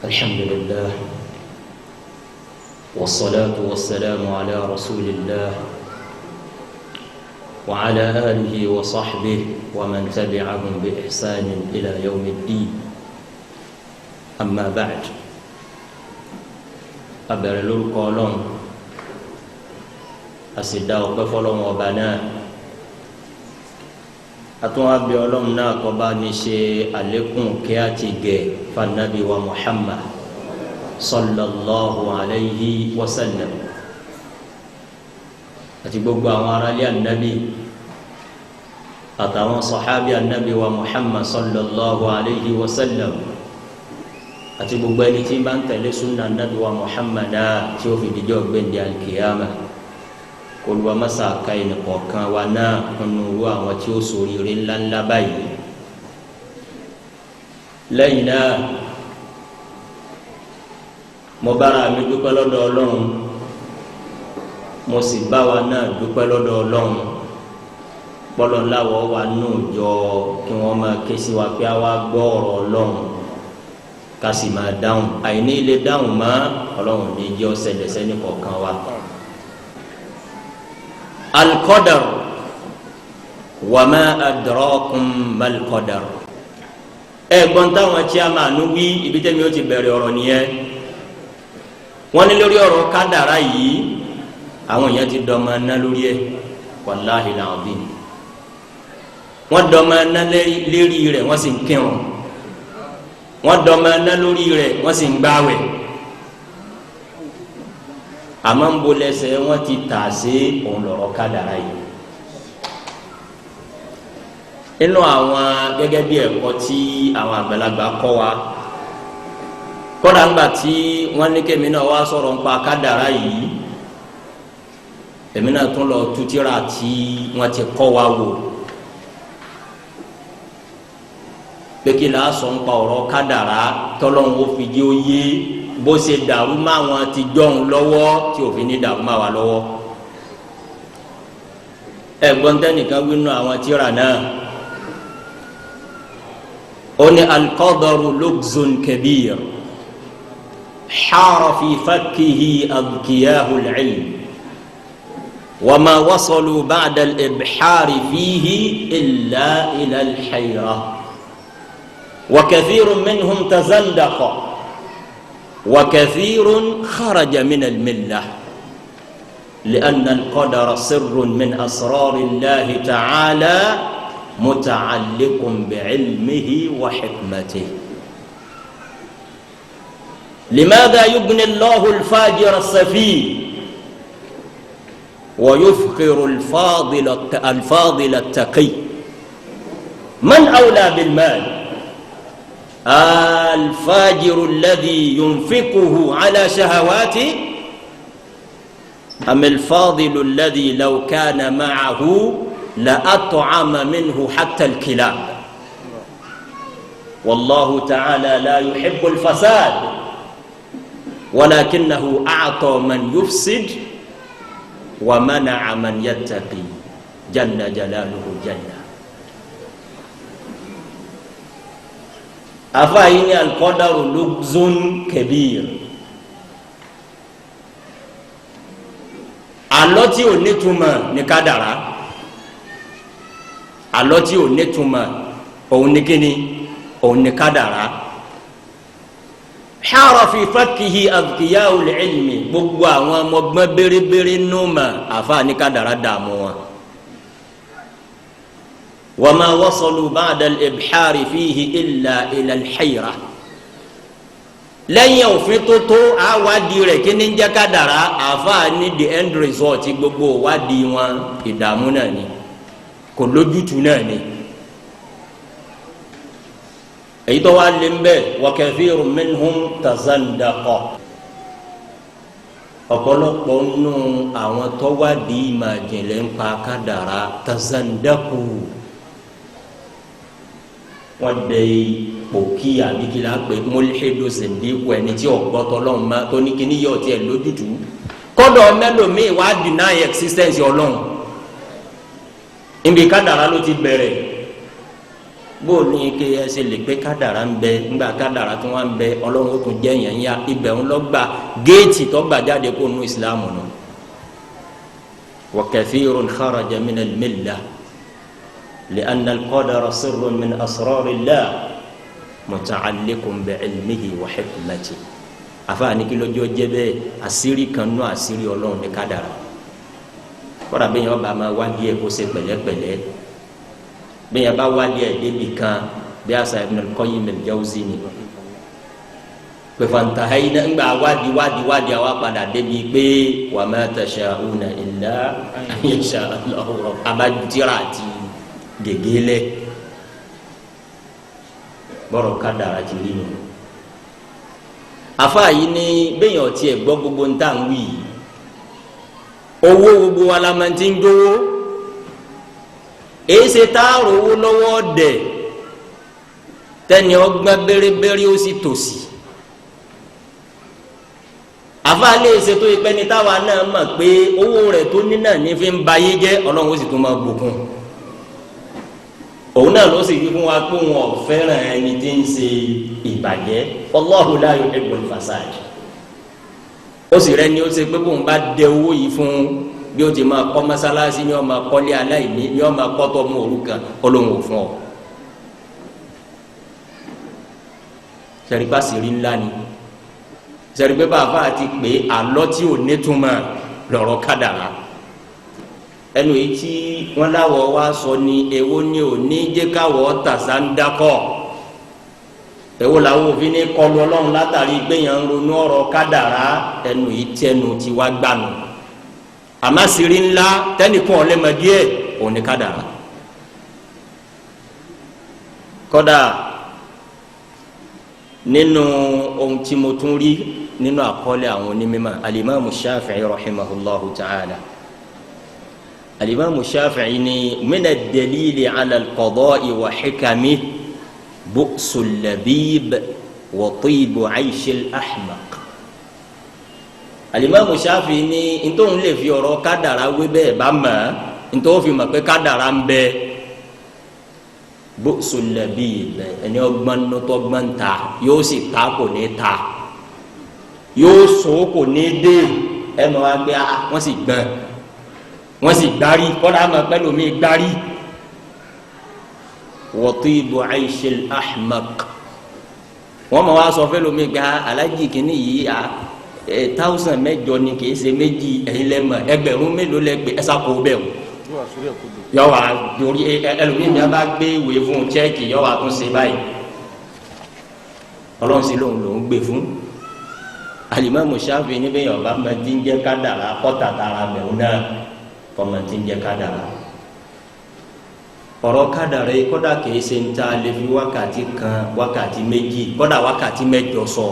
الحمد لله والصلاة والسلام على رسول الله وعلى آله وصحبه ومن تبعهم بإحسان إلى يوم الدين. أما بعد، abẹ̀rẹ̀ lórúkọ Ọlọ́run, a sì dá ọpẹ́ fọ́lọ́run ọba náà. Atún wá bẹ̀ Ọlọ́run náà kó bá ní ṣe àlékún kí á ti gẹ̀ fanabi wa Muhammad sallallahu alayhi wa sallam àti gbogbo àwọn aráàlú anabi àtàwọn sọ̀hábì anabi wa Muhammad sallallahu alayhi wa sallam àti gbogbo ẹni tí ń bá ń tẹ̀lé sunna anabi wa Muhammad náà tí ó fi dijọ́ gbẹ̀ndẹ̀ alikiyama. K'Olúwa masa ka ẹnì kọ̀ọ̀kan wa náà kunu ru àwọn tí ó ṣoríire ńláńlá báyìí. Lẹ́yìn náà, mo bára mi dúpẹ́ lọ́dọ̀ Ọlọ́run, mo sì bá wa náà dúpẹ́ lọ́dọ̀ Ọlọ́run kpọ́lọ́ ńláwọ̀ wa nù jọ kí wọ́n máa ké sí wa pé a wá gbọ́ ọ̀rọ̀ Ọlọ́run, ká sì máa dáhùn. Àìní ilé dáhùn mọ́, Ọlọ́run ní jẹ́ ó ṣẹlẹ̀ sẹ́ni kọ̀ọ̀kan wa. Al-qadar wa ma adrakum mal-qadar. Ẹ̀gbọ́n táwọn chairman wí, ibi tẹ́mi ó ti bẹ̀rẹ̀ ọ̀rọ̀ nìyẹn. Wọ́n ní lórí ọ̀rọ̀ kádàrá yìí, àwọn èèyàn ti dọ́mọ ná lórí ẹ̀. Wàláhì làwọn bí wọ́n dọ́mọ ná lérí rẹ̀, wọ́n sì ń kírun. Wọ́n dọ́mọ ná lórí rẹ̀, wọ́n sì ń gbáwẹ̀. Àmọ́ ń bo lẹ́sẹ̀ wọ́n ti tà sí òun lọ́rọ̀ kádàrá yìí. Inú àwọn gẹ́gẹ́ bí ẹ̀kọ́ tí àwọn àgbàlagbà kọ́ wa, kọ́dà ńgbà tí wọ́n ní kémi náà wá sọ̀rọ̀ nípa kádàrá yìí, èmi náà tún lọ tutira tí wọ́n ti kọ́ wa wò pé kí la sọ nípa ọ̀rọ̀ kádàrá tọ́lọ́hún ó fi jẹ́ ó yé bó ṣe dàrú má wọn ti jọ̀hún lọ́wọ́ tí òfin ní dàrú má wa lọ́wọ́. Ẹ̀gbọ́n tẹ́nìkan wínú àwọn tíra náà, ó ní al-qadaru lugzun kabir حار في فكه أذكياه العلم وما وصلوا بعد الإبحار فيه إلا إلى الحيرة وكثير منهم تزندق وكثير خرج من الملة لأن القدر سر من أسرار الله تعالى متعلق بعلمه وحكمته. لماذا يبني الله الفاجر السفيه ويفقر الفاضل التقي؟ من أولى بالمال؟ الفاجر الذي ينفقه على شهواته أم الفاضل الذي لو كان معه لأطعم منه حتى الكلاب؟ والله تعالى لا يحب الفساد ولكنه أعطى من يفسد ومنع من يتقي جل جلاله جل. Afaayini al-qadaru lugzun kabir. Alọ́ tí ò nítumọ̀ ní kádàrá, alọ́ tí ò nítumọ̀ òun ní kíni, òun ní kádàrá. Hara fi fakihi adkiyahu al-ilmi, gbogbo àwọn ọmọgbọ́n bérebére nùmà àfa ní kádàrá dààmú wọn. Wama wasalu ba'da al-ibhari fihi illa ila al-hayra. Lẹ́yìn òfin tó tó àwádìí rẹ̀ kí ni ń jẹ́ kádàrá, àfa ní the end result gbogbo wádìí wọn ìdààmú náà ni, kò lójútu náà ni. Èyí tó wá lé mbẹ, wa kathirun minhum tazandaqa. Ọ̀pọ̀lọpọ̀ nù àwọn tó wádìí ìmọ̀ ìjìnlẹ̀ ń pa kádàrá tazandaku, wọ́n dẹ òkì àbíkílà pé mọ́lẹ́dọ̀ sèǹdíkù, ẹni tí ọ̀gbọ́tọ̀ lọ́hùn má tó ní kíní yọ̀ tiẹ̀ lójútu kọ́dọ̀ mẹ́lòmíì wá deny existence Ọlọ́run. Níbi kádàrá ló ti bẹ̀rẹ̀. Bó o ní ké ẹsẹ lè pé kádàrá ń bẹ, ńgbà kádàrá tó wà ń bẹ, Ọlọ́run ó tún jẹ́ yẹn yá ibẹ̀ ń lọ́gbà géètì tó gbà jáde kó nu ìsìlámù nù. Wa kathirun kharaja min al-millah li'anna al-qadara sirrun min asrarillah muta'alliqun bi'ilmihi wa hikmatihi. Àfààní kí lójó jẹ́ bẹ́ẹ̀, àṣírí kan nú àṣírí Ọlọ́run ní kádàrá. Kọ́ra bẹ́ẹ̀ yẹn ọba máa wá díẹ̀ kó ṣe pẹ̀lẹ́pẹ̀lẹ́, bẹ́ẹ̀ yẹn bá wá díẹ̀ débi kan bí àṣà Ibn al-Qayyim al-Jawzi ni pẹ̀fàntàhẹ́yìn náà ńgbà wádìí wádìí wádìí àwa padà débi pé wa ma tasha'una illa an yasha Allahu abájútìrà àti gègé lẹ̀ bọ́rọ̀ kádàrá ti rí nu. Àfa yìí ní bẹ́ẹ̀ yẹn ọtí ẹ̀ gbọ́ gbogbo ń tà ń wí yìí, owó gbogbo wa la máa ti ń dówó, èyí ṣe tá a rówó lọ́wọ́ dẹ̀ tẹ́ni ọgbọ́n bérebére ó sì tòsí. Àfa lè ṣe tó ipẹ́ ni táwa náà mọ̀ pé owó rẹ̀ tó ní náà ní fi ń ba yé jẹ́, Ọlọ́run ó sì tún máa bùkún. Òun náà ló sì wí fún wa pé òun ò fẹ́ràn ẹni tí ń ṣe ìbàjẹ́, Wallahu la yuhibbul fasad. Ó sì rẹ ni ó ṣe pé bóun bá dẹ owó yìí fún bí ó ti máa kọ́ mọ́sálásí ni ó máa kọ́lé aláìní ni ó máa kọ́ tọ́mú òrukàn, Ọlọ́run ò fún ọ. Sẹ̀rípa sì rí ńlá ni, sẹ̀rípé bàbá àti pé àlọ́ tí ò nítumọ̀ lọ́rọ̀ kádàrá. Ẹnu yìí tí wọ́n láwọ̀ wá sọ ni èwo ni ò ní jẹ́ káwọ̀ tàṣà ń dákọ̀, èwo làwọn òfin ní kọlu Ọlọ́run látàrí gbẹ̀yàn ń ronú ọ̀rọ̀ kádàrá. Ẹnu yìí tẹnu ti wá gbànú, àmọ́ sírí ńlá tẹnìkan ọ̀lẹ́mọdé òun ní kádàrá. Kọ́dà nínú ohun tí mo tún rí nínú àkọọ́lẹ̀ àwọn onímọ̀, alimami Shafi'i rahimahullahu ta'ala, alimami Shafi'i ni mina dalili ala al-qada'i wa hikami bu'sul labib wa tibu 'ayshil ahmaq. Alimami Shafi'i ni ntòun lè fi ọ̀rọ̀ kádàrá wé bẹ́ẹ̀ bá mọ̀, ntòun fi mọ̀ pé kádàrá ń bẹ. Bu'sul labib, ẹni ọgbọ́n nọtọ́ gbọ́n ta, yóò sì ta kò ní ta, yóò sọ kò ní dé. Ẹ mọ̀ wá pé wọ́n sì gbọ́n, wọ́n sì gbárí, kọ́dà mọ̀ pẹ́ lómi gbárí. Wa tibu 'ayshil ahmaq, wọ́n mọ̀ wá sọ fẹ́ lómi gba alájì kìíní yìí a 1,000 ni kìí ṣe méjì, ẹ̀yin lẹ́ mọ̀ ẹgbẹ̀rún mélòó lẹ́ gbé ẹ̀sà kó bẹ́ẹ̀ o. Yọ wá torí ẹlòmíì mi a bá gbé ìwé fún chẹ́ẹ̀kì, yọ wá tún ṣe báyìí, Ọlọ́run sì lòun lòún gbé fún. Alimami Shafi níbẹ̀ yẹn ọba máa ti ń jẹ́ kádàrá kọ́tà tara bẹ̀rù náà kọ́ máa ti ń jẹ́ kádàrá. Ọ̀rọ̀ kádàrá yìí kọ́dà kìí ṣe ń ta lè fi wákàtí kan, wákàtí méjì, kọ́dà wákàtí mẹ́jọ sọ.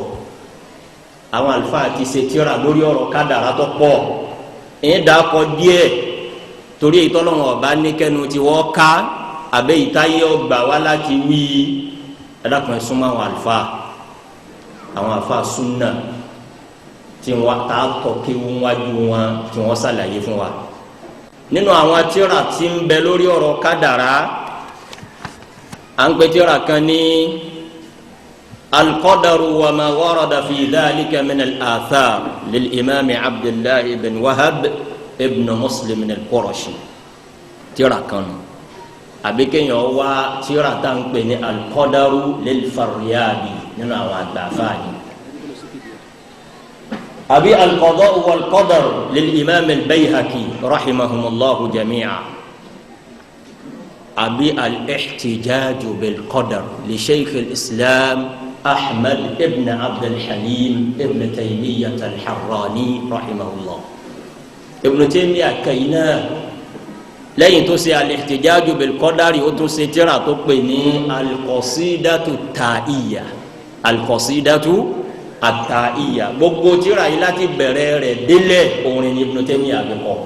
Àwọn àlùfáà ti ṣe tírà lórí ọ̀rọ̀ kádàrá tó pọ̀, ìyẹn dà kọ díẹ̀ torí ìtọ́lọ́wọ̀n ọba níkẹ́nu tí wọ́n ká àbẹ́ ìtayé ọgbà wá láti wí. Ẹ̀dàkùn ẹ̀ súnmọ́ àwọn àlùfáà, àwọn àlùfáà súnà tí wọ́n ta tọ́ kí wọ́n wájú wọn tí wọ́n ṣàlàyé fún wa. Nínú àwọn tírà tí ń bẹ lórí ọ̀rọ̀ kádàrá, à ń pè tírà kan ní al-Qadaru wa ma warada fi dhalika min al-athar lil-imam Abdullah ibn Wahab ibn Muslim al-Qurashi, tírà kan nù. Àbí kéèyàn wá tírà tá ń pè ní al-Qadaru lil-Faryabi nínú àwọn àgbàfà ni. Àbí al-Qada' wal-Qadar lil-imam al-Bayhaqi rahimahumullahu jami'a. Àbí al-Ihtijaj bil-Qadar li Shaykh al-Islam Ahmad ibn Abd al-Halim ibn Taymiyyah al-Harrani rahimahullah. Ibn Taymiyyah kàyínà lẹ́yìn tó ṣe al-Ihtijaj bil-Qadari, ó tún ṣe tírà tó pè ní al-Qasidatu at-Ta'iyya, al-Qasidatu at-Ta'iyya. Gbogbo tírà yìí láti bẹ̀rẹ̀ rẹ̀ délẹ̀ orin ní Ibn Taymiyyah àbíkọ́.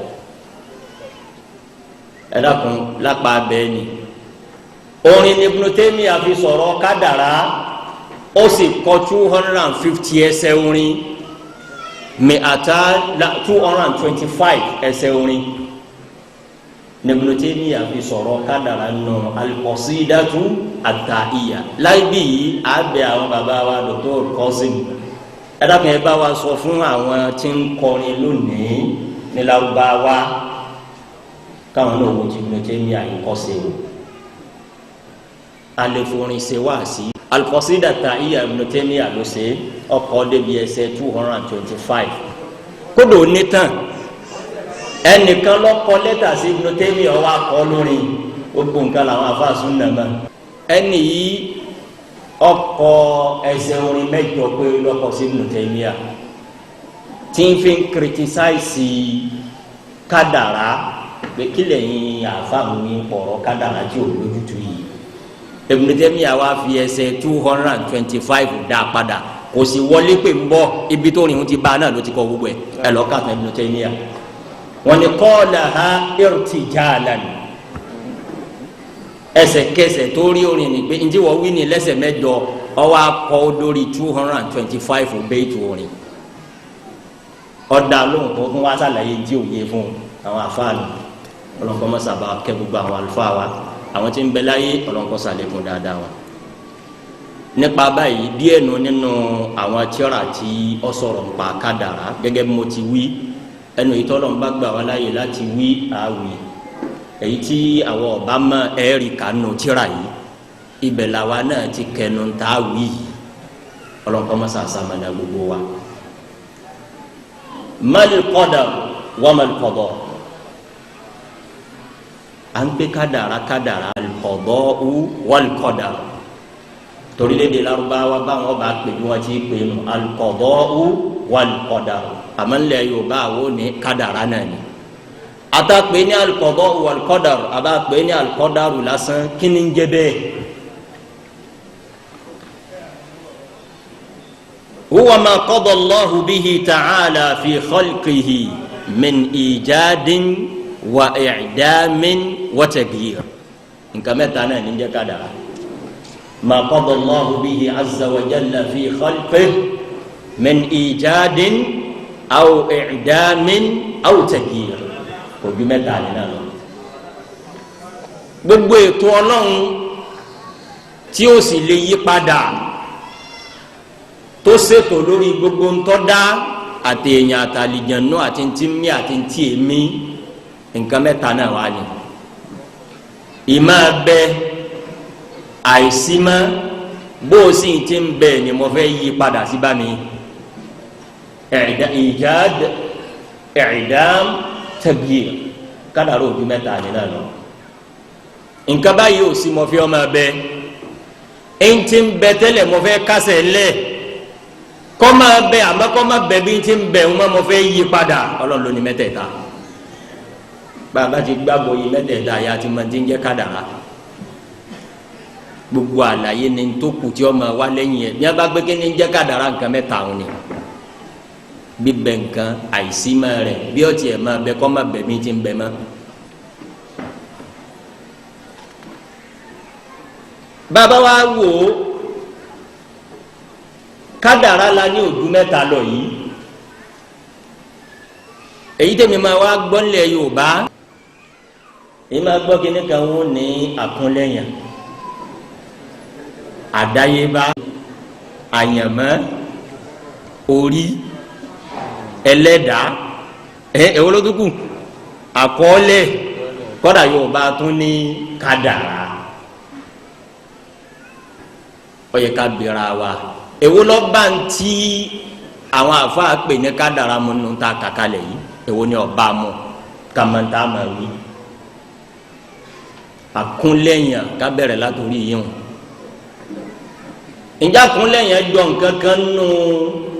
Ẹ dákun lápá bẹ́ẹ̀ ni orin ní Ibn Taymiyyah fi sọ̀rọ̀ kádàrá, ó sì kọ 250 ẹsẹ̀ orin, mi ata 225 ẹsẹ̀ orin. Ibn Taymiyyah fi sọ̀rọ̀ kádàrá nù al-Qasidatu at-Ta'iyya. Láìbí yìí á bẹ àwọn bàbá wa Dr. Qasim, ẹ dákun ẹ bá wa sọ fún àwọn tí ń kọrin lónìí ní Lárúbáwá káwọn náà wo ti Ibn Taymiyyah yìí kọ́ sí o. Alẹ́forin ṣe wá sí al-Qasida at-Ta'iyya Ibn Taymiyyah ló ṣe ọkọ̀ débi ẹsẹ̀ 225 kódò onítàn ẹnìkan ló kọ lẹ́tà sí Ibn Taymiyyah wá kọ́ lórí gbogbo nǹkan làwọn afáàsùn nàmá ẹnì yìí ọkọ̀ ẹsẹ̀ orin mẹ́jọ pé lọ́kọ̀ sí Ibn Taymiyyah tí ń fi kìrìtìsáìsì kádàrá pé kílẹ̀ yín àfáàmù yín pọ̀rọ̀ kádàrá tí ò lójútu yìí. Ibn Taymiyyah wá fi ẹsẹ̀ 225 dá padà, kò sì wọlé pé ń bọ̀ ibi tó rìn ti bá a náà ló ti kọ gbogbo ẹ̀ ẹ lọ́ọ́ kàtà Ibn Taymiyyah. Wọ́n ní qalaha irtijalan, ẹsẹ̀kẹsẹ̀ tó rí orin ni pé ntí wọ́n wí ní lẹ́sẹ̀ mẹ́jọ ọwọ́ akọ lórí 225 bẹ́ẹ̀tù orin ọ̀dà lóhùn tó tún wá sàlàyé ntí òye fún àwọn àfáàní. Ọlọ́nkọ́ mọ́sàbà kẹ́ gbogbo àwọn àlùfáà wa, àwọn tí ń bẹ láyé ọlọ́nkọ́ sàlékún dáadáa wa. Nípa báyìí díẹ̀ nù nínú àwọn tírà tí ó sọ̀rọ̀ nípa kádàrá gẹ́gẹ́ bí mo ti wí, ẹnu ìtọ́lọ́n bá gbà wá láàyè láti wí àwì èyí tí àwọn ọba mọ ẹ̀ẹ́rì kánú tírà yìí, ibẹ̀ làwa náà ti kẹnu tá a wí. Ọlọ́nkọ́ mọ́sá sàmàlà gbogbo wa. Mal qadar wa mal qada, à ń gbé kádàrá kádàrá al-qada'u wal qadar torílẹ̀èdè Lárúbáwá báwọn bá pè bí wọ́n ti pè nù al-qada'u wal qadar, àmọ́ ńlẹ̀ Yorùbá àwọn ní kádàrá náà ni. Àtàpé ní al-qada'u wal qadar, àbá pé ní al-qadaru lásán, kí ni ń jẹ́ bẹ́ẹ̀? Huwa ma qada Allahu bihi ta'ala fi khalqihi min ijadin wa i'damin wa taghyir. Nǹkan mẹ́ta náà ní jẹ́ kádàrá. Ma qada Allahu bihi azza wa jalla fi khalqihi min ijadin aw i'damin aw taghyir. Kò ju mẹ́ta ní náà lọ. Gbogbo ètò Ọlọ́run tí ó sì lè yí padà tó ṣètò lórí gbogbo ńtọ́ dá àti èèyàn àtàlìjànú àti ntí mí àti ntí èmi, nǹkan mẹ́ta náà wà ní. Ìmọ̀ bẹ àìsí mọ́, bó o sì ti ń bẹ ni mo fẹ́ yí padà sí bá mi. Ìjád, i'dam, taghyir, kádàrá òbí mẹ́ta ní náà lọ. Nǹkan báyìí ò sí mo fi ọmọ bẹ, ntí ń bẹ tẹ́lẹ̀ mo fẹ́ kásẹ̀ lẹ̀ kọ́ máa bẹ, àmọ́ kọ́ máa bẹ bí ntí ń bẹ ń mo fẹ́ yí padà. Ọlọ́run ló ní mẹ́tẹ̀ẹ̀ta. Bàbá ti gbàgbọ́ yìí mẹ́tẹ̀ẹ̀ta yà ti máa ti ń jẹ́ kádàrá. Gbogbo àlàyé ni tó kù tí ọmọ wa lẹ́yìn ẹ̀ bí wọ́n bá gbé kí ni ń jẹ́ kádàrá, nǹkan mẹ́ta òun ni bíbẹ nǹkan àìsí máa rẹ̀ bí ọtí ẹ̀ máa bẹ kọ́ máa bẹ bí ti ń bẹ mọ́. Bàbá wa wò ó, kádàrá la ní ojú mẹ́ta lọ yìí. Èyí tẹ̀mí máa wá gbọ́ nílẹ̀ Yorùbá, èyí máa gbọ́ kí nìkan wọ́n ní àkúnlẹ̀yìn, àdáyébá, àyànmọ́, orí, ẹlẹ́dàá, èwo ló tún kù, àkọọ́lẹ̀. Kọ́dà Yorùbá tún ní kádàrá. Ó yẹ ká bira wa, èwo ló bá ń tí àwọn àfáà pè ní kádàrá mu nù ta kàkálẹ̀ yìí, èwo ni ọba mu kàmáńtà máa wí? Àkúnlẹ̀yìn ká bẹ̀rẹ̀ látòrí yìí hàn. Ǹjẹ́ àkúnlẹ̀yìn jọ nǹkan kan nù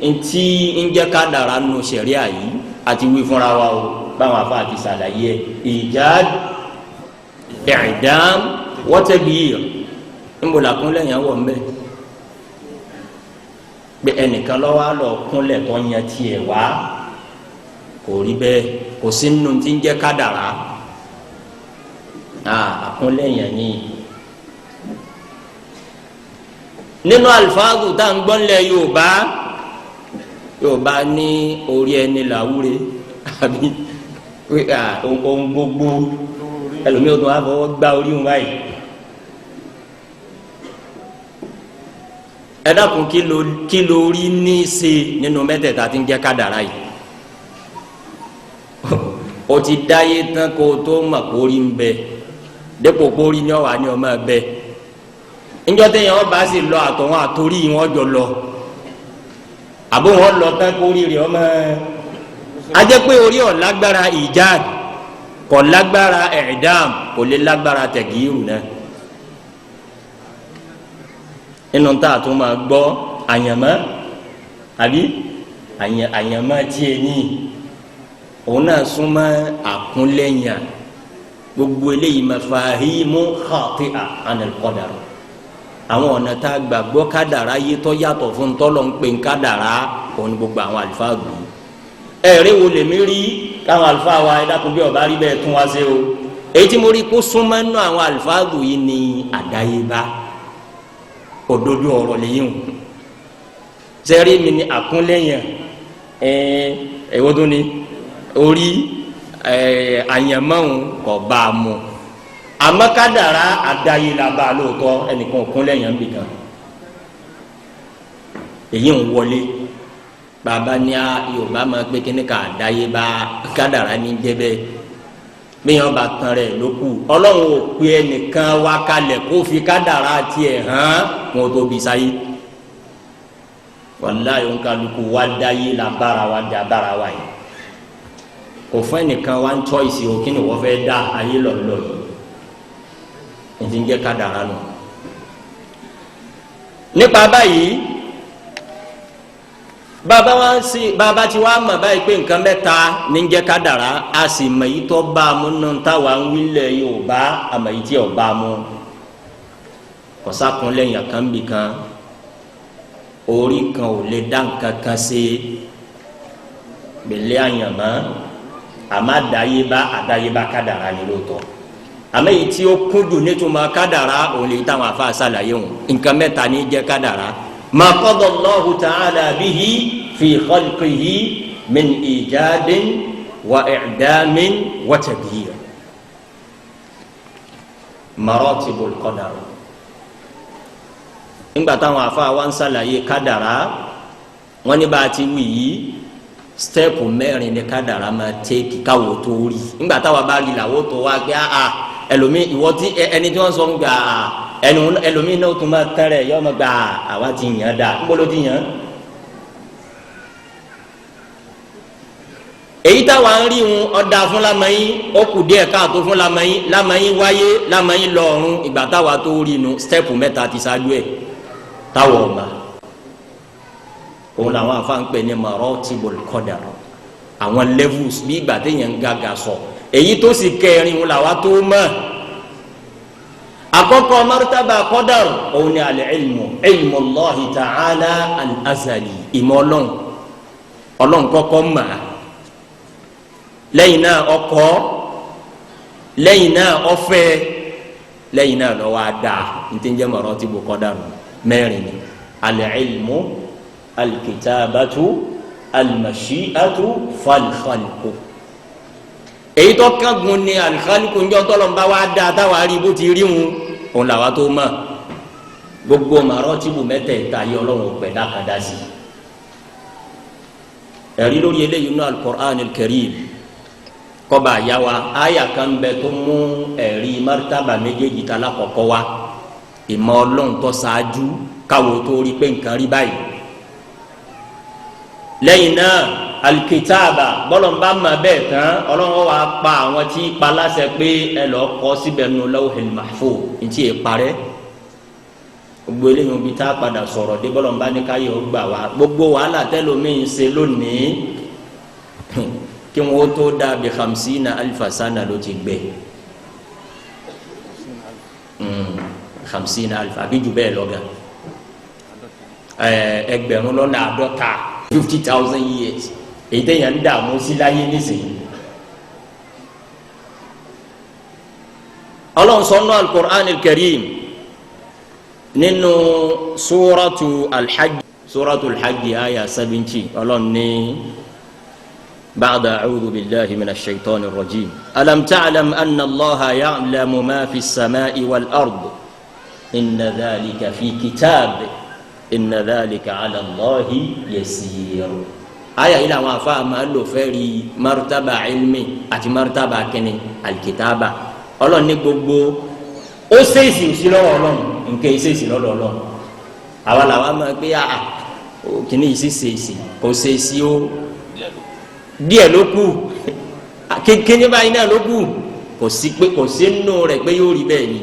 ntí ńjẹ́ kádàrá nù sẹ̀ríà yìí? Àti wí fúnra wa o, báwọn afa àti sàlàyé ìjád, i'dam, wa taghyir. Ńbọ̀lá kúnlẹ̀yìn wọ̀ mbẹ́ pé ẹnìkan lọ́wọ́ lọ kúnlẹ̀ tó yan tiẹ̀ wá, kò rí bẹ́ẹ̀, kò sí nínú tí ń jẹ́ kádàrá. Àkúnlẹ̀yìn ni nínú alifáàgù tá à ń gbọ́ nílẹ̀ Yorùbá. Yorùbá ní orí ẹni làwúre, àbí ohun gbogbo Ẹlòmíì ó tún wá fọwọ́ gbá orí wọn báyìí. Ẹ dákun, kí ló rí ní í ṣe nínú mẹ́tẹ̀ẹ̀ta tí ń jẹ́ kádàrá yìí? O ti dáyé tán kó o tó mọ̀ kó rí ń bẹ, dépò kó rí ní ọ̀wà ní ọmọ bẹ. Ńjọ́ téèyàn ọba sì lọ, àtọ̀wọn àtòrí wọn jọ lọ, àbó wọn lọ tán kó rí rẹ ọmọ. Ajẹ́ pé orí ọ̀ lágbára ìjáàd, kò lágbára ẹ̀ẹ́dàm, kò lè lágbára tẹ̀gírù náà. Nínú tá a tún máa gbọ́ àyànmọ́, àbí àyànmọ́ tiẹ̀ ní òun náà súnmọ́ àkúnlẹ̀yìn. Gbogbo eléyìí mafahimu khati'a anil qadar, àwọn ọ̀nà tá a gbàgbọ́ kádàrá yé tó yàtọ̀ fún tọ́lọ̀ ń pè ń kádàrá, òun ni gbogbo àwọn àlùfáà gbé. Ẹ̀rí wo lèmi rí káwọn àlùfáà wa? Ẹ dákun, bí ọba rí bẹ́ẹ̀ tún wá sí o. Èyí tí mo rí kó súnmọ́ nínú àwọn àlùfáà yìí ni àdáyébá. Òdodo ọ̀rọ̀ lẹ́yìn o. Sẹ́rí mi ni àkúnlẹ̀yìn ẹ̀ ẹ̀wọ́n tó ní orí ẹ̀ àyànmọ́hún kò bá a mú, àmọ́ kádàrá àdáyé la bá a lóòótọ́. Ẹnìkan òkúnlẹ̀yìn ń bì kan, èyí ń wọlé. Bàbá ní a Yorùbá máa pé kíní ká àdáyé bá kádàrá ní jẹ́ bẹ́ẹ̀. Bíyàn bá tán rẹ̀ ló kù. Ọlọ́run ò pe ẹnìkan wá kalẹ̀ kó fi kádàrá tiẹ̀ hàn wọn tó bí sáyé. Wàláyé, ònkàlùkù wá dáyé la bára wa dá bára wa yìí. Kò fún ẹnìkan wá ń choice o, kí ni wọ́n fẹ́ dá ayé lọ́lọ́ yìí? Ní ti ń jẹ́ kádàrá nù. Nípa báyìí, bàbá wa sí bàbá tí wàá mọ̀ báyìí pé nǹkan mẹ́ta ní ń jẹ́ kádàrá, a sì mọ̀ yìí tó bá a mú nù táwa ń wílẹ̀ Yorùbá, àmọ̀ yìí tí ò bá a mú. Kọ̀sákùnlẹ̀yìn kan bì kan, orí kan ò lè dá nǹkan kan ṣe gbèlè àyànmọ́. Àmọ́ àdáyébá, àdáyébá kádàrá ni lóòótọ́. Àmọ́ èyí tí ó kúndùn nítumọ̀ kádàrá, òun lè táwọn afa ṣàlàyé wọn. Nǹkan mẹ́ta ní jẹ́ kádàrá: ma qada Allahu ta'ala bihi fi khalqihi min ijadin wa i'damin wa taghyir. Maratibul qadar. Nígbà táwọn afa wa ń ṣàlàyé kádàrá, wọn ní bá a ti wí yìí, step mẹ́rin ní kádàrá máa take káwọ́ tó rí. Nígbà táwa bá rí làwọ́ tó wá gbé a ẹlòmíì, ìwọ tí ẹni tí wọ́n sọ ń gbà ẹnu ẹlòmíì náà tún máa tẹ́rẹ̀ yọ ọmọ gbà àwa ti yàn dá ńbolo ti yàn. Èyí táwa ń rí wọn ọ̀dà fún lamẹ́yìn, ó kù díẹ̀ káàtó fún lamẹ́yìn. Lamẹ́yìn wáyé, lamẹ́yìn lọ́ọ̀rùn. Ìgbà táwa tó rí nu, step mẹ́ta ti ṣáájú ẹ̀ táwa ọ̀ma. Òun làwọn afa ń pè ní maratibul qadar, àwọn levels, bí ìgbà téèyàn ń gàgà sọ. Èyí tó sì kẹrin, òun làwa tó mọ̀. Àkọ́kọ́ martaba qadar, òun ni al-ilmu, ilmu Allahi ta'ala al-azali, ìmọ̀ Ọlọ́run. Ọlọ́run kọ́kọ́ mọ̀, lẹ́yìn náà ọkọ, lẹ́yìn náà ọfẹ́, lẹ́yìn náà lọ́wọ́ adá. Ntí ń jẹ́ maratibu qadar mẹ́rin ni: al-ilmu, al-kitabatu, al-mashi'atu, fal-khalqu. Èyí tó kángun ni al-khalqu. Ń jọ tọ́lọ́mbá wa dá táwa rí bó ti rí wọn, òun làwa tó mọ̀. Gbogbo maratibu mẹ́tẹ̀ẹ̀ta yọ, Ọlọ́run pẹ̀ dákàdá sí. Ẹ̀rí lórí eléyìí nínú al-Qur'an al-Karim, kọba àyàwá àyà kan bẹ tó mú ẹ̀rí martaba méjèèjì ta lákọ̀ọ́kọ́ wa, ìmọ̀ Ọlọ́run tó ṣáájú káwo tó rí pé nǹkan rí báyìí. Lẹ́yìn náà, alikitaaba. Bọ́lọ̀nba ma bẹ́ẹ̀ tán, Ọlọ́run wa pa àwọn tí palasẹ̀ pé ẹ lọ́ọ́ kọ́ síbẹ̀ nù lawhil mahfuz, ntí yẹ parẹ́. Gbogbo eléyìí bí tá a padà sọ̀rọ̀ dé, bọ́lọ̀nba ní ká yọ gbà wá. Gbogbo wàhálà tẹ́lómi ń ṣe lónìí, kí wọn tó dàbí khamsina alifa sana ló ti gbẹ, khamsina alifa àbí jù bẹ́ẹ̀ lọ gan, 50,000, 50,000 years, èyí tẹ̀yàn ń dààmú sí láyé nísìnyí. Ọlọ́run sọ nínú al-Qur'an al-Karim, nínú suratu al-Hajj, suratu al-Hajj aya 70, Ọlọ́run ní: Ba'da a'udhu billahi minash shaitani rrajim. Alam ta'lam anna Allaha ya'lamu ma fi as-sama'i wal ard. Inna dhalika fi kitab. Inna dhalika 'ala Allahi yasir. Aya yìí làwọn afa máa lò fẹ́ rí martaba ilmi àti martaba kínní alikitaba. Ọlọ́run ní gbogbo ó ṣèèṣì sí lọ́wọ́ Ọlọ́run, nǹkan ṣèèṣì lọ́dọ̀ Ọlọ́run. Àwa làwa máa gbé àà kínní yìí sì ṣèèṣì, kò ṣèèṣì ó díẹ̀ ló kù, kíní báyìí náà ló kù, kò sí pé kò sí nù rẹ̀ pé yóò rí bẹ́ẹ̀ ni.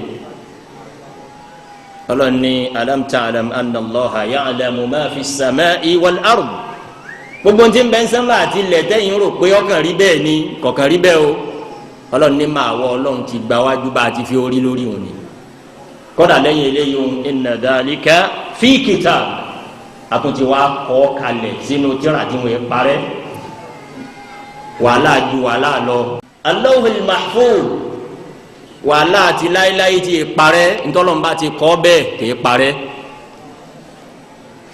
Ọlọ́run ní alam ta'lam anna Allaha ya'lamu ma fi as-sama'i wal ard. Gbogbo ntí bẹ́ẹ̀ sánmà àti ilẹ̀ tẹ́yìn rò pé ọkàn rí bẹ́ẹ̀ ni, kọ̀ọ̀kan rí bẹ́ẹ̀ o. Ọlọ́run ní máa wọ Ọlọ́run ti gba wájú bá a ti fi orí lórí òun ni. Kọ́dà lẹ́yìn eléyìí òun inna dhalika fi kitab, àtúntì wa kọ́ kalẹ̀ sínú tírà tí wọ́n parẹ́. Wàhálà ju wàhálà lọ. Allahul mahfuz, wàhálà àti láéláé ti parẹ́, ntọ́lọ́mùbá ti kọ́ bẹ́ẹ̀ kì í parẹ́.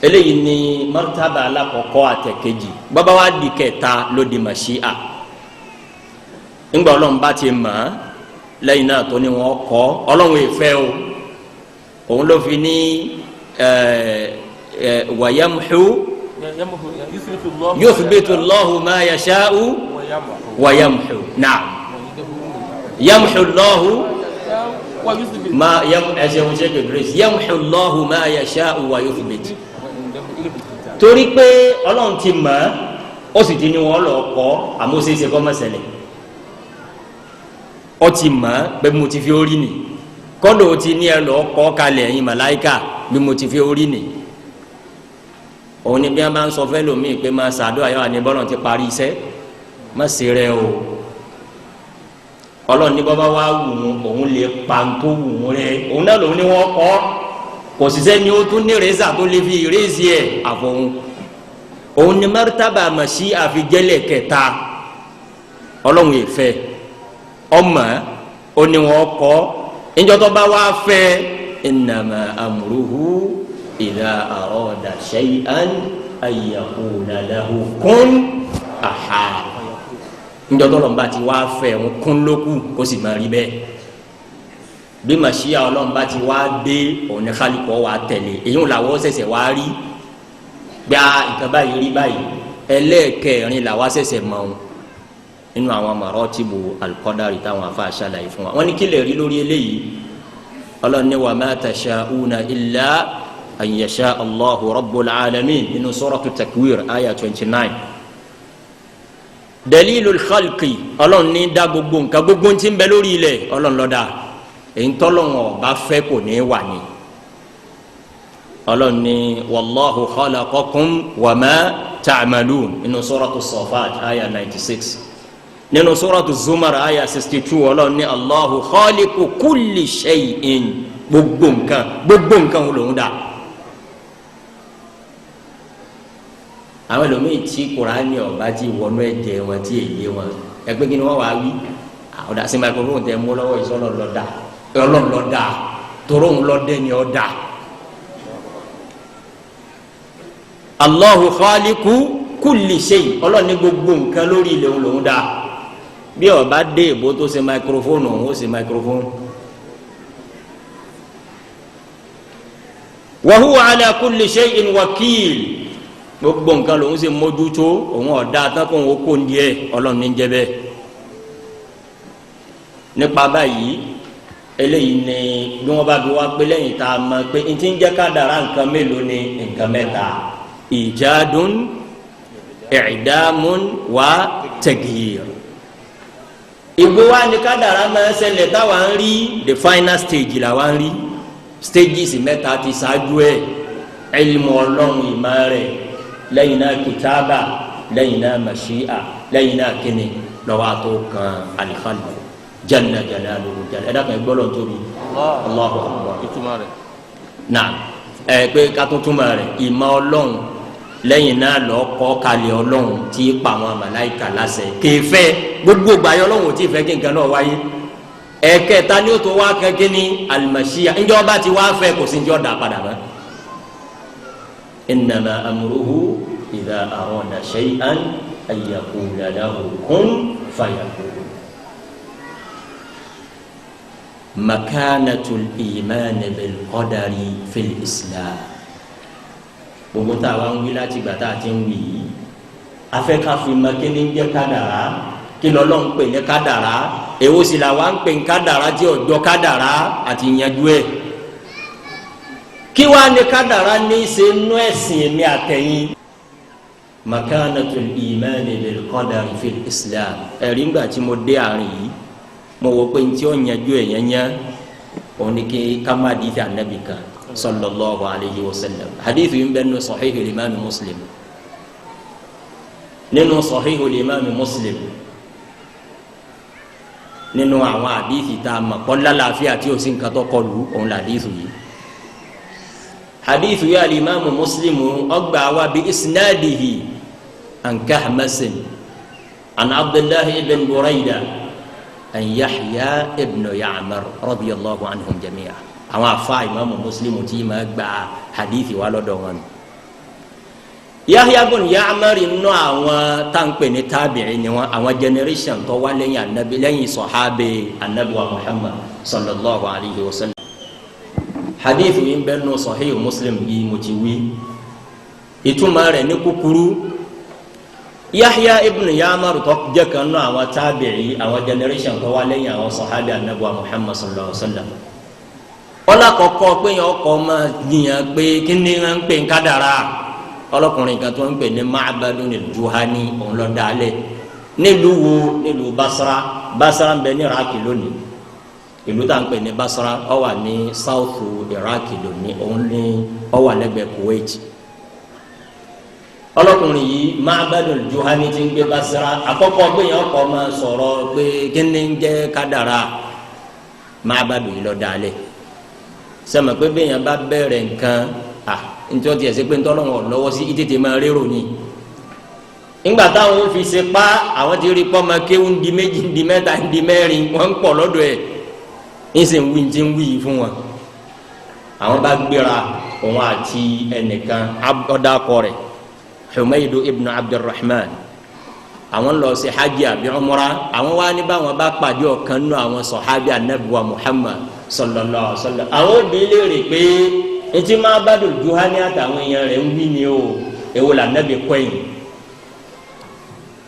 Eléyìí ni martaba alakọkọ àtẹkejì. Bàbá wa di kẹta ló di màṣíà. Ńgbà Ọlọ́run bá ti mọ̀ ọ́ lẹ́yìn náà tó ní wọn kọ́ Ọlọ́run ìfẹ́ o, òun ló fi ní wàyámuhu yuthbitu Allahu ma yasha'u wàyámuhu naam yamuhu Allahu ma ẹsẹ̀ ń ṣe kékeré yamuhu Allahu ma yasha'u wa yuthbit. Torí pé Ọlọ́run ti mọ̀ ọ́, ó sì ti ní wọn lọ kọ́, àmọ́ ó ṣeé ṣe kọ́ mọ́ ṣẹlẹ̀. Ó ti mọ̀ ọ́ pé mo ti fi orí nì, kọ́dọ̀ ó ti ní ẹ lọ kọ́ kalẹ̀ ẹ̀yin màláìka bí mo ti fi orí nì. Òun ni bí wọn bá ń sọ fẹ́ lómi pé máa ṣàdúrà yọ àní bọ́lọ̀ ti parí iṣẹ́, má ṣe rẹ o. Ọlọ́run ní bọ́bá wá wù ú, òun lè pa tó wù ú rẹ, òun náà lòun ní wọ́n kọ́. Kò sì sẹ́ni ó tún ní rẹ́sà tó lè fi ìrẹ́sì ẹ̀ àfọ̀hún. Òun ni martaba màsí àfijẹ́lẹ̀ kẹta. Ọlọ́run ìfẹ́ ọmọ ó ní wọn kọ́, níjọ́ bá wá fẹ́ innama amruhu idha arada shay'an an yaqula lahu kun aha. Níjọ́ tó lọ́nba ti wá fẹ́ òun kún lókù kó sì máa rí bẹ́ẹ̀. Bí màṣíà Ọlọ́run bá ti wá dé, òun ní kálukọ́ wa tẹ̀lé, èyí ń làwọ́ ṣẹ̀ṣẹ̀ wá rí gba nǹkan báyìí rí báyìí. Ẹlẹ́ẹ̀kẹrin làwa ṣẹ̀ṣẹ̀ mọ̀ ọ́n nínú àwọn maratibu al-qadari táwọn afa ṣàlàyé fún wa. Wọ́n ní kí lè rí lórí eléyìí? Ọlọ́run ní wa ma tasha'una illa an yasha Allahu rabbul alamin nínú suratu Takwir aya 29. Dalilul khalqi, Ọlọ́run ní dá gbogbo nǹkan, gbogbo tí ń bẹ lórí ilẹ̀ Ọlọ́run ló dá. Èyí tọ́lọ́run ọba fẹ́ kò ní wà ní. Ọlọ́run ní wallahu khalaqakum wa ma ta'malun nínú suratu Safat aya 96. Nínú suratu Zumar aya 62, Ọlọ́run ní Allahu khaliqu kulli shay'in, gbogbo nǹkan, gbogbo nǹkan lòún dá. Àwọn ẹlòmíì tí Kùránì ọba ti wọnú ẹ̀jẹ̀ wọn tí èyí wọn ẹgbẹ́ kí ni wọ́n wá wí? Ọ̀dà sí microphone tẹ mú lọ́wọ́ ìsọ̀rọ̀ lọ́dà, Ọlọ́run lọ́dà, tòró ń lọ́dẹ ni ọ̀dà. Allahu khaliqu kulli shay, Ọlọ́run ní gbogbo nǹkan lórí ilẹ̀ òun lòún dá. Bí ọba dé ìbò tó ṣe microphone, òun ó ṣe microphone. Wa huwa ala kulli shay'in wakil, gbogbo nǹkan lòún ṣe mójútó, òun ọ̀dà tán kó òun kó ń díẹ̀, Ọlọ́run ní jẹ́ bẹ́ẹ̀. Nípa báyìí, eléyìí ni bí wọn bá bí wá pé lẹ́yìn tá a mọ̀ pé ntí ń jẹ́ kádàrá nǹkan mélòó ni? Nǹkan mẹ́ta: ìjádùn, ìdámún wà tẹ̀gìyìr. Ìgbó wa ni kádàrá máa ń ṣẹlẹ̀ táwa ń rí the final stage làwa ń rí. Stages mẹ́ta ti ṣáájú ẹ̀: ilmu Ọlọ́run, ìmọ̀ rẹ̀, lẹ́yìn náà kìtàbà, lẹ́yìn náà màṣíà, lẹ́yìn náà kíni lọ́wọ́ àtó kan al-khalq jalla jalaluhu jalla. Ẹ dákun ẹ gbọ́dọ̀ tóbi. Allahu akbar. Ìtumọ̀ rẹ̀. Náà ẹ pé ká tó túmọ̀ rẹ̀, ìmọ̀ Ọlọ́run, lẹ́yìn náà lọ kọ́ kalẹ̀ Ọlọ́run tí pa àwọn màláíkà láṣẹ kéfẹ́ gbogbo gbàyẹ Ọlọ́run ò tí ì fẹ́ kí nǹkan náà wáyé. Ẹ̀kẹta ni ó tó wá kankan ní al-mashia, ńjọ́ bá ti wá fẹ́ kò sí ńjọ́ dà padà mọ́. Innama amruhu idha arada shay'an an yaqula lahu kun fayakun. Makanatul iman bil qadari fil Islam. Gbogbo tá a wá ń wí láti gbà tá a ti ń wí yìí, afẹ́ ká fi mọ̀ kí ni ń jẹ́ kádàrá, kí lọ́lọ́ ń pè ní kádàrá, èwo sì là wá ń pè ní kádàrá tí ọjọ́ kádàrá àti yanjú ẹ̀. Kí wá ní kádàrá ní í ṣe nú ẹ̀sìn èmi àtẹ̀yìn? Makanatul iman bil qadari fil Islam. Ẹ̀rí ńgbà tí mo dé àárín yìí, mo wò pé ntí ó yanjú ẹ̀ yẹnyẹn, òun ni kí ká má di ti ànábì kan sallallahu alayhi wa sallam. Hadith yìí ń bẹ nínú Sahih al-Imam Muslim, nínú Sahih al-Imam Muslim, nínú àwọn hadithi tá a mọ̀ kọ́ lálàáfíà tí o sì ń katọ́ kọlu òun là hadith yìí. Hadith yìí al-Imam Muslim ọgbà wa bi isnadihi an Kahmasin an Abdullahi ibn Burayda an Yahya ibn Ya'mar radiyallahu anhum jami'a. Àwọn afa Imam Muslim tí ma gba hadithi wa lọ́dọ̀ wọn. Yahya ibn Ya'mar nínú àwọn táǹpẹ̀ ní tábìrì ni wọn, àwọn generation tó wá lẹ́yìn anabi, lẹ́yìn sọ̀hábẹ́ anabi wa Muhammad sallallahu alayhi wa sallam. Hadith yìí ń bẹ nù Sahih Muslim yìí mo ti wí. Ìtumọ̀ rẹ̀ ní kúkúrú, Yahya ibn Ya'mar tó jẹ́ kan nínú àwọn tábìrì, àwọn generation tó wá lẹ́yìn àwọn sọ̀hábẹ́ anabi wa Muhammad sallallahu alayhi wa sallam. Ọlá kọ̀kọ́ pé yẹn ọkọ̀ máa yìnyín pé kí ni wọ́n ń pè ń kádàrá. Ọlọ́kùnrin kan tó ń pè ní Ma'badun al-Juhani òun lọ dalẹ̀ nílùú wo? Nílùú Basra. Basra ń bẹ ní Iraki lónìí. Ìlú tá à ń pè ní Basra ó wà ní south Iraki lónìí, òun ní ó wà lẹ́gbẹ̀ẹ́ Kuwait. Ọlọ́kùnrin yìí Ma'badun al-Juhani ti ń gbé Basra. Àkọ́kọ́ pé yẹn ọkọ̀ máa sọ̀rọ̀ pé kí ni ń jẹ́ kádàrá, Ma'badun yìí lọ dalẹ̀. Sẹ́mi pé bẹ́ẹ̀ yẹn bá bẹ̀rẹ̀ nǹkan ntí wọ́n ti ẹ̀sẹ̀ pé ntọ́lọ́wọ̀n lọ́wọ́ sí ìtètè máa rérò ni. Ńgbà táwọn fi ṣe pa, àwọn ti rí pọ́nmọ kéwù ń di méjì, ń di mẹ́ta, ń di mẹ́rin, wọ́n ń pọ̀ lọ́dọ̀ ẹ̀, ń sì ń wí ń ti ń wí yìí fún wọn. Àwọn bá gbéra, òun àti ẹnìkan ọ̀dàkọ rẹ̀ Humaydu ibn Abdulrahman, àwọn lọ sí hajj àbí umra. Àwọn wá ní báwọn bá pàdé ọ̀kan nínú àwọn sọ̀hábì anabi wa Muhammad sallallahu alaihi wasallam, àwọn òbí léèrè pé etí Ma'badul Juhani àtàwọn èèyàn rẹ̀ ń wí ni o, èwo là nẹ́bi kọ́ ẹ̀yìn?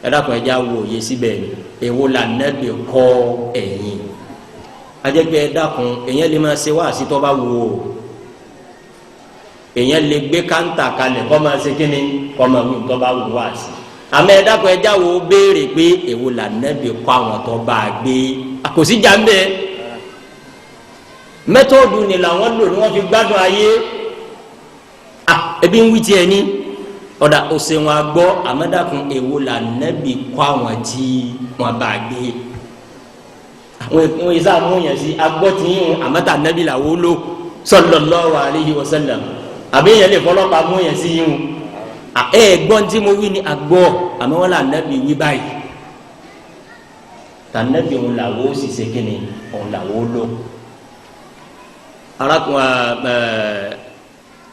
Ẹ dákun, ẹ já wo òye síbẹ̀ ni, èwo là nẹ́bi kọ́ ẹ̀yìn? Ajẹ́pẹ́ ẹ dákun, èèyàn lè máa ṣe wáàsí tó bá wù o, èèyàn lè gbé káńtà kalẹ̀ kọ́ máa ṣe kíni, kọ́ máa wí tó bá wù wáàsí. Àmọ́ ẹ dákun, ẹ já wo béèrè pé èwo là nẹ́bi kọ́ àwọn tó bá a gbé? Kò sí jà ń bẹ́ẹ̀. Mẹtọọdù ni làwọn lò ní wọn fi gbádùn ayé. Ebi ń wí tiẹ̀ ní ọ̀dà ọ̀sẹ̀ wọn gbọ́. Àmọ́dàkùn, èwo là nẹ́bi kọ́ àwọn tí wọn bá gbé? Àwọn yìí sáà mú yẹn sí agbọ́ tí yín, àmọ́tà nẹ́bi làwọn lò sallallahu alaihi wasallam. Àbí yẹn lè fọlọ́pàá mú yẹn sí yín? Ẹ gbọ́n tí mo wí ni agbọ́, àmọ́ wọn là nẹ́bi wí báyìí, tà nẹ́bi òun làwọn ó sì ṣe kíni, òun làwọn ó lò. Arákùnrin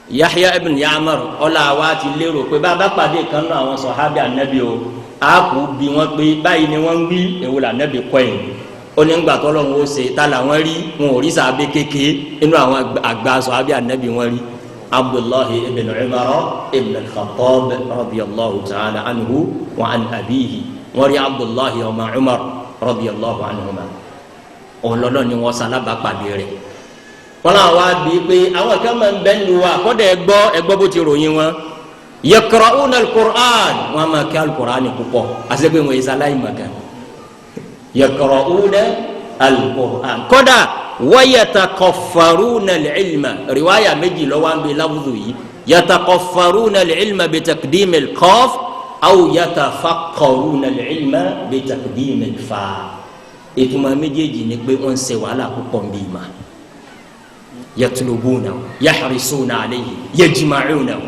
Yahya ibn Ya'mar ọlá wa ti lérò pé bàbá pàdé kan náà àwọn sọ̀hábì ànábì o, a kò bí wọn pé báyìí ni wọ́n ń wí, èwo là ànábì kọ́ yìí? Ó ní ńgbà tó lọ́wọ́ ó ṣe tá làwọn rí, wọn ò rí sàbẹ̀ kéke inú àwọn àgbà sọ̀hábì ànábì wọn rí Abdullahi ibn Umar ibn al-Khattab radiyallahu ta'ala anhu wa an abihi. Wọn rí Abdullahi ọmọ Umar radiyallahu anhuma, ọlọ́lọ́ ni wọ́n sálábà pàdé rẹ̀. Wọn náà wá bí pé àwọn kan máa ń bẹ lu wa kọ́dà ẹgbọ́ ẹgbọ́ bó ti ròyìn wọn, yaqra'una al-Qur'an, wọn máa kí al-Qur'an púpọ̀, àṣepé wọn yìí sáláì màkà. Yaqra'una al-Qur'an kọ́dà wa yataqaffaruna al-ilma. Riwaya méjì lọ́wọ́ ń bẹ láwùjọ yìí, yataqaffaruna al-ilma bi taqdim al-qaf aw yatafaqqaruna al-ilma bi taqdim al-fa. Ìtumọ̀ méjèèjì ni pé wọ́n ń ṣe wàhálà púpọ̀ ń bí ma. Yatlubunahu yahrisuna alayhi yajma'unahu.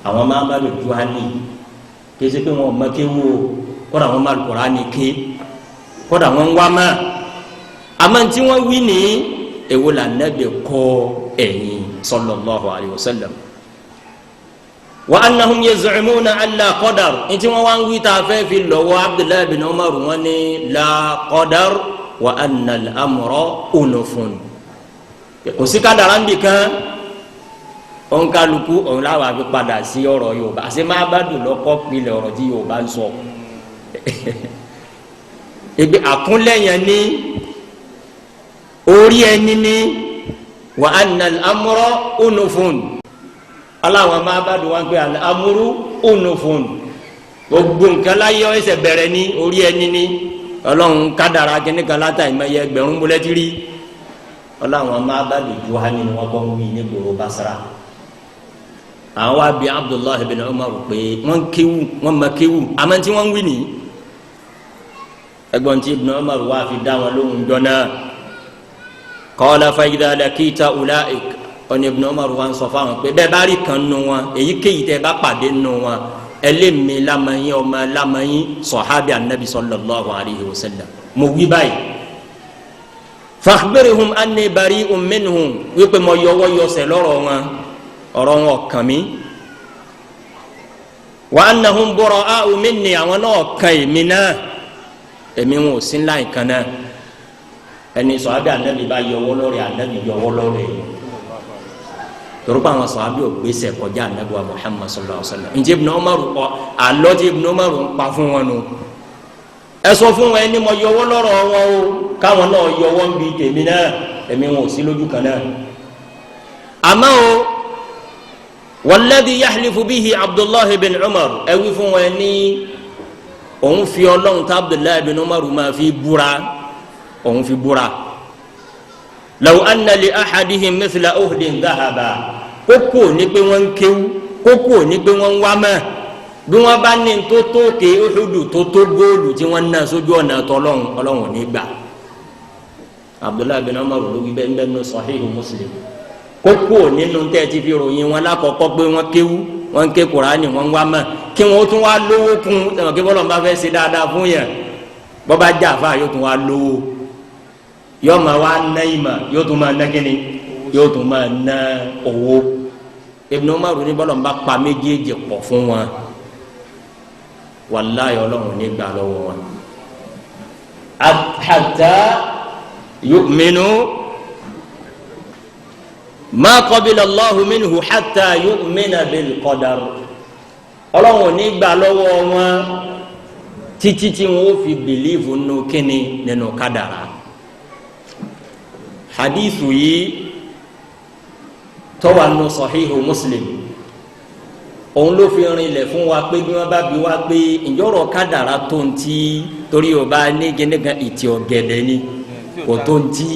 Àwọn máa bá lò ju hali kése pé wọn ò mọ kéwò, kódà wọn má Al-Qur'ani ké, kódà wọn wá má. Àmọ́ tí wọ́n wí ní èwo là Nábì kọ́ ẹ̀yìn sallallahu alayhi wa sallam. Wa annahum yaz'umuna an la qadar, ntí wọn wá ń wí tá a fẹ́ fi lọ́wọ́ Abdullahi bin Umar, wọn ní la qadar wa anna al-amra unufun. Kò sí kádàrá ń bì kan, ònkaluku òun láwa fi padà sí ọ̀rọ̀ Yorùbá. Àti má bá dùn lọ́kọ́ pilẹ̀ ọ̀rọ̀ tí Yorùbá ń sọ. Ebi àkúnlẹ̀yìn ní orí ẹni ní wa anna al-amra unufun. Aláwọn máa bá dùn wọn pé al-amru unufun, gbogbo nǹkan láyé ẹsẹ̀ bẹ̀rẹ̀ ní orí ẹni ní Ọlọ́run kádàrá kíní kan látà ìmọ̀ye ẹgbẹ̀rún búlẹ́tìrì. Ọlọ́run máa bá dùn ju hali ni wọ́n kọ́ ń wí ní gbòòrò Basra. Àwọn wa bi Abdullahi bin Umar pé wọ́n kéwù, wọ́n ma kéwù, àmọ́ tí wọ́n ń wí nìyí. Ẹgbọ́n tí Ibn Umar wá fi dá wọn lóhùn jọ náà, qala fa idha lakita ulaik. Ọ̀nà Ibn Umar wa ń sọ fáwọn pé bẹ́ẹ̀ bá rí kan nù wọn, èyíkéyìí tẹ́ bá pàdé nù wọn, ẹlẹ́mi lamẹ́yìn ọmọ lamẹ́yìn sọ̀hábì anabi sallallahu alayhi wa sallam, mo wí báyìí, fakhbirhum anni bari'un minhum, wípé mo yọwọ́ yọsẹ̀ lọ́rọ̀ wọn, ọ̀rọ̀ wọn kàn mí, wa annahum bura'u minni, àwọn náà kàn èmi náà, èmi wọn ò sí ńlá nǹkan náà. Ẹni sọ̀hábì anabi bá yọwọ́ lọ́rẹ̀, anabi yọwọ́ lọ́rẹ̀ torípa àwọn sọ̀hábì ò gbèsè kọjá anabi wa Muhammad sallallahu alaihi wa sallam. Ǹjẹ́ Ibn Umar kọ alọ́ tí Ibn Umar ń pa fún wọn nù, ẹ sọ fún wọn ẹni mo yọwọ́ lọ́rọ̀ wọn o, káwọn náà yọwọ́ ń bi tèmi náà, èmi wọn ò sí lójú kan náà. Àmọ́ o, walladhi yahlifu bihi Abdullahi bin Umar, ẹ wí fún wọn ní òun fi Ọlọ́run tá Abdullahi bin Umar máa fi búra, òun fi búra, law anna li ahadihim mithla uhdin dhahaba, kókó ní pé wọ́n ń kéwú, kókó ní pé wọ́n ń wá mọ́, bí wọ́n bá ní tó tó ké Uhudu tó tó góòlù tí wọ́n ná sójú ọ̀nà tọ́lọ́hún, Ọlọ́hun ní gbà. Abdullahi bin Umar ló wí bẹ́ẹ̀ nínú Sahihu Muslim. Kókó nínú tẹ́ ti fi ròyìn wọn lákọ̀ọ́kọ́ pé wọ́n kéwú, wọ́n ń ké Kùránì, wọ́n ń wá mọ́, kí wọ́n tún wá lówó kún ẹ̀wọ̀n kí bọ́lọ̀ ń bá fẹ́ ṣe dáadáa fún yẹn, bọ́ bá jà fáà yóò tún wá lówó, yóò máa wá ná ìmọ̀, yóò tún máa ná kíni, yóò tún máa ná owó. Ibn Umar ní bọ́lọ̀ ń bá pa méjèèjì pọ̀ fún wọn, wàláyé Ọlọ́run ní gbà lọ́wọ́ wọn. Hatta yu'minu ma qabila Allahu minhu hatta yu'mina bil qadar. Ọlọ́run ní gbà lọ́wọ́ wọn títí tí wọn ó fi bìlíìfù nínú kíni, nínú kádàrá. Hadithu yìí tó wà nínú Sahihu Muslim, òun ló fi rinlẹ̀ fún wa pé bí wọ́n bá bi wá pé ìjọ́rọ̀ kádàrá tó ń tí, torí o bá ní gẹ́gẹ́ ìtì ọ̀gẹ̀dẹ̀ ni kò tó ń tí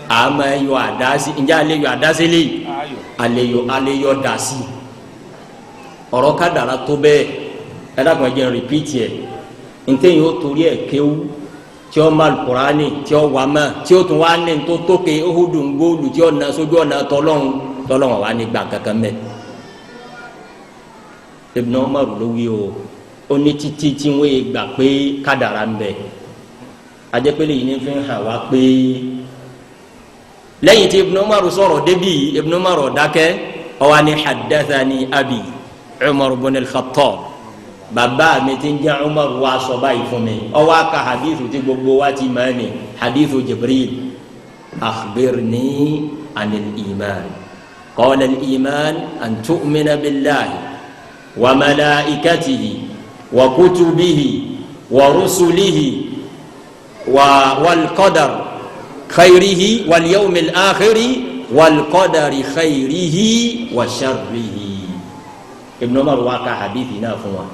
a máa yọ àdá sí, ǹjẹ́ alẹ́ yọ àdá sí léyìí, alẹ́ yọ dà sí. Ọ̀rọ̀ kádàrá tó bẹ́ẹ̀, ẹ dàgbọ́n jẹ́ rìpíìtì ẹ̀, ntẹ́yìn ó torí ẹ̀ kéwú tí ó ma Al-Qur'ani, tí ó wà mọ́, tí ó tún wá ní tó tóke Uhudu ngóòlù tí ó na sójú ọ̀nà tọ́lọ́hún, tọ́lọ́hún wà ní gbà kankan mẹ́. Ibn Umar ló wí o, ó ní títí tí wọ́n yé gbà pé kádàrá ń bẹ. Ajẹ́pẹ́lẹ́ yìí ní fi hàn wá pé lẹ́yìn tí Ibn Umar sọ̀rọ̀ débì, Ibn Umar dákẹ́, ó wá ní haddathani abi Umar ibn al-Khattab, bàbá mi ti ń jẹ́ Umar wa sọ báyìí fún mi, ó wá ka hadithu tí gbogbo wa ti mọ̀ ní hadithu Jibril, akhbirni anil iman, qala al-iman an tu'mina billahi wa malaikatihi wa kutubihi wa rusulihi wa wal qadar khayrihi wal yawmil akhiri wal qadari khayrihi wa sharrihi. Ibn Umar wa ka hadithi náà fún wa.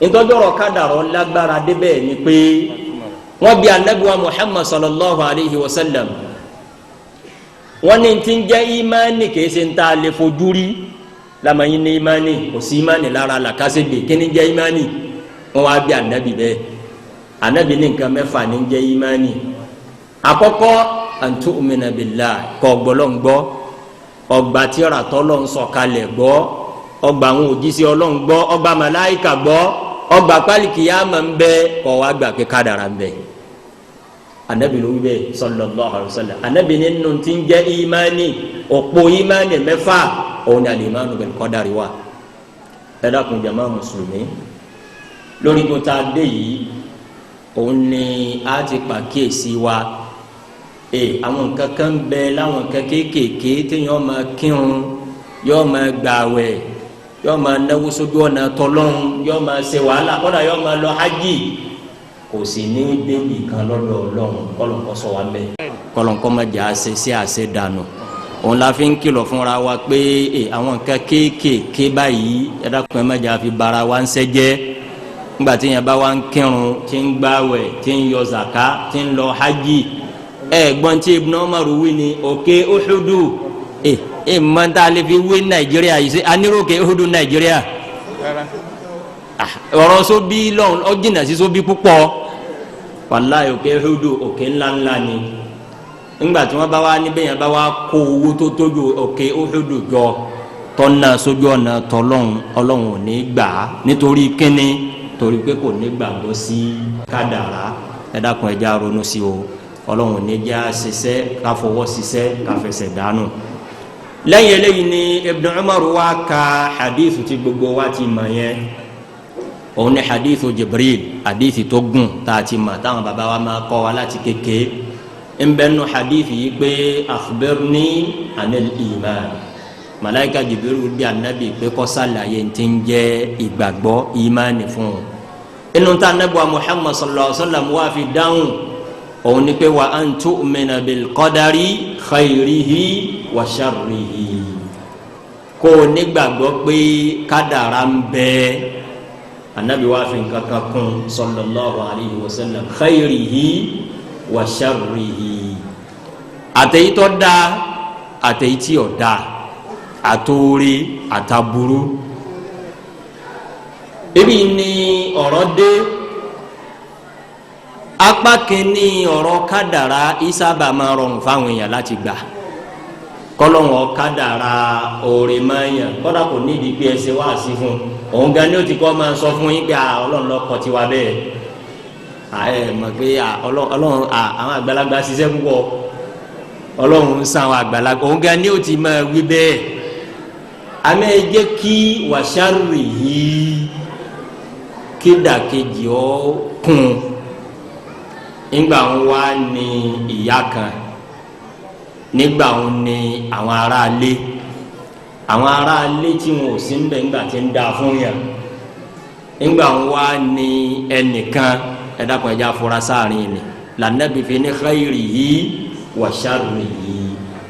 Ntọ́jọ́rọ̀ kádàrọ̀ lágbára débẹ̀ ni pé wọ́n bi anabiwa Muhammad sallallahu alayhi wa sallam, wọ́n ní tí ń jẹ́ imani kìí ṣe ń ta lè fojú rí, lamẹ́yìn ní imani, kò sí imani lára làkàṣègbè, kí ni jẹ́ imani? Wọ́n wá bi anabi bẹ́ẹ̀, anabi ní nǹkan mẹ́fà ní jẹ́ imani. Àkọ́kọ́, an tu'mina billah, kó gbọ́lọ́n gbọ́, ọgbà tírà t'Ọlọ́run sọ̀kalẹ̀ gbọ́, ọgbà àwọn òjíṣẹ́ Ọlọ́run gbọ́, ọgbà màláíkà gbọ́, ọgbà pálíkìyàmà ń bẹ, kọ́ wa gbà pé kádàrà ń bẹ. Anabi ló wí bẹ́ẹ̀ sallallahu alaihi wasallam. Anabi nínú tí ń jẹ́ ìmánì, òpó ìmánì mẹ́fà, òun ni al-imanu bil qadari wa. Ẹ dákun jàmá mùsùlùmí, lórí kó tá a dé yìí, òun ni a ti pàkíyèsí wa. Àwọn nǹkan kan ń bẹ láwọn nǹkan kéékèèké téèyàn máa kírun, yóò máa gbààwẹ̀, yóò máa náwó sójú ọ̀nà tọlọ́hun, yóò máa ṣe wàhálà, kódà yóò máa lọ hajj, kò sì ní débi kan lọ́dọ̀ Ọlọ́run. Kọ́lọ́nkọ́ sọ wa mẹ́, kọ́lọ́nkọ́ má jẹ́ àṣẹ sí àṣẹ dànù. Òun la fi ń kìlọ̀ fúnra wa pé àwọn nǹkan kéékèèké báyìí, ẹ dákun, ẹ má jẹ́ àfi bara wa ń sẹ́jẹ́. Nígbà tí yẹn bá wa ń kírun, tí ń gbààwẹ̀, tí ń yọ zaka, tí ń lọ hajj, ẹ gbọ́n tí Ibn Umar wí ni òkè Uhudu. Mọ tá a lè fi wé Nàìjíríà yìí, sí anirókè Uhudu Nàìjíríà? Ọ̀rọ̀ sóbí lọ́hùn, ó jìnnà sí sóbí púpọ̀. Wàláyé, òkè Uhudu òkè ńláńlá ni. Ńgbà tí wọ́n bá wá níbẹ̀ yẹn, bá wá kó owó tó tójú òkè Uhudu jọ, tọ́nà sójú ọ̀nà tọ́lọ́hún, Ọlọ́hun ò ní gbà á. Nítorí kíni? Torí pé kò ní gbàgbọ́ sí kádàrá. Ẹ dákun, ẹ já ronú sí o. Ọlọ́hun ò ní já ṣiṣẹ́ káfọwọ́ ṣiṣẹ́ káfẹsẹ̀ dànù. Lẹ́yìn eléyìí ni Ibn Umar wa ka hadith tí gbogbo wa ti mọ̀ yẹn. Òun ni hadith Jibril, hadith tó gùn tá a ti mọ̀, táwọn baba wa máa kọ́ wa láti kéke. Ń bẹ nu hadith yìí pé akhbirni anil iman. Malayika Jibril bí anabi pé kó ṣàlàyé tí ń jẹ́ ìgbàgbọ́, imani, fún un. Inú ta anabi wa Muhammad sallallahu alaihi wa sallam wá fi dáhùn, òun ni pé wa an tu'mina bil qadari khayrihi wa sharrihi, kó o nígbàgbọ́ pé kádàrá ń bẹ. Anabi wá fi nǹkan kan kún, sallallahu alayhi wa sallam: khayrihi wa sharrihi, àtẹ̀yí tó dáa, àtẹ̀yí tí ò dáa, àtòrí àtàbúrú. Ebi ni ọ̀rọ̀ dé. Apá kìíní ọ̀rọ̀ kádàrá ìsábà máa rọrùn fáwọn èèyàn láti gbà. Kọlọ́wọ́n kádàrá òòrè máa yàn, kọ́dà kò nídìí pé ẹsẹ̀ wá sí fún òun gan ni ó ti kọ́ máa sọ fún yín pé Ọlọ́run ló kọ tiwa bẹ́ẹ̀. Ẹ mọ̀ pé Ọlọ́run, àwọn àgbàlagbà ṣiṣẹ́ púpọ̀, Ọlọ́run ń san àwọn àgbàlagbà, òun gan ni ó ti máa wí bẹ́ẹ̀. Àmọ́ ẹ jẹ́ kí wàṣárì yìí kídàkejì ọ́ kún. Nígbà wọn wá ní ìyá kan, nígbà wọn ní àwọn aráalé, àwọn aráalé tí wọn ò sí nbẹ ńgbà tí ń da fún yàn, nígbà wọn wá ní ẹnìkan. Ẹ dákun, ẹ jẹ́ afura sáàrin ni lànàbí fi ní khayrihi wa sharrihi.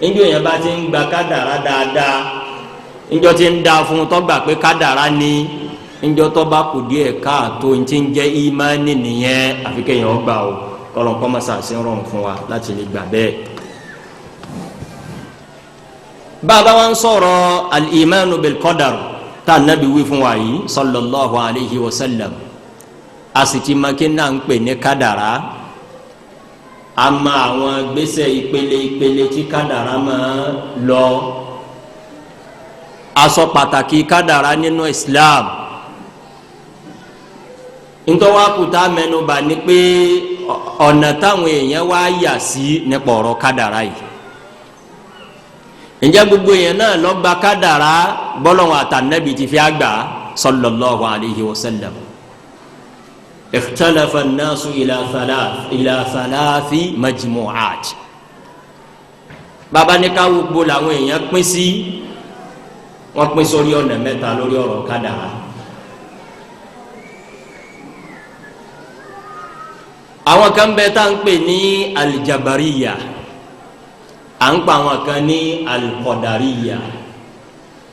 Níjọ́ yẹn bá ti ń gba kádàrá dáadáa, níjọ́ tí ń da fún tọ́gbà pé kádàrá ni, níjọ́ tó bá kù díẹ̀ káàtó, ní ti ń jẹ́ ìmánì nìyẹn. Àfi kéèyàn gbà o, kọ́lọ́n kọ́ mọ́sá sí rọrùn fún wa láti lè gbà bẹ́ẹ̀. Bàbá wa ń sọ̀rọ̀ al-imanu bil-qadar tá nàbí wí fún wa yìí, sallallahu alayhi wa sallam, a sì ti mọ̀ kí náà ń pè ní kádàrá. A mọ àwọn gbèsè ìpele ìpele tí kádàrá máa lọ. A sọ pàtàkì kádàrá nínú Islam. Ntọ́wákùtà mẹ́nubà ni pé ọ̀nà táwọn èèyàn wá yà sí nípa ọ̀rọ̀ kádàrá yìí, ǹjẹ́ gbogbo èèyàn náà ló gba kádàrá gbọ́lọ́wọ́ àtànẹ́bì ti fi àgbà, sallallahu alayhi wa sallam? Ikhtalafa an-nasu ila thalathi majmu'at. Bàbá ní ká gbogbo làwọn èèyàn pín sí, wọ́n pín sórí ọ̀nà mẹ́ta lórí ọ̀rọ̀ kádàrá. Àwọn kan bẹ tá ń pè ní alijabariya, à ń pa àwọn kan ní alikọdariya,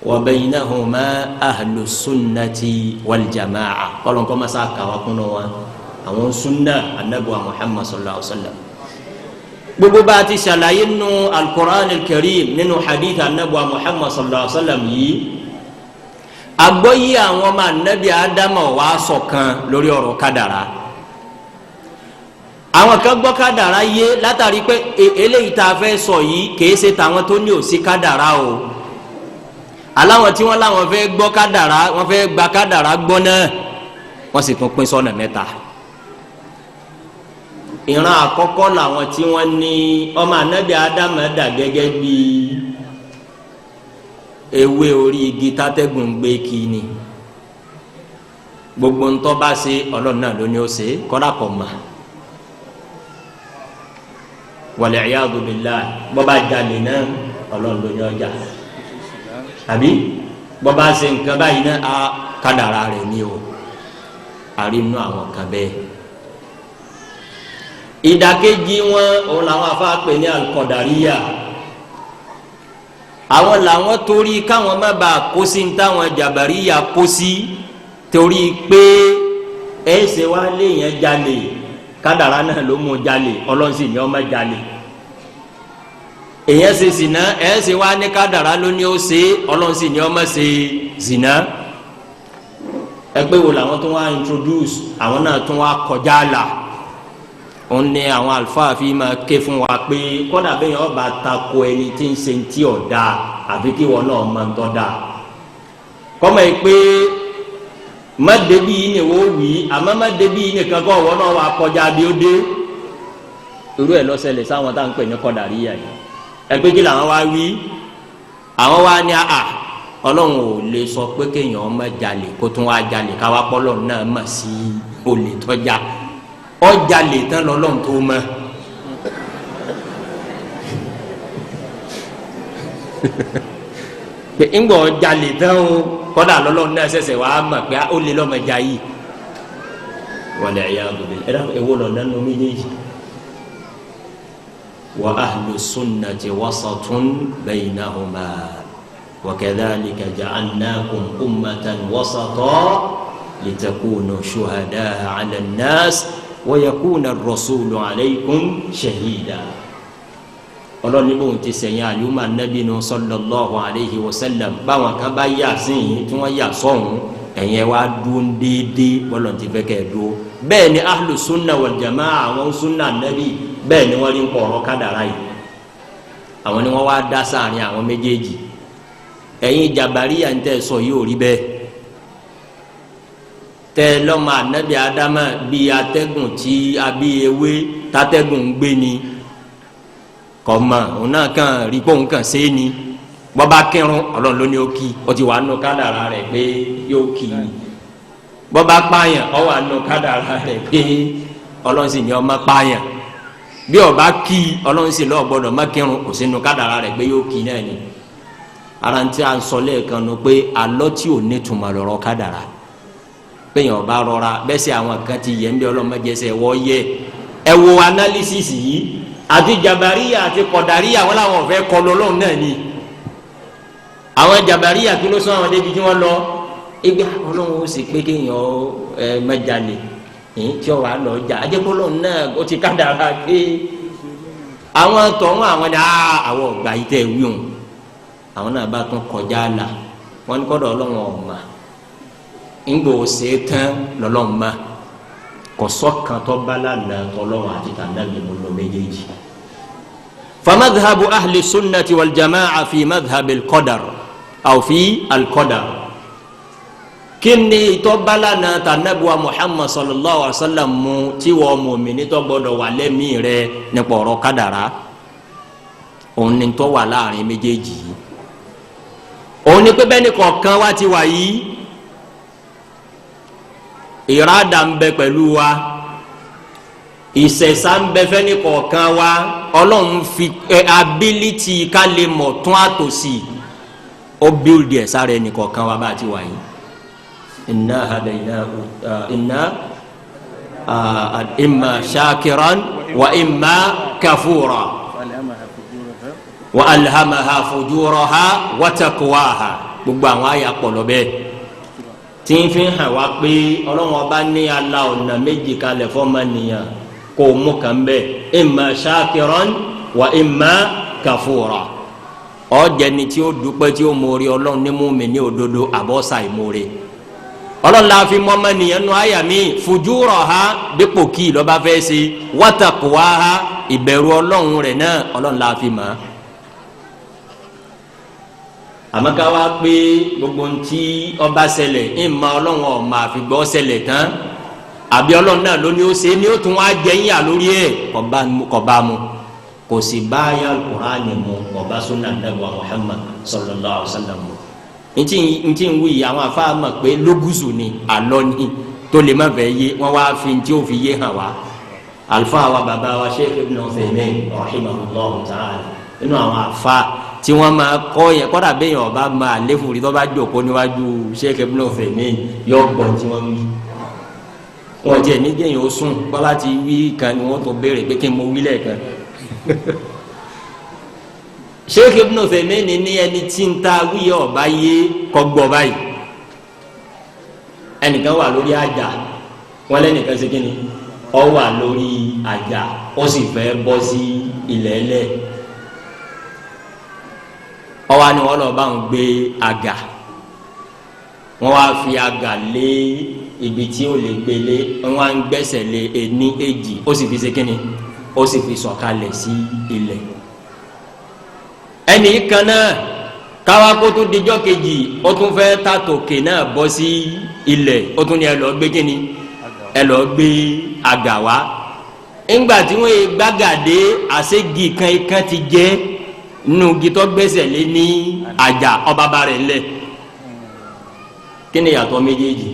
wa baynahuma ahlu sunnati wal jamaa. Kọlọ́nkọ́ masa kàwá kúnú wa, àwọn sunna anabuwa Muhammad sallallahu alaihi wa sallam. Gbogbo bá a ti ṣàlàyé nínú al-Qur'an al-Karim, nínú hadith anabuwa Muhammad sallallahu alaihi wa sallam yìí, àgbọ́yé àwọn ọmọ anabi Ádámù wà ṣọ̀kan lórí ọ̀rọ̀ kádàrá. Àwọn kan gbọ́ kádàrá yé látàrí pé eléyìí tá a fẹ́ sọ yìí kìí ṣe tàwọn tó ní òsí kádàrá o. Aláwọn tí wọ́n láwọn fẹ́ gbọ́ kádàrá, wọ́n fẹ́ gba kádàrá gbọ́ náà, wọ́n sì tún pín sọ́nà mẹ́ta. Ìran àkọ́kọ́ làwọn tí wọ́n ní ọmọ anabi Ádámù dà gẹ́gẹ́ bí ewé orí igi tátẹ́gùn gbé kí ni. Gbogbo ńtọ́ bá ṣe Ọlọ́run náà ló ní ó ṣe kọ́dà kọ́ mà. Wal iyadu billah, bọ́ba jalè náà Ọlọ́run ló ní ọjà, àbí bọ́ba ṣe nǹkan báyìí náà á kádàrá rẹ̀ ní o. Àrínú àwọn kan bẹ́ẹ̀. Ìdàkejì wọn òun làwọn afáàpẹ ní alukọdàríyà. Àwọn làwọn torí káwọn má bàa kó sí ní táwọn jàbàríyà kó sí, torí pé ẹsẹ wa léèyàn jalè, kádàrá náà ló mú jalè, Ọlọ́run sì ní ó má jalè. Èyàn ṣe zìnà, ẹsẹ wa ní kádàrá ló ní ó ṣe, Ọlọ́run sì ní ó má ṣe zìnà. Ẹgbẹ́ wo làwọn tó wá introduce, àwọn náà tó wá kọjá là. Òun ni àwọn àlùfáà fi máa ké fún wa pé kọ́dà bẹ́ẹ̀ yẹn ọba tako ẹni tí ń ṣe ti ọ̀dà, àfi kí wọn náà máa ń tọ́ da. Kọ́mọ̀ yìí pé má débi yìí ni wọ́n wí, àmọ́ má débi yìí nìkan kọ́ wọn náà wà kọjá bí ó dé. Irú ẹ̀ lọ́sẹ̀lẹ̀ sáwọn tá à ń pè ní kọ́dàríyà yìí. Ẹgbẹ́ kí làwọn wá wí? Àwọn wá ní àà Ọlọ́run ò lè sọ pé kéèyàn má jalè kó tún wá jalè, káwá pọ́lọ́ náà mà sí olè tọ́já ọjà lè tán lọ́lọ́run tó mọ̀. Pé ńgbọ̀ ọjà lè tán o, kọ́dà lọ́lọ́run náà ṣẹ̀ṣẹ̀ wàá mọ̀ pé ó lè lọ́mọ ẹja yìí. Wàlẹ̀ ẹ̀yà àgùdẹ̀ ẹ̀dá ẹ̀wọ́ lọ nánú méjèèjì. Wa ahlu sunnati wasatun baynahuma wa kadhalika ja'alnakum ummatan wasata litakunu shuhada'a 'ala an-nas wa yakuna ar-rasulu 'alaykum shahida. Ọlọ́run ní bóun ti sẹ̀yìn àlùmọ́ anábì nù sallallahu alayhi wa sallam, báwọn kan bá yà sí yìí tí wọ́n yà sọ̀hún, ẹ̀yìn wa dún déédéé bọ́lọ̀ ti fẹ́ kẹ́ ẹ̀ dúró. Bẹ́ẹ̀ ni ahlu sunna wal jamaa, àwọn sunna anábì, bẹ́ẹ̀ ni wọ́n rí ń kọ̀ ọ̀rọ̀ kádàrá yìí. Àwọn ni wọ́n wá dá sáàrin àwọn méjèèjì. Ẹ̀yin jàbáríyà ń tẹ̀ sọ yìí ò rí bẹ́ẹ̀. Tẹ lọ́mọ anabi adama bíi atẹ́gùn tí a bí ewé tatẹ́gùn ń gbé ni kọ̀mọ̀, òun náà kàn rí pé òun kàn sé ni. Bọ́ba kírun Ọlọ́run ló ní ó kí, ó ti wà nù kádàrá rẹ̀ pé yóò kí ni. Bọ́ba pààyàn, ó wà nù kádàrá rẹ̀ pé Ọlọ́run sì ní ó má pààyàn. Bí ó bá kí, Ọlọ́run sì lọ́ọ̀ gbọ́dọ̀ má kírun, kò sí nù kádàrá rẹ̀ pé yóò kí náà ni. Ara ń tí a ń sọ lẹ́ẹ̀kan nu pé alọ́ tí ò ní tùmọ̀ lọ́rọ̀ kádàrá, péyàn ọba rọra bẹ́ẹ̀ sẹ́ àwọn kan ti yẹ ń bí ọlọ́mọdé wọ́ yẹ. Ẹ wo analysis yìí, àti jabariya àti kọ̀dàríyà wọn làwọn fẹ́ kọ lọ́lọ́run náà ni. Àwọn jabariya kí ló sọ àwọn débi tí wọ́n lọ? Ìgbà Ọlọ́run ó sì pé kéèyàn ẹ mẹ́jalè tí ó wà lọ jà, ajẹ́pọ̀lọ́run náà ó ti kádàrá pé àwọn tọ̀hún àwọn ni àwọn ọ̀gbà yìí tẹ̀ wíwọ̀n. Àwọn náà bá tún kọjá là, wọ́n ní kọ́dọ̀ Ọlọ́run ọ̀ma ńgbò ṣe tán lọ́lọ́run ma kọsọ kan tó bá lànà tọlọ́run àti tànàbí mu lọ méjèèjì. Famadhabu ahli sunnati wal jama'a fi madhhabi al-qadar aw fi al-qadar. Kí ni tó bá lànà tànàbí wa Muhammad sallallahu alaihi wa sallam mu tí wọ́n mùmínì tó gbọdọ̀ wà lẹ́mìí rẹ̀ nípa ọ̀rọ̀ kádàrá? Òun ni tó wà láàrin méjèèjì yìí. Òun ni pé bẹ́ẹ̀ ni kọ̀ọ̀kan wá ti wà yìí, ìrádà ń bẹ pẹ̀lú wa, ìṣẹ̀ṣà ń bẹ fẹ́ni kọ̀ọ̀kan wa. Ọlọ́run fi ability ká lè mọ̀ tún àtòsí, ó bíldì ẹ̀ sára ẹnì kọ̀ọ̀kan wa bá a ti wà yìí. Inna hadaynahu inna imma shakiran wa imma kafura wa alhamaha fujuraha wa taqwaha. Gbogbo àwọn àyà pọ̀ lọ bẹ́ẹ̀ tí ń fi hàn wá pé Ọlọ́run ọba ní ala ọ̀nà méjì kalẹ̀ fọ́mọnìyàn kò mú kàn bẹ́ẹ̀, imma shakiran wa imma kafura. Ọ̀jẹ̀ni tí ó dúpẹ́ tí ó mórí Ọlọ́run ní mùmínì ní òdodo àbọ̀sà ìmórí. Ọlọ́run la fi mọ́mọnìyàn nu àyà mi fujuraha dípò kí lọ́ba fẹ́ ṣe, wa taqwaha ìbẹ̀rù Ọlọ́run rẹ̀ náà Ọlọ́run la fi mọ̀. Àmọ́ ká wá pé gbogbo ntí ọba ṣẹlẹ̀ ìmọ̀ Ọlọ́run ọ̀ma àfìgbọ́ ṣẹlẹ̀ tán, àbí Ọlọ́run náà ló ní ó ṣe ní ó tún wá jẹ́ yín àlórí ẹ̀, kọba mu kò sì bá ayé Al-Qur'ani mu, kọba sunna Ànábì wa Muhammad sallallahu alaihi wasallam mu. Ntí ń wí àwọn afa mọ̀ pé lógùsù ni àlọ́ ni tó lè má fẹ́ yé wọn wá fi ntí ó fi yé hàn wá. Àlùfáà wa bàbá wa Sheikh Ibn Uthaymin rahimahullahu ta'ala inú àwọn afa tí wọn máa kọ́ yẹn kọ́dà bẹ́ẹ̀ yẹn ọba máa léfù rí tó bá jòkó níwájú Sheikh Ibn Uthaymin yọ gbọ́n tí wọ́n wí. Wọn jẹ níjẹyìn ó sùn bọ́lá ti wí kan ni wọ́n tó béèrè pé kí n mo wí lẹ́ẹ̀kan. Sheikh Ibn Uthaymin ní ẹni tí ń ta wíyẹ ọba yé kọ́ gbọ́ báyìí. Ẹnìkan wà lórí àjà, wọn lẹ́nìkan ṣe kíni, ó wà lórí àjà, ó sì fẹ́ bọ́ sí ilẹ̀ ẹlẹ́. Ọwọ́ ni wọ́n lọ bá ń gbé àga, wọ́n wá fi àga lé ibi tí ó lè gbélé, wọ́n wá ń gbẹ́sẹ̀ lé ení èjì, ó sì fi ṣe kíni, ó sì fi sọ̀kalẹ̀ sí ilẹ̀. Ẹnì kan náà káwá kó tún dijọ́ kejì, ó tún fẹ́ tàtòkè náà bọ́ sí ilẹ̀, ó tún ní ẹ lọ gbé kíni, ẹ lọ gbé àga wá. Ńgbà tí wọ́n yé gbàgàdé, àṣegi kan kan ti jẹ́ nínú gitọ́ gbẹ́sẹ̀ lé ní àjà ọba bá rẹ̀ ńlẹ̀. Kí ni ìyàtọ̀ méjèèjì?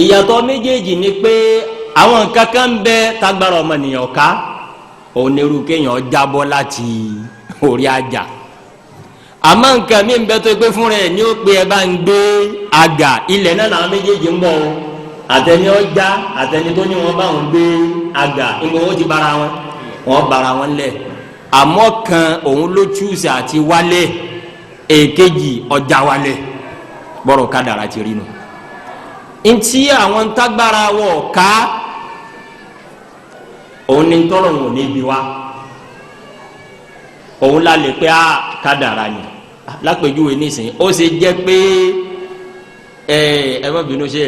Ìyàtọ̀ méjèèjì ni pé àwọn nǹkan kan ń bẹ tágbára ọmọnìyàn ká, onírú kéèyàn jábọ́ láti orí àjà. Àmọ́ nǹkan mi ń bẹ tó pé fúnra ẹ̀ ní ó pé ẹ bá ń gbé àgà, ilẹ̀ náà làwọn méjèèjì ń bọ̀ o, àtẹni ọjà àtẹni tó ní wọn bá ń gbé àgà, ìgbà wọn ti bára wọn, wọn bára wọn lẹ̀. Àmọ́ kan òun ló túùsì àti wálé, èkejì ọjà wálé, bọ́rọ̀ kádàrá ti rí nu. Ntí àwọn ntágbára wọ̀ ká, òun ni ntọ́rọ̀ wọn ò ní bi wá, òun la lè pé a kádàrá ni. Lápèjúwe nísìnyí, ó ṣe jẹ́ pé ẹ má bínú ṣe,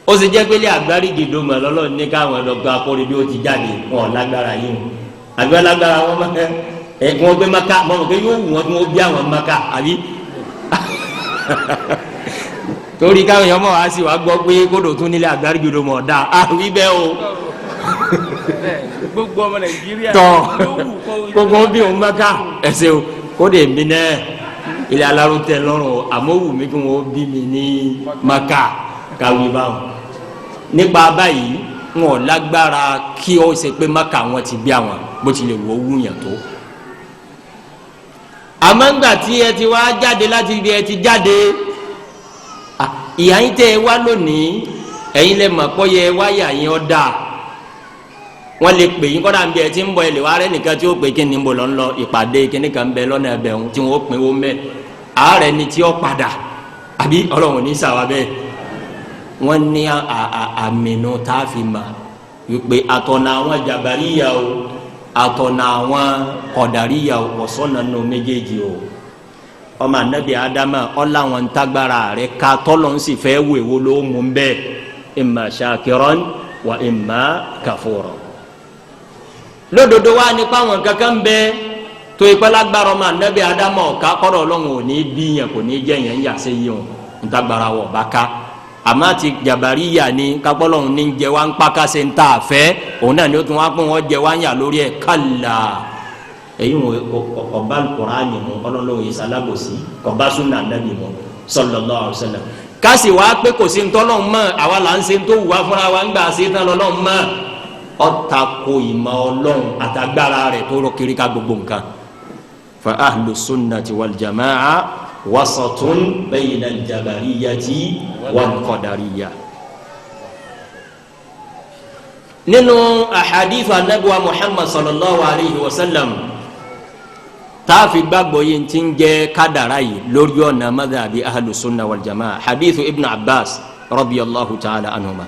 ó ṣe jẹ́ pé lé agbárí gèdè mọ̀ lọ́lọ́ ní káwọn lọ gba akóre bí ó ti jáde, wọn ò lágbára yìí o, àbí wọn lágbára wọn ma ẹ wọn gbé maka mọ mọ pé yóò wù wọn kí wọn bí àwọn maka àbí torí káwọn èèyàn mọ̀ wá sí wa gbọ́ pé kódò tún nílé agbárí gèdè mọ̀ ọ̀dà àwí bẹ́ẹ̀ o. Gbogbo ọmọ Nàìjíríà tọ gbogbo bí òun maka ẹsẹ o, kódò èmi náà ilé aláró tẹ lọ́rùn o, àmọ́ wù mí kí wọ́n bí mi ní maka káwé báwọn. Nípa báyìí wọn ò lágbára kí ó ṣe pé maka wọn ti bí àwọn bó tilẹ̀ wọ́ wúyàn tó. Àmọ́ ńgbà tí ẹ ti wá jáde láti ibi ẹ ti jáde, ìyá yín tẹ́ ẹ wá lónìí, ẹ̀yin lẹ mọ̀ pọ́ yẹ wáyà yín ọ́ dáa. Wọ́n lè pè yín kọ́dà ń bí ẹ ti ń bọ̀, ẹ lè wá rẹ́ nìkan tí ó pè kí ni ń bọ̀ lọ́ ń lọ ìpàdé kíní kan bẹ lọ́nà ẹbẹ̀ ń tí wọ́n pín owó mẹ́ àárẹ̀ ni tí ó padà àbí ọlọ́run ní sàwá bẹ́ẹ̀. Wọ́n ní àmìnú tá a fi mà wípé àtọ̀nà àwọn jàbáríyà o, àtọ̀nà àwọn kọ̀dàríyà o, ọ̀sọ́nà nù méjèèjì o. Ọmọ anabi adama ọ̀làwọn ntagbara rẹ̀ ká tọ́lọ̀ ń sì fẹ́ wò èwo ló mú bẹ́ẹ̀, imma shakiran wa imma kafura. Lódodo wa nípa àwọn kankan bẹ tó ipa lágbára ọmọ anabi adama ọ̀ka kọ́dọ̀ ọlọ́run ò ní bí yẹn, kò ní jẹ́ yẹn ń yà sí yìí o, ntagbara wọ̀ bá ká. Àmọ́ àti jàbáríyà ni kakpọ́lọ́hún ní jẹ wá ń kpákà se ń tà fẹ́, òun náà ni ó tún wá pé wọ́n jẹ wá ń yà lórí ẹ̀ kálá. Èyí wọn ọba Al-Qur'ani mu, ọlọ́run yìí sálábòsí kọba sunna anabi mu sallallahu alaihi wasallam. Kasi wá pé kò sí ntọ́lọ́hún mọ́, àwa là ń se tó wù wá fúnra wa ń gbà sí tán lọ́lọ́hún mọ́. Ọ̀tako ìmọ̀ ọlọ́run àtàgbára rẹ̀ tó rọ kiri ká gbogbo nǹkan. Fa ahlu sunnati wal jama'a wasatun bayna al-jabariyati wal qadariyya. Nínú ahadithu anabiwa Muhammad sallallahu alayhi wa sallam taafi gbàgbọ́ yìí ti ń jẹ́ kádàrá yìí lórí ọ̀nà madhabi ahlu sunna wal jama'a, hadithu Ibn Abbas radiyallahu ta'ala anhuma.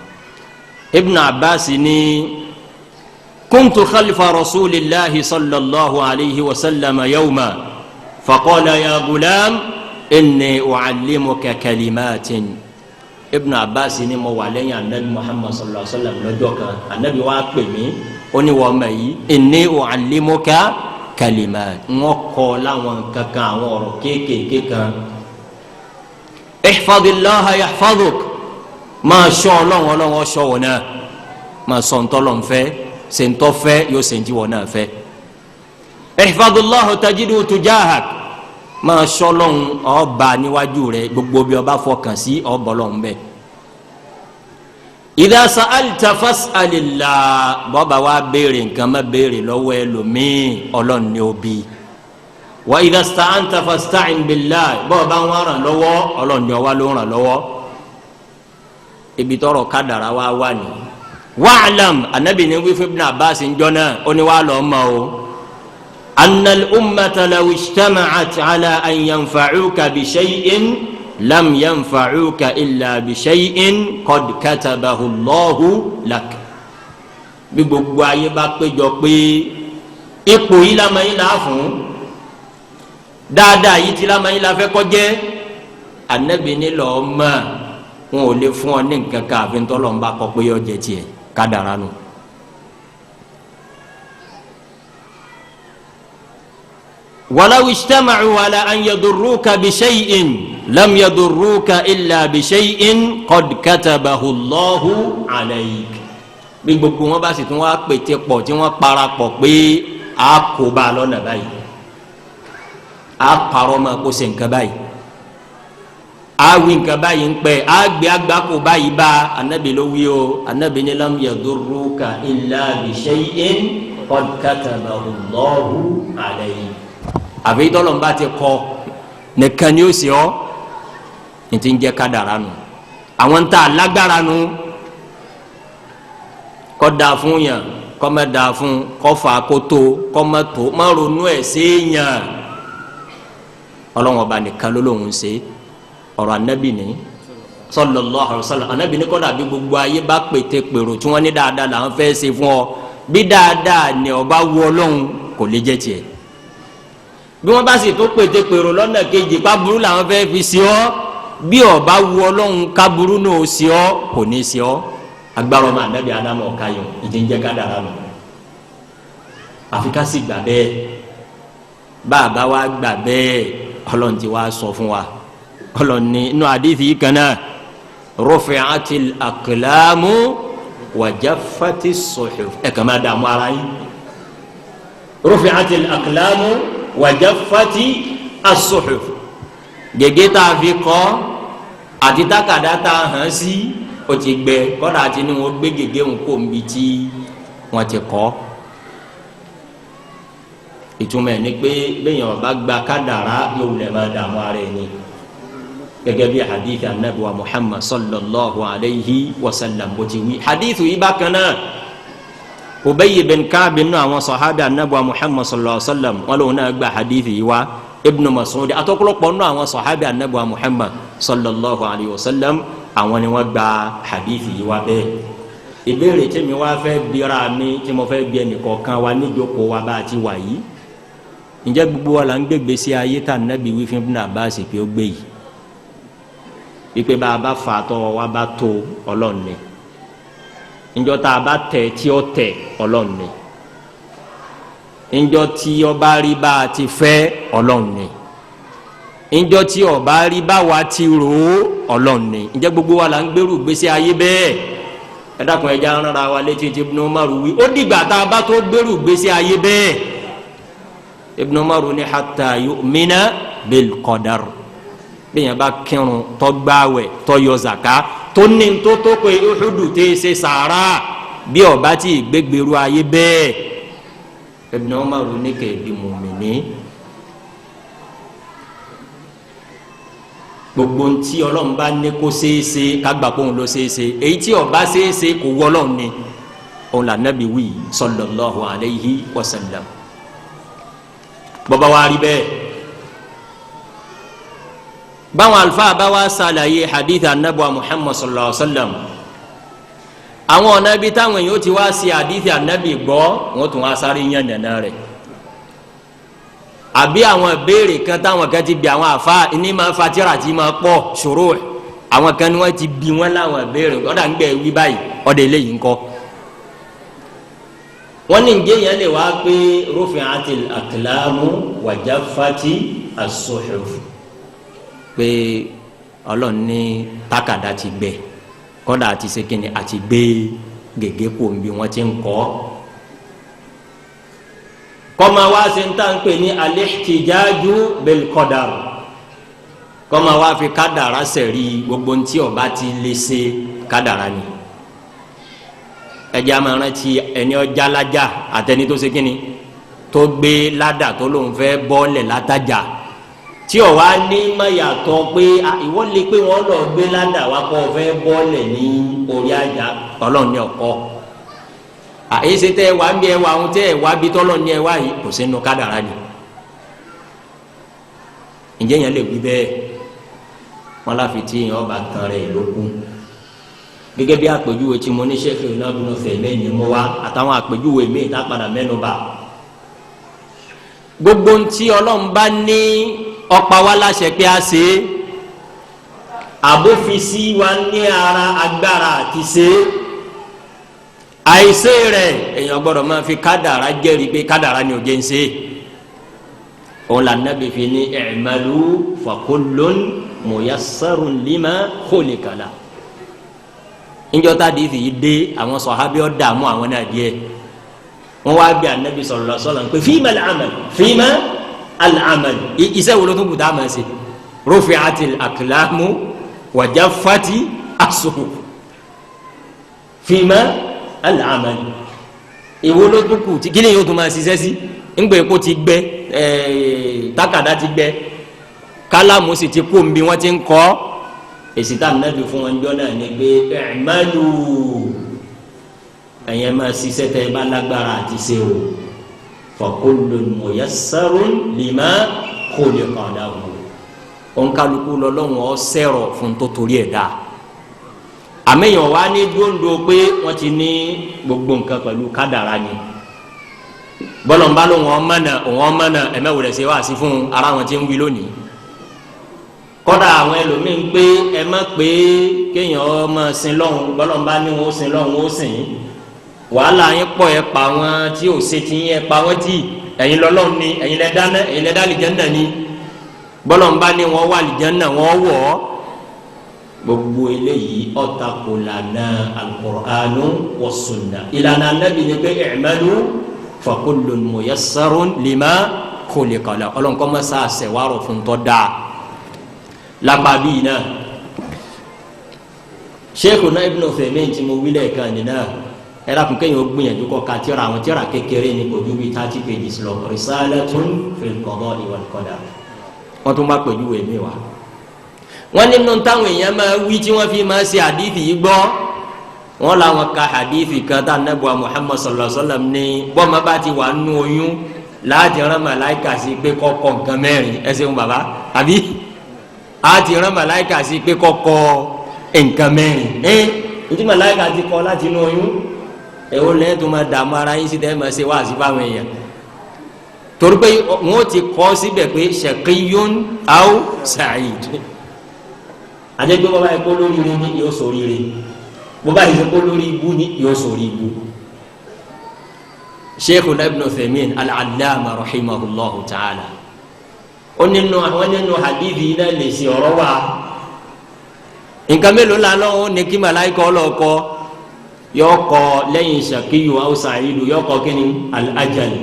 Ibn Abbas ni kuntu khalfa rasulillahi sallallahu alayhi wa sallam yawma faqala ya gulam inni u'allimuka kalimatin. Ibn Abbas ni mo wà lẹ́yìn anabi Muhammad sallallahu alayhi wa sallam lọ́jọ́ kan, anabi wa pè mí, ó ní wọ́n mọ̀ yìí inni u'allimuka kalimat, wọ́n kọ́ láwọn kankan àwọn ọ̀rọ̀ kéékèèké kan. Ihfadillaha yahfaduk, máa ṣọ́ ọlọ́run, ọlọ́run ọṣọ́ wọn náà, máa sọ ntọ́lọ́ nfẹ́ sèǹtọ́ fẹ́ yóò sèǹtì wọn náà fẹ́. Ihfadillaha tajidu tujahak, Máa sọ lọ́hùn ọba níwájú rẹ, gbogbo bí ọba fọkàn sí ọbọ lọ́hùn bẹ́ẹ̀. Idha sa'alta fas'alillah, bọ́ba wa béèrè nǹkan má béèrè lọ́wọ́ ẹlòmíì, Ọlọ́run ni ó bi. Wa idha ista'anta fasta'in billah, bọ́ba wọn ràn lọ́wọ́, Ọlọ́run ni ọwá ló ràn lọ́wọ́. Ibi tọrọ kádàrá wa wà ní. Wa'lam, anabi ni wífẹ́ Ibn Abbas njọ́ náà, ó ní wàá lọ́ọ́ mọ́ o. Anna al-ummata law ijtama'at ala an yanfa'uka bi shay'in lam yanfa'uka illa bi shay'in qad katabahu Allahu lak. Bí gbogbo ayé bá péjọ pé ipò yìí la máa ń là fún, dáadáa yìí ti la máa ń là fẹ́ kọjẹ́, anabi ni lọ́ọ́ mọ̀ wọn ò lè fún ọ ní nǹkan kan àfi ntọ́lọ́ ń bá kọ pé yọ jẹ tiẹ̀ kádàrá nù. Walaw ijtama'u ala an yadurruka bi shay'in lam yadurruka illa bi shay'in qad katabahu Allahu alayk. Bí gbogbo wọn bá sì tún wá pété pọ̀ tí wọ́n parapọ̀ pé a kò bá a lọ́nà báyìí, a parọ́ ma kó ṣe nǹkan báyìí, awi nǹkan báyìí ń pẹ agbe agbako báyìí bá anabi ló wí o. Anabi ní lam yadurruka illa bi shay'in qad katabahu Allahu alayhi. Àfi tọ́lọ́mbà ti kọ́ nìkan ni ó sì ọ́ ní ti ń jẹ́ kádàrá nu, àwọn ń ta lágbára nu, kọ́ da fún yàn, kọ́ mẹ́ da fún, kọ́ fà kó tó, kọ́ mẹ́ tó, má ronú ẹ̀ sí yàn. Ọlọ́run ọba nìkan ló lóun ṣe ọ̀rọ̀ anabi ni sallallahu alaihi wasallam. Anabi ni kọ́dà bí gbogbo ayé bá pété pèrò tí wọ́n ní dáadáa là ń fẹ́ ṣe fún ọ, bí dáadáa ni ọba wù Ọlọ́run kò lè jẹ́ tiẹ̀. Bí wọ́n bá sì tó pété pèrò lọ́nà kejì káburú làwọn fẹ́ fi ṣe ọ́, bí ọba wù Ọlọ́run káburú náà ó ṣe ọ́ kò ní ṣe ọ́. Agbára ọmọ anabi adamu ọ̀ka yìí ìdí ń jẹ́ kádàrá nù. Àfi ká sì gbà bẹ́ẹ̀. Bàbá wa gbà bẹ́ẹ̀, Ọlọ́run ti wá sọ fún wa. Ọlọ́ni inú àdìsí yìí kan náà, rufi'atil aqlamu wa jaffatis suhuf. Ẹ kàn máa dààmú ara yín. Rufi'atil aqlamu wa jaffatis suhuf. Gègé tá a fi kọ́ àti tákàdá tá a hàn sí o ti gbẹ, kọ́dà àti ní wọ́n gbé gègé ń kó nbi tí wọ́n ti kọ́. Ìtumọ̀ ẹ̀ ni pé bẹ́ẹ̀ yẹn ọba gba kádàrá yóò wulẹ̀ máa dààmú ara ẹ̀ ni, gẹ́gẹ́ bí hadith anabi wa Muhammad sallallahu alayhi wa sallam bó ti wí. Hadith yìí bákan náà, Ubayy bin Ka'b nínú àwọn sọ̀hábì anabi wa Muhammad sallallahu alayhi wa sallam wọn lòun náà gba hadith yìí wá. Ibn Mas'ud atọ́kọ́lọ́pọ̀ nínú àwọn sọ̀hábì anabi wa Muhammad sallallahu alayhi wa sallam àwọn ni wọ́n gba hadith yìí wá bẹ́ẹ̀. Ìbéèrè tí mi wá fẹ́ bira mi, tí mo fẹ́ bi ẹnìkọ̀ọ̀kan wa níjókòó wa bá a ti wà yìí, ǹjẹ́ gbogbo wa là ń gbégbé sí ayé tá anabi wí fún Ibn Abbas pé ó gbé yìí, ipe bá a bá fa tọ wa bá tó Ọlọ́run ni, ńjọ́ tá a bá tẹ̀ tí ó tẹ̀ Ọlọ́run ni, ńjọ́ tí ó bá rí bá a ti fẹ́ Ọlọ́run ni, ńjọ́ tí ó bá rí bá wa ti rò ó Ọlọ́run ni. Ǹjẹ́ gbogbo wa là ń gbèrú gbèsè ayé bẹ́ẹ̀? Ẹ dákun, ẹ jẹ́ á ránra wa létí tí Ibn Umar wí. Ó dìgbà tá a bá tó gbèrú gbèsè ayé bẹ́ẹ̀. Ibn Umar ní hatta yu'mina bil qadar. Bẹ́ẹ̀ bá kírun tó gbààwẹ̀ tó yọ zaka tó ní tó tó pé Uhudu tẹ́ ṣe sàárà, bí ọba tí gbégbèrú ayé bẹ́ẹ̀, Ibn Umar ní kẹ́ẹ̀dì mùmíní. Gbogbo ntí Ọlọ́run bá ní kó ṣeéṣe kágbà kóun ló ṣeéṣe, èyí tí ọba ṣeéṣe kò wọ Ọlọ́run ni. Òun là nàbí wí sallallahu alayhi wa sallam. Bọ́ba wa rí bẹ́ẹ̀, báwọn àlùfáà bá wá ṣàlàyé hadith anabuwa Muhammad sallallahu alaihi wa sallam, àwọn ọ̀nà ibi táwọn èèyàn ti wá sí hadith anabi gbọ́, wọ́n tún wá sáré yàn nàná rẹ̀. Àbí àwọn ìbéèrè kan táwọn kan ti bi àwọn àfa ní máa fa tíra tí máa pọ̀ ṣòro ẹ̀, àwọn kan ní wọ́n ti bi wọ́n láwọn ìbéèrè ọ̀dà ń gbẹ̀ wí báyìí, ọ̀dà eléyìí ńkọ́. Wọ́n ní njẹ́ yẹn lè wá pé rufi'atil aqlamu wa jaffati as-suhuf, pé Ọlọ́run ní tákàdá ti gbẹ, kọ́dà àti sekini àti gbé gègé kò ń bí wọ́n ti ń kọ́. Kọ́má wá sí ń tà ń pè ní al-ihtijaju bil-qadar, kọ́má wá fi kádàrá sẹ̀rí gbogbo ntí ọba ti lè ṣe kádàrá ni. Ẹjẹ́ àmọ́ rántí ẹni ọjà lájà àtẹni tó ṣe kínni tó gbé ládà tó lóun fẹ́ bọ́ọ̀lẹ̀ látàjà, tí ò wá ní mayàtọ̀ pé ìwọ lè pé wọ́n lọ gbé ládà wá kọ́ fẹ́ bọ́ọ̀lẹ̀ ní orí àjà, Ọlọ́run ní ọkọ́ àyèsè tẹ wà ń bí ẹ wà ń tẹ wà bí tọ́lọ̀ ní ẹ wà yìí kò sínú kádàrá ni. Ǹjẹ́ yẹn lè wí bẹ́ẹ̀? Wọn láfi tí yẹn ọba tán rẹ̀ lókun. Gẹ́gẹ́ bí àpèjúwe tí mo ní Sheikh Ibn Uthaymeen ní mo wá, àtàwọn àpèjúwe míì tá padà mẹ́nu bà. Gbogbo ntí Ọlọ́run bá ní ọ̀pá wa láṣẹ pé a ṣe é, àbófisí wa ní ara agbára àti ṣe é, àìṣe rẹ̀ èèyàn gbọ́dọ̀ máa fi kádàrá jẹ́rìí pé kádàrá ni ò jẹ́ ń ṣe é. Òun là nàbì fi ní i'malu fa kullun muyassarun lima khuliqa lahu. Njọta di fi dé àwọn sọ̀hábí ọ̀ dààmú àwọn náà díẹ̀, wọ́n wá bí anabi sallallahu alaihi wasallam pé fima al-amal, fima al-amal, iṣẹ́ wo ló tún kù tá a máa ṣe? Rufi'atil aqlamu wa jaffati as-suhuf. Fima al-amal, ìwo ló tún kù tí kí ni yóò tún máa ṣiṣẹ́ sí? Ńgbè kó ti gbẹ, tákàdá ti gbẹ, kálámù sì ti kó nbí wọ́n ti ń kọ́. Èsì tá nàbì fún wọn jọ náà ni pé i'malu, ẹ̀yẹ́ máa ṣiṣẹ́ tẹ́ ẹ bá lágbára àti ṣe o, fa kullun muyassarun lima khuliqa lahu. Ònkálukú lọ́lọ́run ọ sẹ̀rọ̀ fún tó torí ẹ̀ dáa. Àmẹ́yàn wa ní dóńdó pé wọ́n ti ní gbogbo nǹkan pẹ̀lú kádàrá ni. Bọ́lọ̀nba ló wọn mọ̀nà, wọn mọ̀nà ẹ̀mẹ́wòrẹ́ ṣe wá sí fún ara wọn tí ń wí lónìí. Kọ́dà àwọn ẹlòmíín pé ẹ má pé kéèyàn ọmọ sin lọ́hùn, bọ́lọ̀nba ní wọn ó sin lọ́hùn ó sìn. Wàhálà yín pọ̀, ẹ pa wọn tí ò ṣe ti yín, ẹ pa wọn tí ẹ̀yin lọ́lọ́run ni, ẹ̀yin lẹ dáná, ẹ̀yin lẹ dá àlìjánnà ni. Bọ́lọ̀nba ní wọn wà àlìjánnà wọn wọ̀ ọ́. Gbogbo eléyìí ọ̀tàkù lànà al-Qur'anu wa sunnah. Ìlànà Ànábì ni pé i'malu fa kullun muyassarun lima khuliqa lahu. Ọlọ́nkọ́ mọ́sá àṣẹwárọ̀ fún tọ́ da lápá bíi náà. Sheikhuna Ibn Uthaymeen tí mo wílẹ̀ kan nínú ẹ̀rọ kún kéèyàn ó gbìyànjú kọ́ ka tíra, àwọn tíra kékeré ni kò ju bíi 30 pages lọ, Risalatun fil Qada'i wal Qadar. Wọ́n tún bá pẹ̀lú èmi wa. Wọ́n nínú táwọn èèyàn máa wí tí wọ́n fi máa ṣe àdìsí yìí gbọ́, wọ́n làwọn ka àdìsí kan tá nàbọ̀ Muhammad sallallahu alaihi wasallam ní bọ́mọ bá ti wà nù oyún láti rán màláìkà sí pé kọ́kọ́ nǹkan mẹ́rin. Ẹ ṣeun bàbá, àbí a ti rán màláìkà sí pé kọ́kọ́ nǹkan mẹ́rin. Ẹ ntí màláìkà ti kọ́ láti nù oyún, èwo lẹ́yìn tó máa dààmú ara yín sí tẹ́ máa ṣe wáàsí fáwọn èèyàn, torí pé wọ́n ti kọ́ síbẹ̀ pé shaqiyyun aw sa'id. Àjẹgbẹ́ bọ́bá yìí kó lórí ire ni yóò sọ oríire, bọ́bá yìí kó lórí ibú ni yóò sọ orí ibú. Sheikhuna Ibn Uthaymeen al-Allama rahimahullahu ta'ala ó nínú àwọn nínú hadithi náà lè ṣe ọ̀rọ̀ wa. Nǹkan mélòó la lọ́wọ́ ní kí màláìkà ọlọ́kọ yọ kọ lẹ́yìn shaqiyu aw sa'idu, yọ kọ kíni al-ajal.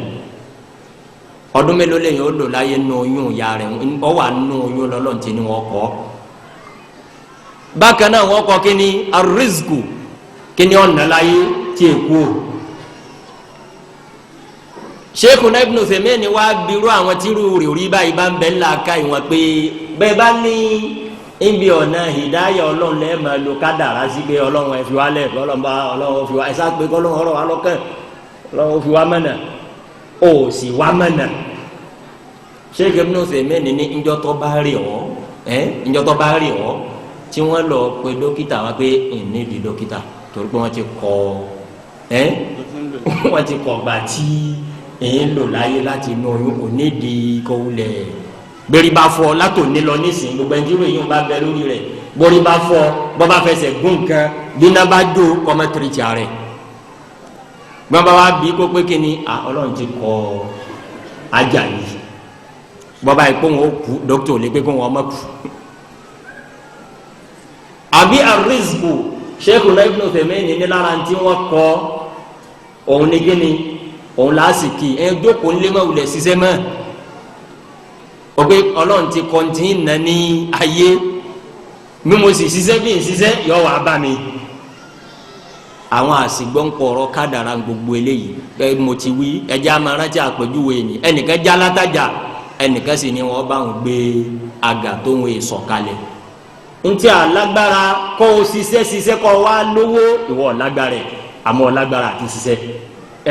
Ọdún mélòó lẹ́yìn ó lò láyé nù oyún ìyá rẹ̀, ọ wà nù oyún lọ́lọ́ntì ni wọ́n kọ́. Bákan náà wọ́n kọ́ kíni ar-rizqu, kíni ọ̀nà láyé tí è kú o. Sheikhuna Ibn Uthaymeen wá bírú àwọn tírú rẹ̀ orí báyìí bá ń bẹ ńlá ká ìwọ̀n pé bẹ́ẹ̀ bá ní ibi ọ̀nà hìdáyà Ọlọ́run lẹ́ẹ̀ máa lo kádàrá sí pé Ọlọ́run ẹ fi wá lẹ̀, Ọlọ́run bá Ọlọ́run fi wá ẹ sá pé kọ́lọ́run ọ̀rọ̀ wa lọ́kàn, Ọlọ́run fi wá mọ̀nà, ó sì wá mọ̀nà. Sheikh Ibn Uthaymeen ní njọ́ tó bá rí ọ, njọ́ tó bá rí ọ tí wọ́n lọ pe dókítà wá pé ìnídìí dókítà torí pé wọ́n ti kọ́ wọ́n ti kọ́ gbà tí èyí ń lò láyé láti inú oyún, kò nídìí kó wulẹ̀ gbérí bá fọ látòní lọ nísìnyí. Gbogbo ẹni tí ìròyìn yóò bá bẹ lórí rẹ̀, borí bá fọ, bọ́ bá fẹsẹ̀ gún nǹkan, bíná bá jó kọ́mẹ́tìrìtì rẹ̀, gbọ́n bá wá bí kó pé kí ni Ọlọ́run ti kọ́ ajá yìí, bọ́ bá yìí kó wọn ó kú, dókítà ò lè pé kó wọn ọmọ kú. Àbí àrísìkò Sheikhuna Ibn Uthaymeen ní lára tí wọ́n kọ́ òun ní kíni Òun lásìkò ẹ jókòó ńlẹ́ mọ́ wulẹ̀ ṣiṣẹ́ mọ́. O pé Ọlọ́run ti kọ́ntì nà ní ayé mi, mo sì ṣiṣẹ́ bí n ṣiṣẹ́ yọ wà bá mi. Àwọn àsìgbọ́npọ̀rọ̀ kádàrá gbogbo eléyìí ẹ mo ti wí ẹjẹ́ amarántí àpèjúwe ni ẹnìkan já látajà, ẹnìkan sì ni wọ́n bá ń gbé àgà tó ń sọ̀kalẹ̀. Ntí alágbára kọ́ o ṣiṣẹ́ ṣiṣẹ́ kọ́ wa lówó, ìwọ lágbára ẹ̀, àmọ́ lágbára àti ṣiṣẹ́.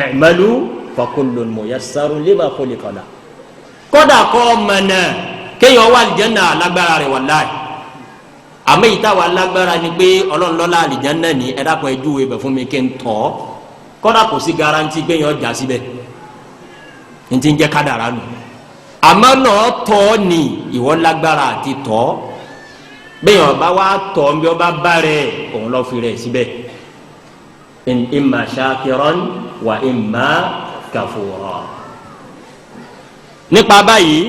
I'malu fa kullun muyassarun lima khuliqa lahu. Kódà kọ́ mọ̀nà kéèyàn wà àlìjánnà lágbára rẹ̀ wallahi. Àmọ́ ìta wà lágbára ni pé Ọlọ́run lọ́la àlìjánnà ní ẹ dákun ẹ júwe bẹ̀ fún mi kí n tọ́. Kódà kò sí garanti pé yẹn ọjà síbẹ̀, ntí ń jẹ́ kádàrá nù. Àmọ́ náà tọ́ ni ìwọ lágbára àti tọ́. Bẹ́ẹ̀ ọba wa tọ́ bí ọba bá rẹ̀ òun lọ́ọ́ fi rẹ̀ síbẹ̀. Imma shakiran wa imma kafura. Nípa báyìí,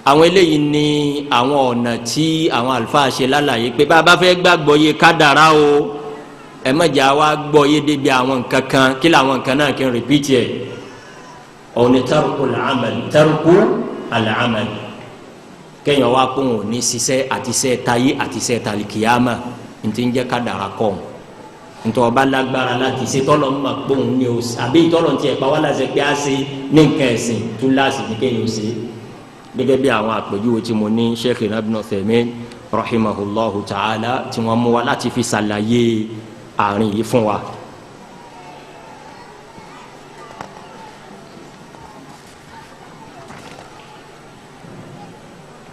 àwọn eléyìí ni àwọn ọ̀nà tí àwọn àlùfáà ṣe lálàyé pé bá a bá fẹ́ gbàgbọ́ yé kádàrá o, ẹ má jẹ́ àwa gbọ́ yé débi àwọn nǹkan kan. Kí làwọn nǹkan náà? Kí n rìpíìtì ẹ̀. Òun ni tarku al-amal, tarku al-amal, kéèyàn wá kó wọn ní ṣiṣẹ́ àti ṣiṣẹ́ tayé àti ṣiṣẹ́ talikiyama. Ntí ń jẹ́ kádàrá kọ́ ntọ́ ọba lágbára láti ṣe tọ́lọ̀ ń ma gbóhùn ní o, àbí tọ́lọ̀ ń tiẹ̀ pa wá láṣẹ pé a ṣe ní nǹkan ẹ̀sìn túláàsì ní kéèyàn ó ṣe. Gẹ́gẹ́ bí àwọn àpèjúwe tí mo ní Sheikh Ibn Uthaymin rahimahullahu ta'ala tí wọ́n mú wa láti fi ṣàlàyé àárín yìí fún wa.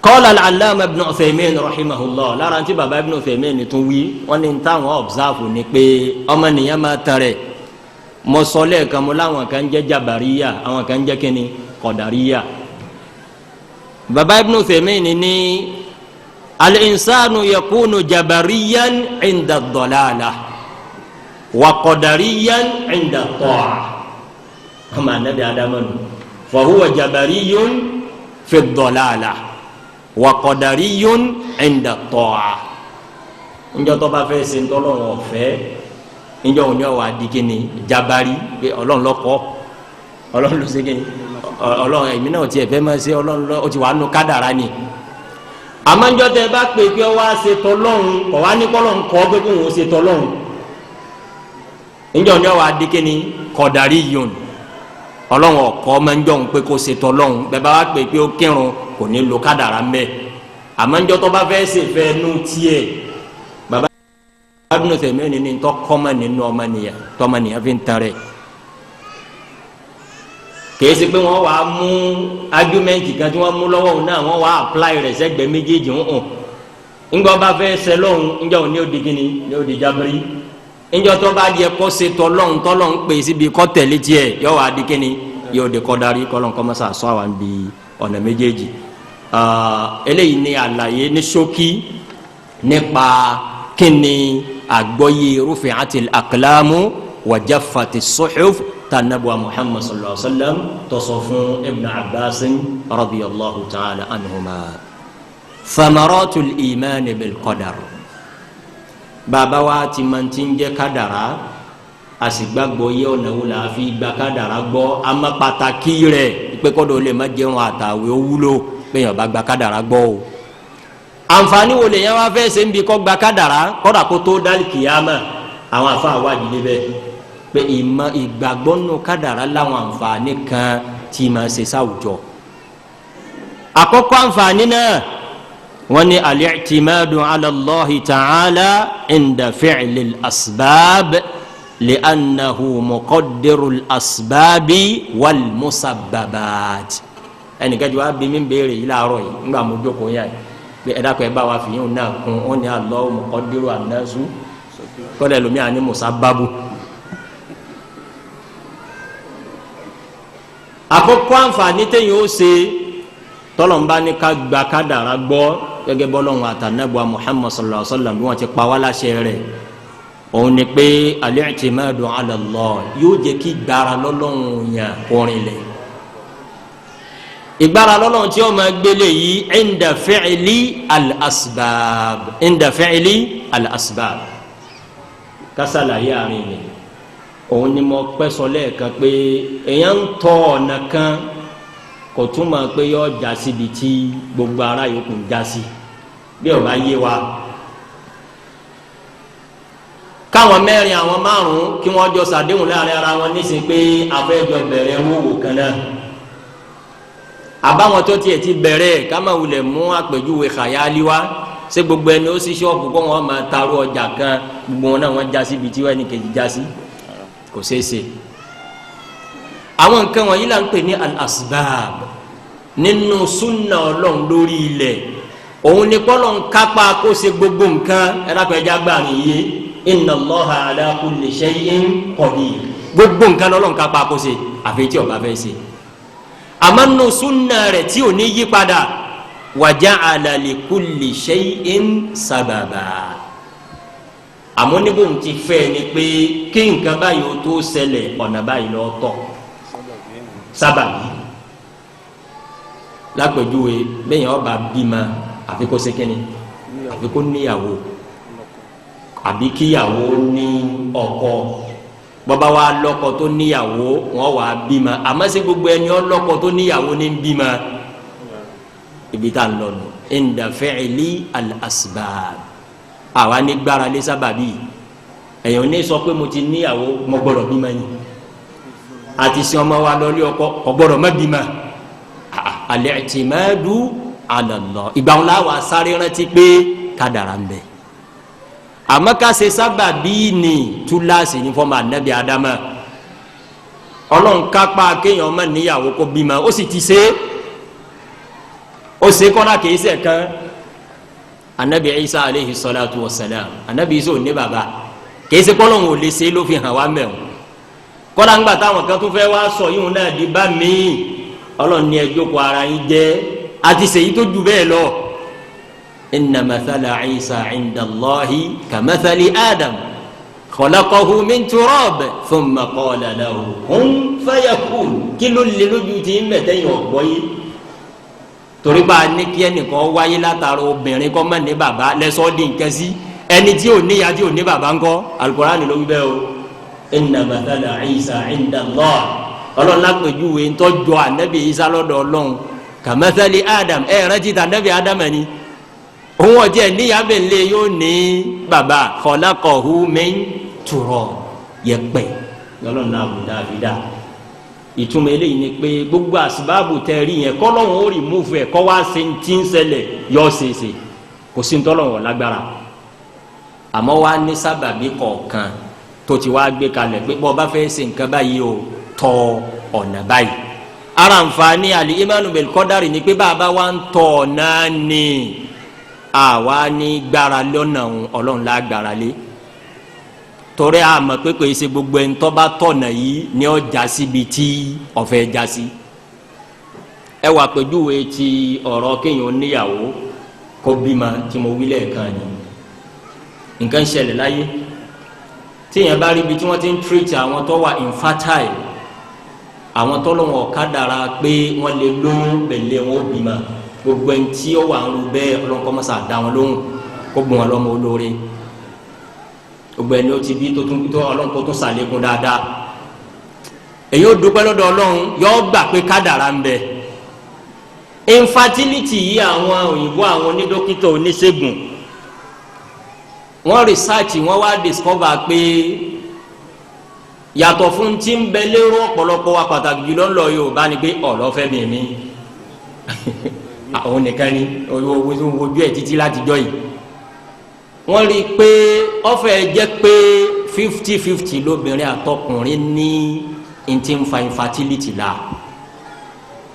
Qala al-Allama Ibn Uthaymin rahimahullah, lára tí baba Ibn Uthaymin tún wí, wọ́n ní táwọn observe ni pé ọmọnìyàn máa tán rẹ̀. Mo sọ lẹ́ẹ̀kan, mo láwọn kan jẹ́ jabariya, àwọn kan jẹ́ kíni, kọ̀dàríyà. Baba Ibn Uthaymin ní al-insanu yakunu jabariyan inda ad-dalalah wa qadariyan inda at-ta'a. Ọmọ anabi Adamu fa huwa jabariyun fi ad-dalalah wa qadariyun inda at-ta'a. Njọ́ tó bá fẹ́ ṣe ntọ́lọ́run ọ̀fẹ́, njọ́ òní ọ̀wà di kíni, jabari, pé Ọlọ́run lọ́kọ́, Ọlọ́run ló ṣe kíni, Ọlọ́run ẹ̀mí náà tiẹ̀ fẹ́ máa ṣe, Ọlọ́run lọ́, ó ti wà nù kádàrá ni. Àmọ́ njọ́ tẹ bá pè pé ọ wá ṣe tọ́lọ́run, kọ̀ wá ní kọ́lọ́run kọ́ pé kóun ó ṣe tọ́lọ́run, njọ́ òní ọ̀wà di kíni, qadariyun. Ọlọ́run ọ̀kọ́ máa ń jọ̀ ń pé kó ṣe tọ́lọ́run. Bẹ́ẹ̀ bá wá pè pé ó kírun, kò ní lo kádàrá mbẹ́. Àmọ́ njọ́ tó bá fẹ́ ṣe fẹ́ nu tiẹ̀, baba Ibn Uthaymin ní tọ́ kọ́mọ nínú ọmọnìyàn tọmọnìyàn fi ń tan rẹ̀. Kìí ṣe pé wọ́n wàá mú argument kan tí wọ́n mú lọ́wọ́ òun náà, wọ́n wàá apply rẹ̀ sẹ́gbẹ̀ẹ́ méjèèjì ń hàn. Ńgbọ́ bá fẹ́ ṣe lọ́hùn, ńjọ́ òun ní ó di kíni, ní ó di jábírí. Ńjọ́ tó bá yẹ kó ṣe tọ́lọ́hùn, tọ́lọ́hùn pè síbi kọ́ tẹ̀lé tiẹ̀, yọ wàá di kíni, yóò di kọ́darí. Kọ́lọ́n kọ́ mọ́sá sọ àwọn bí ọ̀nà méjèèjì. Eléyìí ni àlàyé ní ṣókí nípa kíni àgbọ́yé rufi'atil aqlamu wa jaffati suhuf tanabuwa Muhammad sallallahu alaihi wa sallam tó sọ fún Ibn Abbas radiyallahu ta'ala anhuma. Thamaratul iman bil qadar. Bàbá wa ti máa ti ń jẹ́ kádàrá, a sì gbàgbọ́ yé ọ̀nà wo la fi gba kádàrá gbọ́. Àmọ́ pàtàkì rẹ̀ pé kọ́dọ̀ lè má jẹun àtàwé ó wúlò pé yàn bá gba kádàrá gbọ́ o. Àǹfààní wo lèyàn wá fẹ́ ṣe ń bi kọ́ gba kádàrá kọ́dà kó tó dálì kìyàmà? Àwọn àfa àwádìí débẹ̀ pé ìmọ̀ ìgbàgbọ́ nù kádàrá láwọn àǹfààní kan tí máa ṣe sáwùjọ. Àkọ́kọ́ àǹfààní náà, wọ́n ní al-i'timadu ala Allahi ta'ala inda fi'lil asbab li'annahu muqaddirul asbabi wal musabbabat. Ẹnìkan tí wàá bí mi béèrè yìí láàárọ̀ yìí ńgbà mo jókòó yá yìí pé ẹ dákun, ẹ bá wa fìyàn náà kún. Ó ní Allahu muqaddiru an-nasu, kọ́lẹ̀ lómi àní musabbabu. Àkọ́kọ́ àǹfààní téèyàn ó ṣe tọ́lọ́mbá ní ká gba kádàrá gbọ́ gẹ́gẹ́ bọ́lọ́hún àtànàbọ̀ Muhammad sallallahu alaihi wa sallam bí wọ́n ti pa wá láṣẹ rẹ̀, òun ni pé al-i'timadu ala Allah yóò jẹ́ kí gbára lọ́lọ́hún yàn kọrin lẹ̀. Ìgbára lọ́lọ́hún tí ó máa gbélé yìí inda fi'li al-asbab, inda fi'li al-asbab. Kásálàyé àárín ni Òun ni mo pẹ́ sọ lẹ́ẹ̀kan pé èèyàn ń tọ ọ̀nà kan kò túmọ̀ pé yọ já síbi tí gbogbo ara yòókù ń já sí, bí ó bá yé wa. Káwọn mẹ́rin àwọn márùn-ún kí wọ́n jọ sàdéhùn láàrin ara wọn nísìnyí pé afẹ́jọ bẹ̀rẹ̀ wòwò kan náà. Àbáwọn tó tiẹ̀ ti bẹ̀rẹ̀ ká má wulẹ̀ mú àpèjúwe khayali wá, ṣé gbogbo ẹni ó sì ṣọ́ọ̀bù kó wọn máa taru ọjà kan, gbogbo wọn náà wọ́n já síbi tí wọ́n ẹnì kejì já sí, kò ṣeé ṣe. Àwọn nǹkan wọ̀nyí là ń pè ní al-asbab nínú súnà Ọlọ́run lórí ilẹ̀. Òun ni kọ́lọ́n kápá kó ṣe gbogbo nǹkan. Ẹ̀dàpẹ̀já gbà nìyí, inna Allaha ala kulli shay'in qadir. Gbogbo nǹkan lọ́lọ́run kápá kó ṣe, àfi tí ó bá fẹ́ ṣe. Àmọ́ nínú súnà rẹ̀ tí ò ní yí padà, wa ja'ala li kulli shay'in sábàbà. Àmọ́ níbo ń ti fẹ́ ni pé kí nǹkan báyìí ó tó ṣẹlẹ̀, ọ̀nà báyìí ló tọ́, sábàbí. Lápèjúwe, bẹ́ẹ̀ yẹn ọba bímọ, àfi kó ṣe kínni, àfi kó níyàwó, àbí kíyàwó ní ọkọ. Bọ́ba wa lọ́kọ tó níyàwó, wọ́n wà bímọ. Àmọ́ ṣé gbogbo ẹni ọlọ́kọ tó níyàwó ní bímọ? Ibi tá a lọ nù, inda fi'li al-asbab. Àwa ní gbára lé sábàbí. Èèyàn ní sọ pé mo ti níyàwó, mo gbọ́dọ̀ bímọ yìí, àti sin ọmọ wa lọlé ọkọ, kò gbọ́dọ̀ má bímọ. Al-i'timadu ala Allah. Ìgbà wọn la wà sáré rántí pé kádàrá ń bẹ. Àmọ́ ká ṣe sábàbí ni túláàsì ní fọmọ anabi adama. Ọlọ́run kápá kéèyàn ọmọ níyàwó kó bímọ, ó sì ti ṣe é, ó ṣe kọ́ra kìí ṣe kan. Anabi Isa aleyhi salatu wa salam, anabi Isa ò ní baba, kìí ṣe kọ́lọ́hún ò lè ṣe ló fi hàn wá mẹ́wọ̀n. Kọ́lá ńgbà táwọn kan tó fẹ́ wá sọ yíwọn náà di bá mi, Ọlọ́run ní ẹ jókòó ara yín jẹ́, àti ṣèyí tó ju bẹ́ẹ̀ lọ. Inna mathala Isa inda Allahi kamathali Adam khalaqahu min turab thumma qala lahu kun fayakun. Kí ló lè lójú tí ń bẹ̀tẹ̀ yàn ọ̀gbọ́ yìí? Torí bá a ní kí ẹnìkan wáyé látara obìnrin kọ́ mọ́ ní baba lẹ́sọ́ di nǹkan sí ẹni tí ò níyà tí ò ní baba ńkọ́? Al-Qur'ani ló wí bẹ́ẹ̀ o. Inna mathala Isa inda Allah. Ọlọ́run lápèjúwe ńtọ́jọ́ anabi Isa lọ́dọ̀ Ọlọ́run kamathali Adam. Ẹ rántí ta anabi Adam ẹni òun ọ̀jẹ̀ níyàbẹ̀lẹ̀ yóò ní baba, khalaqahu min turab, yẹpẹ̀ lọ́lọ́run náà bù dáadáa. Ìtumọ̀ eléyìí ni pé gbogbo àsìbáàbù tẹ rí yẹn, kọ́lọ́hún ó rìmúfù ẹ̀ kọ́ wá ṣe ti ń ṣẹlẹ̀ yọ ṣèṣe, kò sí ntọ́lọ́hún lágbára. Àmọ́ wá ní sábàbí kọ̀ọ̀kan tó ti wá gbé kalẹ̀ pé bọ́ bá fẹ́ ṣe nǹkan báyìí o, tọ ọ̀nà báyìí. Ara nfaani àlì imanu bil kọ́dárì ni pé bàbá wa ń tọ̀ ọ̀nà ni àwa ní gbára lọ́nà Ọlọ́run lá gbára lé, torí a mọ̀ pé kò ṣe gbogbo ẹni tó bá tọ̀nà yìí ni ó já síbi tí ọ̀fẹ́ já sí. Ẹ wà pẹ̀júwe ti ọ̀rọ̀ kéèyàn níyàwó kó bímọ tí mo wí lẹ́ẹ̀kan ni. Nǹkan ṣẹlẹ̀ láyé tíyẹn bá rí ibi tí wọ́n ti ń tírètì àwọn tó wà infertile, àwọn tó lọ́wọ́ ọ̀kadàra pé wọ́n lè lóyún pẹ̀lẹ́ wọn ó bímọ. Gbogbo ẹni tí ó wà ń ru bẹ́ẹ̀, Ọlọ́run kó má ṣe dá wọn lóhùn, kó gbọ́n wọn lọ́mọ olóore. Gbogbo ẹni ó ti bí tó tún tó, Ọlọ́run kó tún sàlékún dáadáa. Èyí ó dúpẹ́ lọ́dọ̀ Ọlọ́run, yọ gbà pé kádàrá ń bẹ. Infertility yìí, àwọn òyìnbó, àwọn onídókítà oníṣègùn, wọ́n research, wọ́n wá discover pé yàtọ̀ fún tí ń bẹ lérò ọ̀pọ̀lọpọ̀ wa, pàtàkì jùlọ ńlọ Yorùbá, ni pé ọ̀lọ́fẹ́ mi mi àwọn nìkan ni ojú ẹ̀ títí látijọ́ yìí. Wọ́n rí i pé ọ̀fẹ́ jẹ́ pé 50-50 lóbìnrin àtọkùnrin ní n ti ń fa infertility la.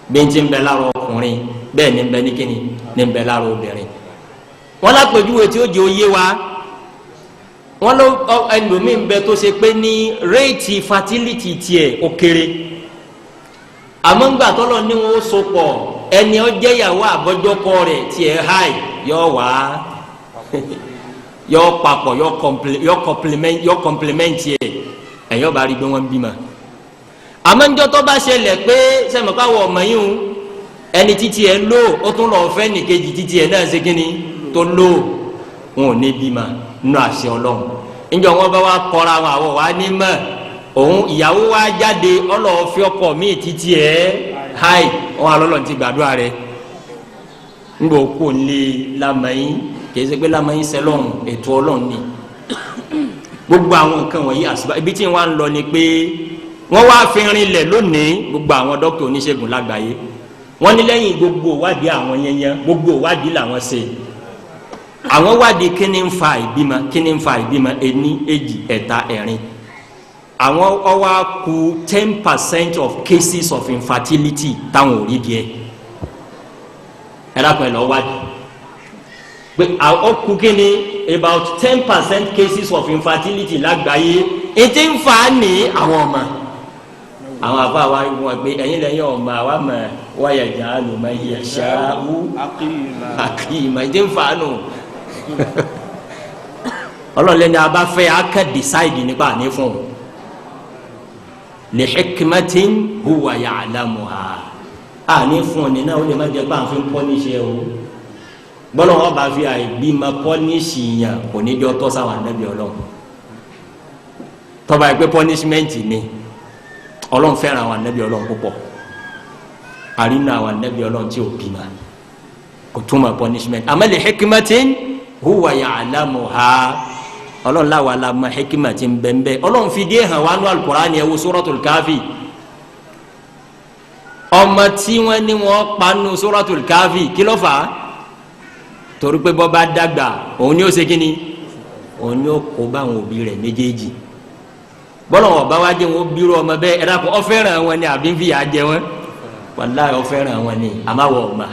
Bí n ti ń bẹ lára ọkùnrin, bẹ́ẹ̀ ni ń bẹ ní kíni ní ń bẹ lára obìnrin. Wọ́n lápèjúwe tí ó jẹ́ oyé wa, wọ́n ló ẹlòmíín bẹ tó ṣe pé ní rate fertility tiẹ̀ ó kéré, àmọ́ ńgbà tọ́lọ̀ ní wọn ó so pọ̀, ẹni ó jẹ́ ìyàwó àbọ́jọ́kọ rẹ̀ tiẹ̀ high, yọ wá yọ papọ̀, yọ complement yẹ, ẹ̀yọ́ bá rí pé wọ́n bímọ. Àmọ́ ńjọ́ tó bá ṣẹlẹ̀ pé sẹ́mi káwọ ọmọ yìí ń ẹni títí ẹ lò, ó tún lọ fẹ́ nìkejì títí ẹ náà ṣe kínní tó lò, wọn ò ní bímọ nínú àṣẹ Ọlọ́run. Ńjọ́ wọn bá wá kọ́ra wọn, àwọ̀ wá ní mọ̀. Òun ìyàwó wa jáde, ọlọ́ọ̀fi ọkọ mi títí ẹ̀ háì, wọn alọ́lọ́ ti gbàdúrà rẹ̀. Ńgbà òkú ní lamẹ́yìn, kì í ṣe pé lamẹ́yìn sẹlọ̀n, ètò Ọlọ́run ni gbogbo àwọn nǹkan wọ̀nyí. Àṣìbá ibi tí wọ́n á lọ ni pé wọ́n wá fi rinlẹ̀ lónìí, gbogbo àwọn dókítà oníṣègùn lágbàáyé, wọ́n ní lẹ́yìn gbogbo ìwádìí àwọn yẹnyẹn, gbogbo ìwádìí làwọn ṣe, àwọn wádìí kíni ń fa ìbímọ, kíni ń fa ìbímọ, ení, èjì, ẹ̀ta, ẹ̀rin, àwọn ọwọ́ kù 10% of cases of infertility táwọn ò rí díẹ̀. Ẹ dákun, ẹ lọ wádìí pé ó kù kíni, about 10% cases of infertility lágbàáyé, ètí ń fa ní àwọn ọmọ àwọn àfa wa wọn gbé ẹ̀yin lẹ́yìn ọmọ àwa mọ wáyà jà lùmọ yasha'u aqima, ètí ń fa nù. Ọlọ́ọ̀lẹ́ni a bá fẹ́ a kẹ́ decide nípa àní fún un, li hikmatin huwa ya'lamuha. Àní fún ọ nínú, ó lè má jẹ́ pé à ń fi punish ẹ o. Bọ́lá wọn bá fi àìbímọ punish yàn, kò ní jọ tọ́ sáwọn ànábì Ọlọ́run. Tọ́ba yìí pé punishment ni, Ọlọ́run fẹ́ràn àwọn ànábì Ọlọ́run púpọ̀. Àrínà àwọn ànábì Ọlọ́run tí ò bímọ, kò túmọ̀ punishment. Àmọ́ li hikmatin huwa ya'lamuha, Ọlọ́run láwa la mọ̀ hikmatin bẹ́ẹ̀. Ọlọ́run fi dé hàn wá nú Al-Qur'ani. Ẹ wo Suratul Kahfi, ọmọ tí wọ́n ní wọ́n pa nù Suratul Kahfi, kí ló fà á? Torí pé bọ́ bá dàgbà, òun ni ó ṣe kíni, òun ni ó kó báwọn òbí rẹ̀ méjèèjì. Bọ́lá wọn bá wá jẹ́ wọn bírú ọmọ bẹ́ẹ̀, ẹ̀rọ kò ọ̀fẹ́ràn wọn ni àbí ń fi yà jẹ wọn? Wàláyé, ọ̀fẹ́ràn wọn ni. Àmàwọ̀ ọ̀ma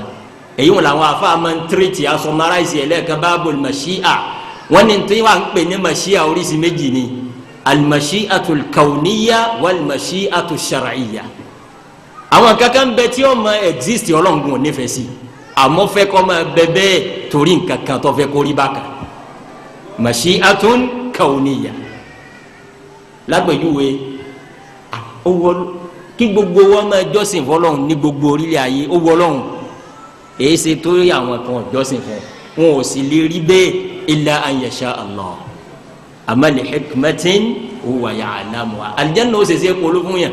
èyí wọn làwọn afa máa ń tírètì asọmaráìsì ẹlẹ́ẹ̀kan babul mashi'a. Wọn ní tí wọn ń pè ní mashi'a, oríṣi méjì ni: al-mashi'atul kawniyya wal-mashi'atu shar'iyya. Àwọn kankan bẹ tí ó máa exist, Ọlọ́run ò nífẹ̀ẹ́ sí, àmọ́ fẹ́ kọ́ máa bẹ bẹ́ẹ̀ torí nǹkan kan tó fẹ́ kó rí bákan, mashi'atun kawniyya. Lágbèjúwe, ó wọ kí gbogbo wọn máa jọ́sìn fọ́lọ́run ní gbogbo orílẹ̀ ayé, ó wọ Ọlọ́run. Èyí ṣe torí àwọn kan jọ́sìn fún wọn, ò sì lè rí bẹ́ẹ̀ illa an yasha Allah. Àmọ́ li hikmatin huwa ya'lamuha. Aljanna ó ṣèṣe kolo fún yàn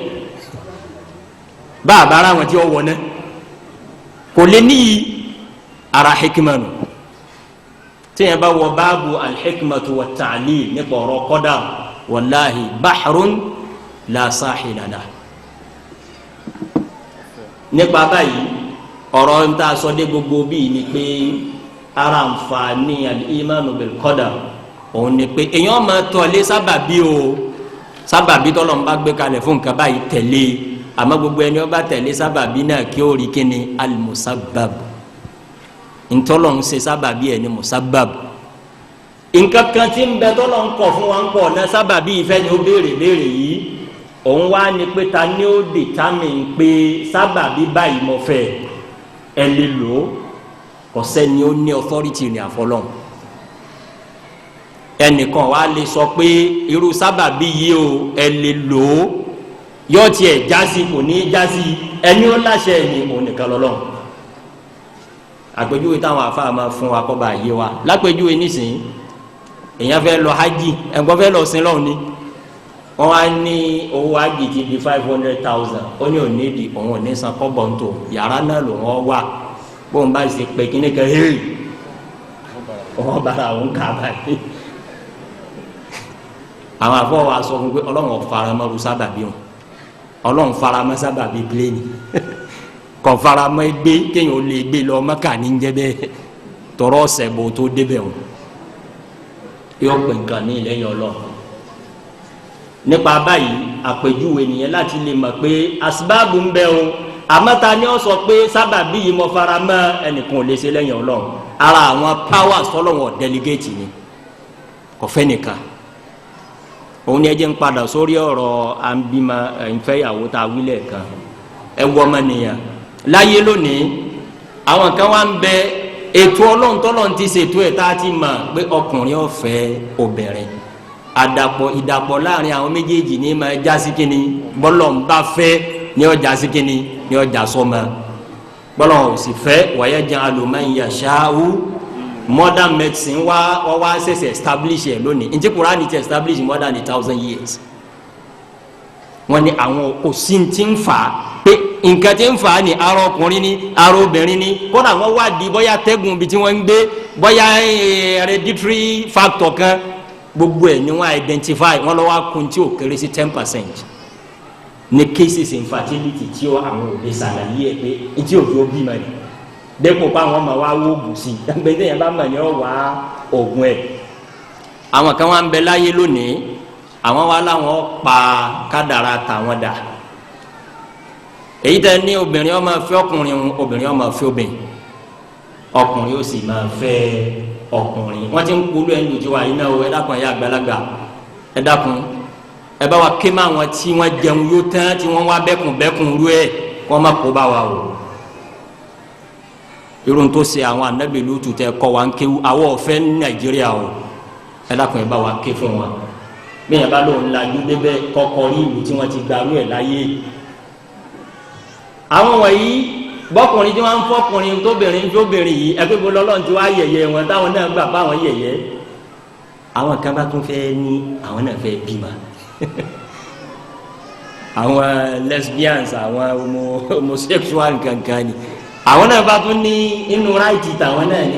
bá a bára wọn tí ó wọ náà kò lè níyì ara hikma nù. Tíyẹn bá wọ báàbù al-hikmatu wa ta'lil nípa ọ̀rọ̀ qadar, wàláhi, bahrun la sahila lah. Nípa báyìí, ọ̀rọ̀ ń tà sọ dé gbogbo bíi ni pé ara nfaani al-imanu bil qadar, òun ni pé èèyàn máa tọ̀lé sábàbí o, sábàbí tọ́lọ̀ ń bá gbé kalẹ̀ fún nǹkan báyìí tẹ̀lé. Àmọ́ gbogbo ẹni ó bá tẹ̀lé sábàbí náà, kí ó rí kíni? Al-musabbab. Ntọ́lọ̀ ń ṣe sábàbí ẹ̀ ní musabbab. Nǹkan kan tí ń bẹ tọ́lọ̀ ń kọ̀ fún wa ń kọ̀ náà, sábàbí ìfẹ́ ni ó béèrè béèrè yìí, òun wá ní pé ta ni ó determine pé sábàbí báyìí mo fẹ́, ẹ lè lò ó? Kò sẹ́ni ó ní authority ní àfọlọ́n. Ẹnìkan wá lè sọ pé irú sábàbí yìí o, ẹ lè lò ó, yóò tiẹ̀ jásí, kò ní í jásí. Ẹni ó láṣẹ ẹni, òun nìkan lọ́lọ́run. Àpèjúwe táwọn afa máa fún wa kọ́ bá yé wa, lápèjúwe nísìnyí, èèyàn fẹ́ lọ hajj, ẹ̀gbọ́n fẹ́ lọ sin lọ́hùn ni, wọ́n wá ní owó hajj ti di 500,000. Ó ní òní di, òun ò ní san kọ́bọ̀ ń tò, yàrá náà ló wọ́n wà. Bóun bá ṣe pé kíní kan hey, wọ́n bára òun kà báyìí. Àwọn afọ wa sọ fún pé Ọlọ́run faramọ́ ru sábàbí wọn. Ọlọ́run faramọ́ sábàbí plane, kò faramọ́ gbé kéèyàn ó lè gbé lọ Mẹ́kà ní jẹ́ bẹ́ẹ̀, tọrọ ọ̀sẹ̀ bò tó débẹ̀ wọn, yóò pè nǹkan ní ìlẹ́yìn Ọlọ́run. Nípa báyìí, àpèjúwe nìyẹn láti lè mọ̀ pé asibáàbù ń bẹ o. Àmọ́ ta ni ó sọ pé sábàbí yìí mo fara mọ́? Ẹnìkan ò lè ṣe lẹ́yìn Ọlọ́run. Ara àwọn powers tọ́lọ́wọ̀n delegate ni, kò fẹ́ nìkan. Òun ni ẹ jẹ́ ń padà sórí ọ̀rọ̀ àǹbímọ ìfẹ́yàwó tá a wílẹ̀ kan. Ẹ wọ ọmọ nìyẹn láyé lónìí, àwọn kan wá ń bẹ, ètò Ọlọ́run tọ́lọ́run ti ṣètò ẹ̀ tá a ti mọ̀ pé ọkùnrin ó fẹ́ obìnrin, àdàpọ̀ ìdàpọ̀ láàrin àwọn méjèèjì ní ma jásí kínní, bọ́lọ̀ ń bá fẹ́ ní ọjà sí kínní, ní ọjà sọ́mọ, bọ́lọ̀ ò sì fẹ́ wayaj'alu man yasha'u. Modern medicine wá wá wá ṣẹ̀ṣẹ̀ establish ẹ̀ lónìí, ntí Kùránì ti establish more than 1,000 years. Wọ́n ní àwọn kò sí ti ń fà á, pé nǹkan ti ń fà á ní ara ọkùnrin ní ara obìnrin ní. Kódà wọ́n wádìí bóyá tẹ́gùn ibi tí wọ́n ń gbé, bóyá hereditary factor kan, gbogbo ẹ̀ ni wọ́n identify. Wọ́n lọ́wọ́ kun tí ò kéré sí 10% ní cases infertility tí ó àwọn òbí ṣàlàyé ẹ̀ pé ntí òbí ó bímọ ni, dépò pé àwọn ọmọ wa wó oògùn sí i. Gbẹdẹ yẹn bá mọ̀ ní ọ wá oògùn ẹ̀. Àwọn kan wá ń bẹ láyé lónìí, àwọn wa láwọn pa kádàrá tàwọn dà. Èyí tẹ ní obìnrin ó máa fẹ́ ọkùnrin, obìnrin ó máa fẹ́ obìnrin, ọkùnrin ó sì máa fẹ́ ọkùnrin. Wọ́n ti ń polú ẹnu tiwa yìí náà o. Ẹ dákun, ẹ yá àgbàlagbà, ẹ dákun, ẹ bá wa ké má wọn tí wọ́n jẹun yóò tán, tí wọ́n wá bẹ́kùn bẹ́kùn rú ẹ, kó má kó bá wa o. Irun tó ṣe àwọn anabi Lútù tẹ kọ́ wa ń kéwu, àwọn ọ̀fẹ́ ní Nàìjíríà o. Ẹ dákun, ẹ bá wa ké fún wa. Bí yẹn bá lóun lajú débẹ̀, kọ́kọ́ rí ìlú tí wọ́n ti gbarú ẹ̀ láyé. Àwọn wọ̀nyí, bọ́kùnrin tí wọ́n ń fọkùnrin, tóbìnrin tóbìnrin yìí, ẹgbẹ́ bó lọ́lọ́run tí wọ́n á yẹ̀yẹ́ wọn, táwọn náà gbà fáwọn yẹ̀yẹ́. Àwọn kan bá tún fẹ́ ní àwọn náà fẹ́ bímọ, àwọn lesbians, àwọn homosexual kankan ni, àwọn náà bá tún ní inú right tàwọn náà ní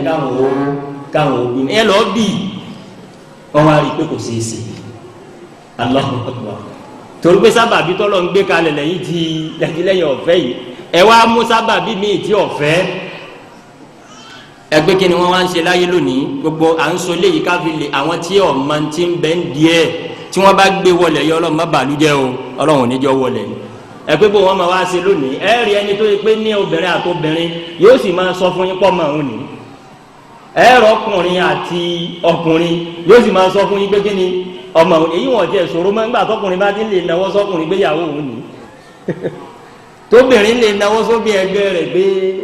káwọn ó bímọ. Ẹ lọ́ọ́ bì, wọ́n wá rí i pé kò ṣeé ṣe. Allahu Akbar! Torí pé sábàbí tọ́lọ̀ ń gbé kalẹ̀ lẹ́yìn tí lẹ́yìn ọ̀fẹ́ yìí, ẹ wá mú sábàbí míì tí ọ̀fẹ́. Ẹgbẹ́ kí ni wọ́n wá ń ṣe láyé lónìí? Gbogbo à ń sọ léyìí káfí lè àwọn tí ọ̀mọ ti ń bẹ́ ń díẹ̀ tí wọ́n bá gbé wọlé yọ. Ọlọ́run má bàlújẹ́ o, Ọlọ́run ò ní jọ wọlé. Ẹgbẹ́ bó wọ́n máa wá ṣe lónìí, ẹ rí ẹni tó yẹ pé ní obìnrin àti obìnrin yóò sì máa sọ fún yín pọ̀ mọ́ òun ní. Ẹ rọ ọkùnrin àti ọkùnrin yóò sì máa sọ fún yín pé kí ni ọmọ òun. Èyí wọ́n jẹ́ ìṣòro mọ́ nígbà tọkùnrin bá ti lè náwó sọkùnrin gbéyàwó òun ní, tóbìnrin lè náwó sóbi ẹgbẹ́ rẹ̀ gbé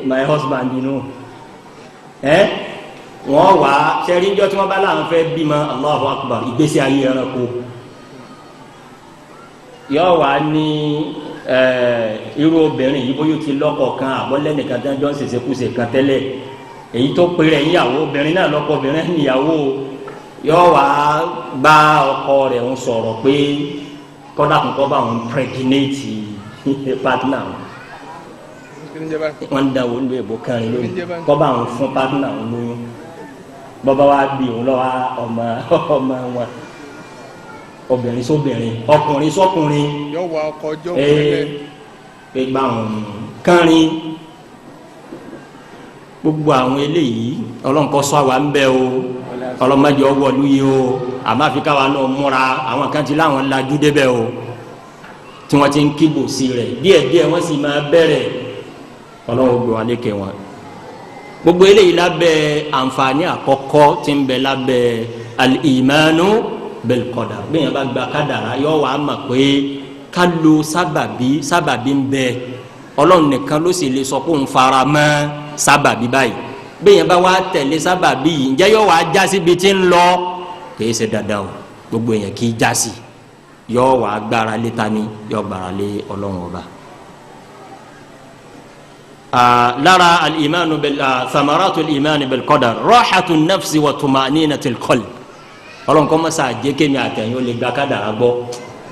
my husband you know. Ẹ wọ́n wá sẹ́ríńjọ́ tí wọ́n bá láwọn fẹ́ bímọ. Allahu Akbar! Ìgbésí ayé ẹranko yóò wá ní irú obìnrin yìí, bóyá ó ti lọ́kọ kan àbọ̀lẹ́nìkan tí wọ́n jọ ń ṣèṣekúṣe kan tẹ́lẹ̀, èyí tó pe rẹ̀ níyàwó, obìnrin náà lọ́kọ, obìnrin níyàwó, yóò wá bá ọkọ rẹ̀ ń sọ̀rọ̀ pé kọ́dà kó bá òun pregnate partner. Wọ́n ń dáwọ́ ní èbó kẹrin lónìí, kọ́ bá òun fún partner òun lóyún. Bọ́bá wa bí òun lọ́wọ́ ọmọ wọn, obìnrin sóbìnrin, ọkùnrin sọkùnrin. Yóò wá ọkọ ọjọ́. Ee, pé gbà wọn kẹrin. Gbogbo àwọn eléyìí, ọlọ́nkọ́ sọ àwa ń bẹ o, ọlọ́mọdé ọwọ́lu yìí o. Àmọ́ àfi káwa náà múra. Àwọn kan ti láwọn lajú débẹ̀ o, tí wọ́n ti ń kíbò sí rẹ̀ díẹ̀díẹ̀, wọ́n sì máa bẹ̀rẹ̀. Ọlọ́run gbé wa lékè wọn. Gbogbo eléyìí lábẹ́ àǹfààní àkọ́kọ́ tí ń bẹ lábẹ́ al-imanu bil-qadar. Bí yẹn bá gba kádàrá, yọ wàá mọ̀ pé ká lo sábàbí, sábàbí ń bẹ, Ọlọ́run nìkan ló sì lè sọ pé òun fara mọ́ sábàbí báyìí. Bí yẹn bá wá tẹ̀lé sábàbí yìí, ǹjẹ́ yọ wàá já síbi tí ń lọ? Kìí ṣe dandan o, gbogbo èèyàn kì í já sí. Yọ wàá gbára lé tani? Yọ gbára lé Ọlọ́run Ọba. Lára al-imanu bil thamaratu al-imani bil qadar, rahatu nafsi wa tumaninatul qalb. Ọlọ́run kọ́ mọ́sá jẹ́ kémi àtẹ̀yìn ó lè gba kádàrá gbọ́.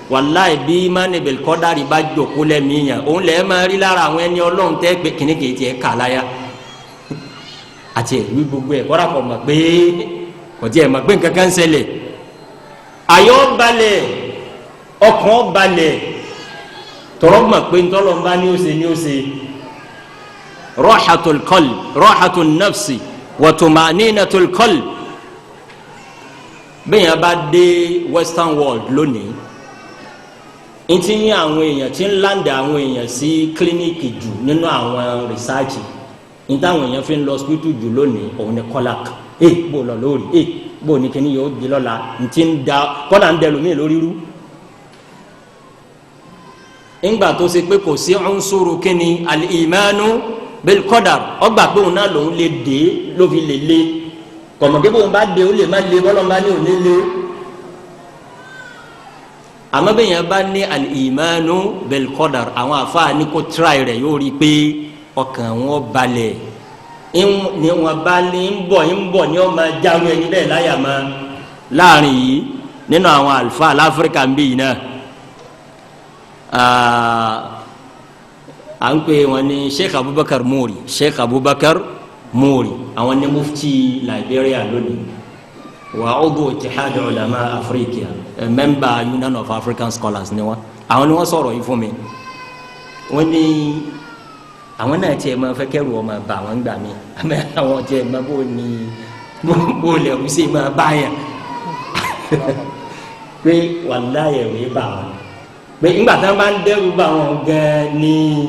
Wàláì, bí imani bil qadari bá jòkó lẹ́mìíyàn, òun lẹ́ẹ̀ máa rí lára àwọn ẹni Ọlọ́run tẹ́ pé kìnnì kìí tiẹ̀ kà láyà àti ẹ̀wí gbogbo ẹ̀ kọ́ra, kọ̀ mọ̀ pé kò tiẹ̀ mọ̀ pé nǹkan kan ń ṣẹlẹ̀. Àyọ̀ balẹ̀, ọkàn balẹ̀, tọrọ mọ̀ pé ntọ́lọ́mbá ní ó ṣe ní ó ṣe. Rahatul qalb, rahatul nafsi wa tumaninatul qalb. Bẹ́ẹ̀ yẹn bá dé western world lónìí, ntí ní àwọn èèyàn tí ń land àwọn èèyàn sí clinic jù nínú àwọn research ní táwọn èèyàn fi ń lọ hospital jù lónìí, òun ni kọ́lák. Ẹ bó lọ lórí, ẹ bó ní kíní yóò di lọ́la, ntí ń da kọ́lá ń dẹlòmíì lórí rú. Ńgbà tó ṣe pé kò sí unsuru kíni al-imanu bil qadar, ọgbà pé òun náà lòun lè dé ló fi lè lé kọ̀mọ̀kí bóun bá dé, ó lè má lé bọ́lọ́ bá ní òun lé lé. Àmọ́ bẹ́ẹ̀ yẹn bá ní al-imanu bil qadar, àwọn àfáà ní kó tíráì rẹ̀, yóò rí i pé ọkàn wọn balẹ̀ ní wọn bá ní ń bọ̀ ń bọ̀ ní ọmọ jáwé ẹni bẹ́ẹ̀ láyà mọ́. Láàrin yìí, nínú àwọn àlùfáà láfíríkà ń bí yìí náà. À ń pè wọn ní Sheikh Abubakar Mori. Sheikh Abubakar Mori, àwọn ní mufti Liberia lónìí, wà ọdún Ittihad Ulama Africa, member Union of African Scholars ni wọn. Àwọn ni wọn sọ̀rọ̀ yìí fún mi. Wọn ní àwọn náà tiẹ̀ máa fẹ́ kẹ́rù ọmọ bá àwọn gbà mí, àmọ́ àwọn tiẹ̀ máa bó ní bó lẹ̀rú sí máa bá yàn pé wàláyé wèé bá wọn, pé ńgbà tí wọn bá ń dẹ́rù bá wọn gan ní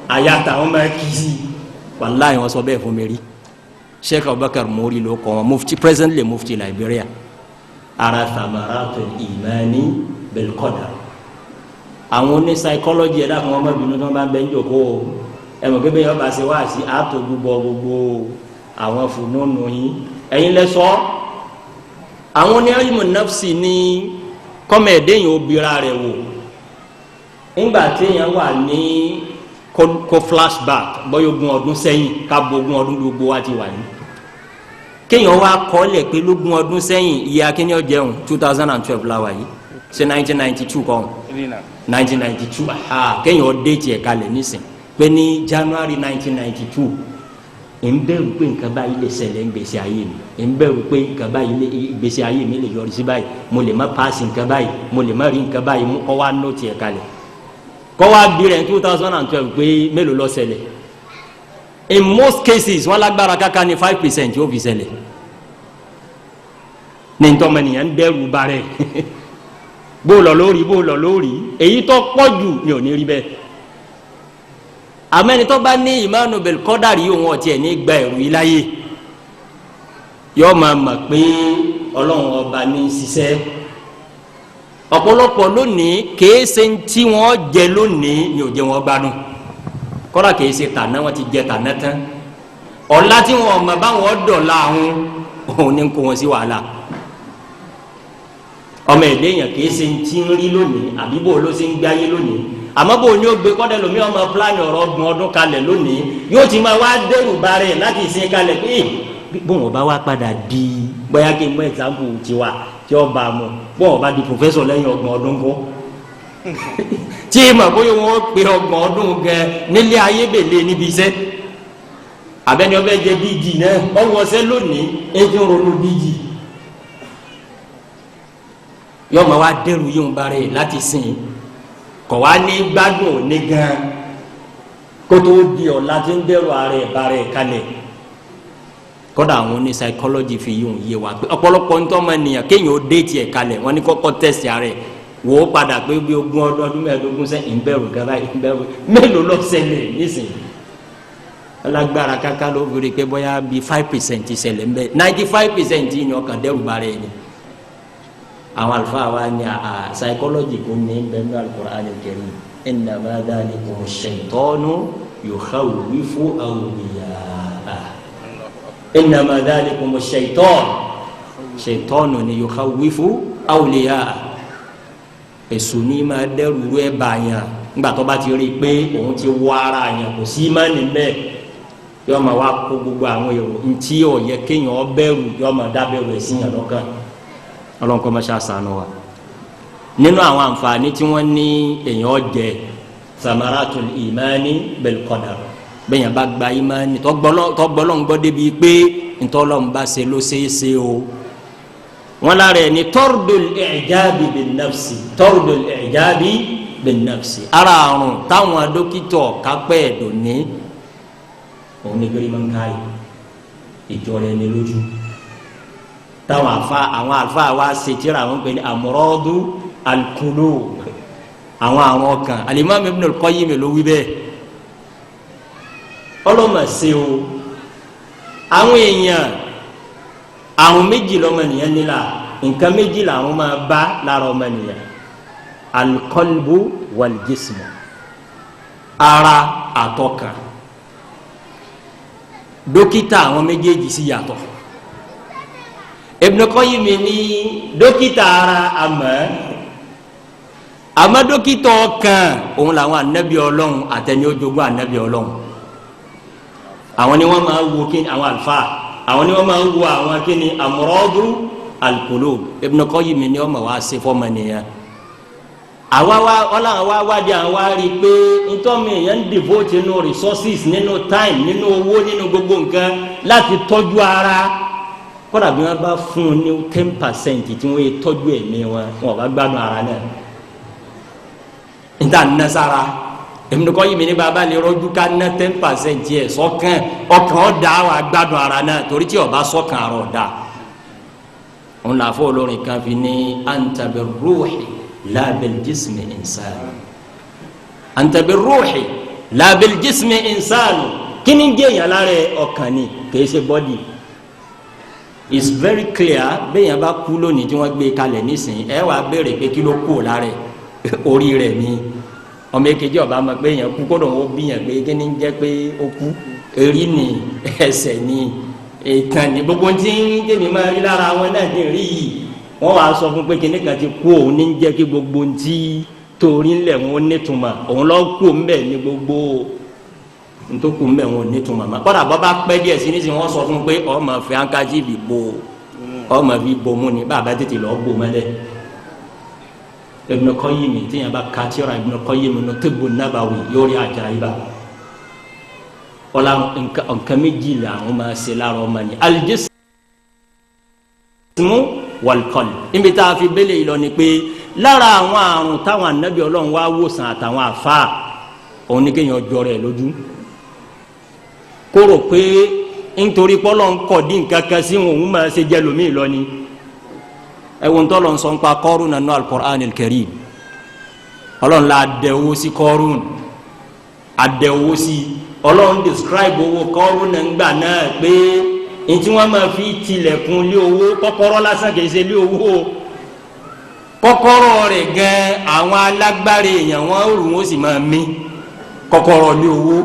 àyà táwọn máa kì í sí. Wàláyé wọn sọ bẹ́ẹ̀ fún mi rí. Sheikh Abubakar Mori ló kọ́ wọn, mufti, presently mufti Liberia. Ara thamaratul imani bil qadar. Àwọn oní psychology ẹ̀dá kan, wọn má bínú tí wọn bá ń bẹ ń jòkó o. Ẹ mọ̀ kébé yọba ṣe wá sí àtò gbogbo gbogbo àwọn fúnúnù yín, ẹ̀yin lẹ sọ. Àwọn oní ilmu nafsi ní kọ́mẹ̀ẹ́dẹ́yìn obìnrin rẹ̀ wò ńgbà téèyàn wà ní kó flashback bọ́yọ̀ ogún ọdún sẹ́yìn, ká bo ogún ọdún gbogbo wa ti wà ní. Kéèyàn wá kọ́lẹ̀ pé lógún ọdún sẹ́yìn, iye akíní ọ̀jẹun 2012 la wà yìí, ṣe 1992 kọ́? 1992. Kéèyàn dé tiẹ̀ kalẹ̀ nísìn pé ní January 1992, ń bẹ̀rù pé nǹkan báyìí lè ṣẹlẹ̀ ń gbèsè ayé mi, ń bẹ̀rù pé nǹkan báyìí lè gbèsè ayé mi lè yọrí sí báyìí, mo lè má paasi nǹkan báyìí, mo lè má rí nǹkan báyìí. Kọ́ wá nọ tiẹ̀ kalẹ̀, kọ́ wá bí rẹ̀ 2012 pé mélòó ló ṣẹlẹ̀. In most cases, wọ́n lágbára káká ní 5% yóò fi ṣẹlẹ̀ ní ntọ́mọnìyàn ń dẹ́rù ba rẹ̀, bó lọ lórí, bó lọ lórí. Èyí tó pọ̀ jù ni ò ní rí bẹ́ẹ̀. Àmẹ́ni tó bá ní ìmánu bil qadari, òun ọ̀tí ẹ̀ ní gba ẹ̀rù yìí láyé, yóò máa mọ̀ pé Ọlọ́run ọba ní ṣiṣẹ́. Ọ̀pọ̀lọpọ̀ lónìí, kìí ṣe tí wọ́n jẹ lónìí ni ò jẹ wọ́n gbádùn. Kọ́ra kìí ṣe tàná, wọ́n ti jẹ tàná tán. Ọ̀la tí wọ́n mọ̀ báwọn dọ̀la àwọn òun ní kó wọn sí wàhálà. Ọmọ ẹ̀dẹ́ yẹn, kìí ṣe tí ń rí lónìí àbí bó ló ṣe ń gbáyé lónìí, àmọ́ bó ní ó gbé kọ́dẹ̀ lómi, ọmọ pílánì ọ̀rọ̀ ọgbọ̀n ọdún kalẹ̀ lónìí, yóò ti máa wá dẹ́rù ba rẹ̀ láti ìsìn kalẹ̀ pé bóun ọba wa padà di, bóyá kí n mú ẹ̀sáǹpù tiwa tí ó bá a mọ̀, bóun ọba di pòfẹ́sọ̀ lẹ́yìn ọgbọ̀n ọdún kọ́, tí mà bóyá wọn pe ọgbọ̀n ọdún gẹ nílé ayé bèlè níbi iṣẹ́, abẹ́ni ọbẹ̀ jẹ bíjì náà ọwọ́sẹ́ lónìí ẹ̀jẹ̀ ń ronú bíjì, yóò máa wá dẹ́rù yóò ba rẹ̀ láti sìn kọ̀ wá ní gbádùn òní gan kótó di ọ̀la tí ń dẹ́rù ara ẹ̀ ba rẹ̀ kalẹ̀. Kọ́dà àwọn oní psychology fi yóò yé wa pé ọ̀pọ̀lọpọ̀ ń tọ́mọ nìyàn kéèyàn ó dé tiẹ̀ kalẹ̀, wọ́n ní kọ́kọ́ tẹ̀sí ara ẹ̀ wò ó padà pé bí ogún ọdún, ọdún mẹ́ẹ̀ẹ́dógún sẹ́ ìbẹ̀rù gaba ìbẹ̀rù mélòó ló ṣẹlẹ̀ nísìnyí. Alágbára kaka ló fi rí i pé bóyá bíi 5% ṣẹlẹ̀ ńbẹ, 95% ni ọkàn dẹ́rù ba rẹ̀ ni. Àwọn àlùfáà wa ní a psychology kò ní bẹ́ẹ̀ ní al-Qur'an al-Karim: innama dhalikum ash-shaytanu yukhawwifu awliya'ah. Innama dhalikum ash-shaytan, shaytanu ni yukhawwifu awliya'ah. Èṣù ní máa dẹ́rù rẹ̀ bàyàn ńgbà tó bá ti rí i pé òun ti wọ ara yẹn, kò sí má ní bẹ́ẹ̀, yọ ma wá kó gbogbo àwọn èrò ntí ó yẹ kéèyàn bẹ̀rù, yọ ma dábẹ̀rù ẹ̀ sí yàn lọ́kàn. Ọlọ́run kọ́ máa ṣàṣàánú wa. Nínú àwọn àǹfààní tí wọ́n ní èèyàn jẹ, samaratul imani bil qadar, bẹ́ẹ̀ yẹn bá gba imani tọ́gbọ́lọ́ ń gbọ́ débi pé ntọ́lọ́ ń bá ṣe ló ṣe é ṣe o, wọn lára ẹ̀ ní tordul i'jabi bin nafsi. Tordul i'jabi bin nafsi, ara àrùn táwọn dókítà kápẹ́ ẹ̀dùn ní òun ní gírímọ̀nkáyì, ìjọ rẹ̀ ní lójú táwọn afa, àwọn àlùfáà wa ṣètìrà àwọn pè ní amradu al-qulub, àwọn àrùn ọkàn. Al-Imam Ibn al-Qayyim ló wí bẹ́ẹ̀. Ọlọ́mọ ṣe o, àwọn èèyàn, àrùn méjì lọ́mọnìyàn nílà, nǹkan méjì làwọn máa bá lára ọmọnìyàn: al-qalbu wal-jismu, ara àtọkàn. Dókítà àwọn méjèèjì sì yàtọ̀. Ibn Qayyim ní dókítà ara àmọ́, àmọ́ dókítà ọkàn òun làwọn anabi Ọlọ́run àtẹni ojogún anabi Ọlọ́run. Àwọn ni wọ́n máa wo kí àwọn àlùfáà, àwọn ni wọ́n máa wo àwọn kí ni amradu al-qulub. Ibn Qayyim ní ọmọ wa ṣe fọmọ nìyẹn. Àwa wa ọlọ́run wa wádìí àwọn wa rí i pé ntọ́mi èèyàn ń devote nínú resources, nínú time, nínú owó, nínú gbogbo nǹkan láti tọ́jú ara, kódà bí wọ́n bá fún un ní 10% tí wọ́n yẹ tọ́jú ẹ̀mí wọn, wọn bá gbádùn ara náà. Níta nasara èmi kọ́ yìí mi ní bàbá lè rọ́jú ká ná 10% yẹ sọ́kàn, ọkàn ọ̀dà wà gbádùn ara náà, torí tí ó bá sọ́kàn ara ọ̀dà. Òun là fọ́ olórin kan fi ní anta bir-ruhi la bil-jismi insan, anta bir-ruhi la bil-jismi insan. Kí ni jẹ́ yàn lára ọkàn ni, kìí ṣe body. It's very clear, bẹ́ẹ̀ yẹn bá kú lónìí tí wọ́n gbé kalẹ̀ nísìnyí, ẹ wàá béèrè pé kí ló kú lára orí rẹ̀ ni. Ọmọ èkejì ọba mọ̀ pé yẹn kú, kó lóun ó bí yẹn pé kí ni jẹ́ pé ó kú, erí ni, ẹsẹ̀ ni, ìtàn ni, gbogbo tí ń tèmi máa rí lára wọn náà ní rí yìí. Wọ́n wàá sọ fún pé kíní kan ti kú, òun ní jẹ́ kí gbogbo ntí torí ńlẹ̀ wọn nítumọ̀, òun lọ kú ńbẹ̀ ní gbogbo ntòkù ńbẹ̀ wọn nítumọ̀ mọ́. Kọ́dà bọ́ bá pẹ́ díẹ̀ sí nísìnyí, wọ́n sọ fún pé ọmọ fi ankají fi bo, ọmọ fi bomú ni bàbá tètè lọ́ọ́ bò mọ́lẹ̀. Ibn Qayyim, tíyẹn bá ka tírà Ibn Qayyim nínú Tibbu Nabawi, yóò rí àjàyíba ọ̀la nǹkan méjì làwọn máa ṣe lára ọmọ ni, al-jismu wal-qalb. Níbi tá a fi bẹ́lẹ̀ yìí lọ ni pé lára àwọn àrùn táwọn ànábì Ọlọ́run wá wòsàn àtàwọn àfa, òun ní kéèyàn jọ rẹ̀ lójú, kó rò pé nítorí pọ́lọ́ ń kọ̀ dín nǹkan kan sí òun máa ṣe jẹ́ lómi lọ ni. Ẹ̀wọ̀n tó lọ sọ ń pa Kọ́rún nínú al-Qur'an al-Karim, Ọlọ́run la dẹ owó sí Kọ́rún, adẹ owó sí. Ọlọ́run describe owó Kọ́rún náà ńgbà náà pé ntí wọ́n máa fi tilẹ̀kùn lé owó, kọ́kọ́rọ́ lásán, kìí ṣe lé owó, kọ́kọ́rọ́ rẹ̀ gan, àwọn alágbára èèyàn wọ́n rù, wọ́n sì máa mí kọ́kọ́rọ́ lé owó.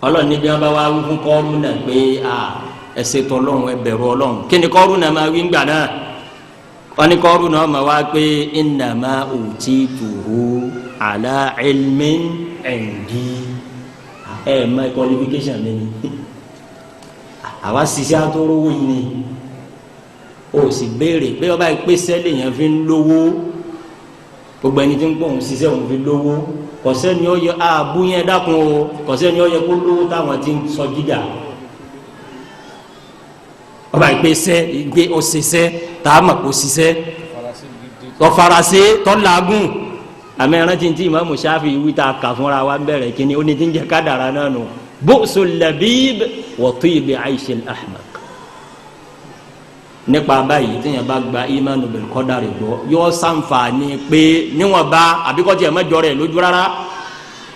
Ọlọ́run níbi wọn bá wá wí fún Kọ́rún náà pé a ẹsẹ tọ Ọlọ́run, ẹ bẹ̀rù Ọlọ́run, kí ni Kọ́rún náà máa wí ńgbà náà? Wọ́n ní Kọ́rún náà máa wá pé innama utituhu ala ilmin indi. Ẹ mọ qualification mi ni, àwa ṣiṣẹ́ àtọrọwò yìí ni. O sì béèrè pé ọba ìpèsè lèèyàn fi ń lówó, gbogbo ẹni tí ń gbóhùn ṣiṣẹ́ òun fi lówó, kọ̀sẹ́ni ó yẹ àbú yẹn dákun o, kọ̀sẹ́ni ó yẹ kó lówó táwọn ti ń sọ jíjà. Ọba ìpèsè ìgbé òṣìṣẹ́ tá a mọ̀ kó ṣiṣẹ́ tọ́farasé tọ́lágùn. Àmì ẹran tí ń tí Ìmáàmù Ṣáfì wí tá a kà fúnra wa ń bẹ̀rẹ̀ kínní, ó ní tí ń jẹ́ kádàrá náà nù, bu'sul labib wa tibi aishil ahmaq. Nípa báyìí, tíyẹn bá gba imanu bil qadari gbọ́, yọ sànfàní pé níwọ̀n bá àbíkọ́tì ẹ̀ mẹ́jọ rẹ̀ lójú rárá,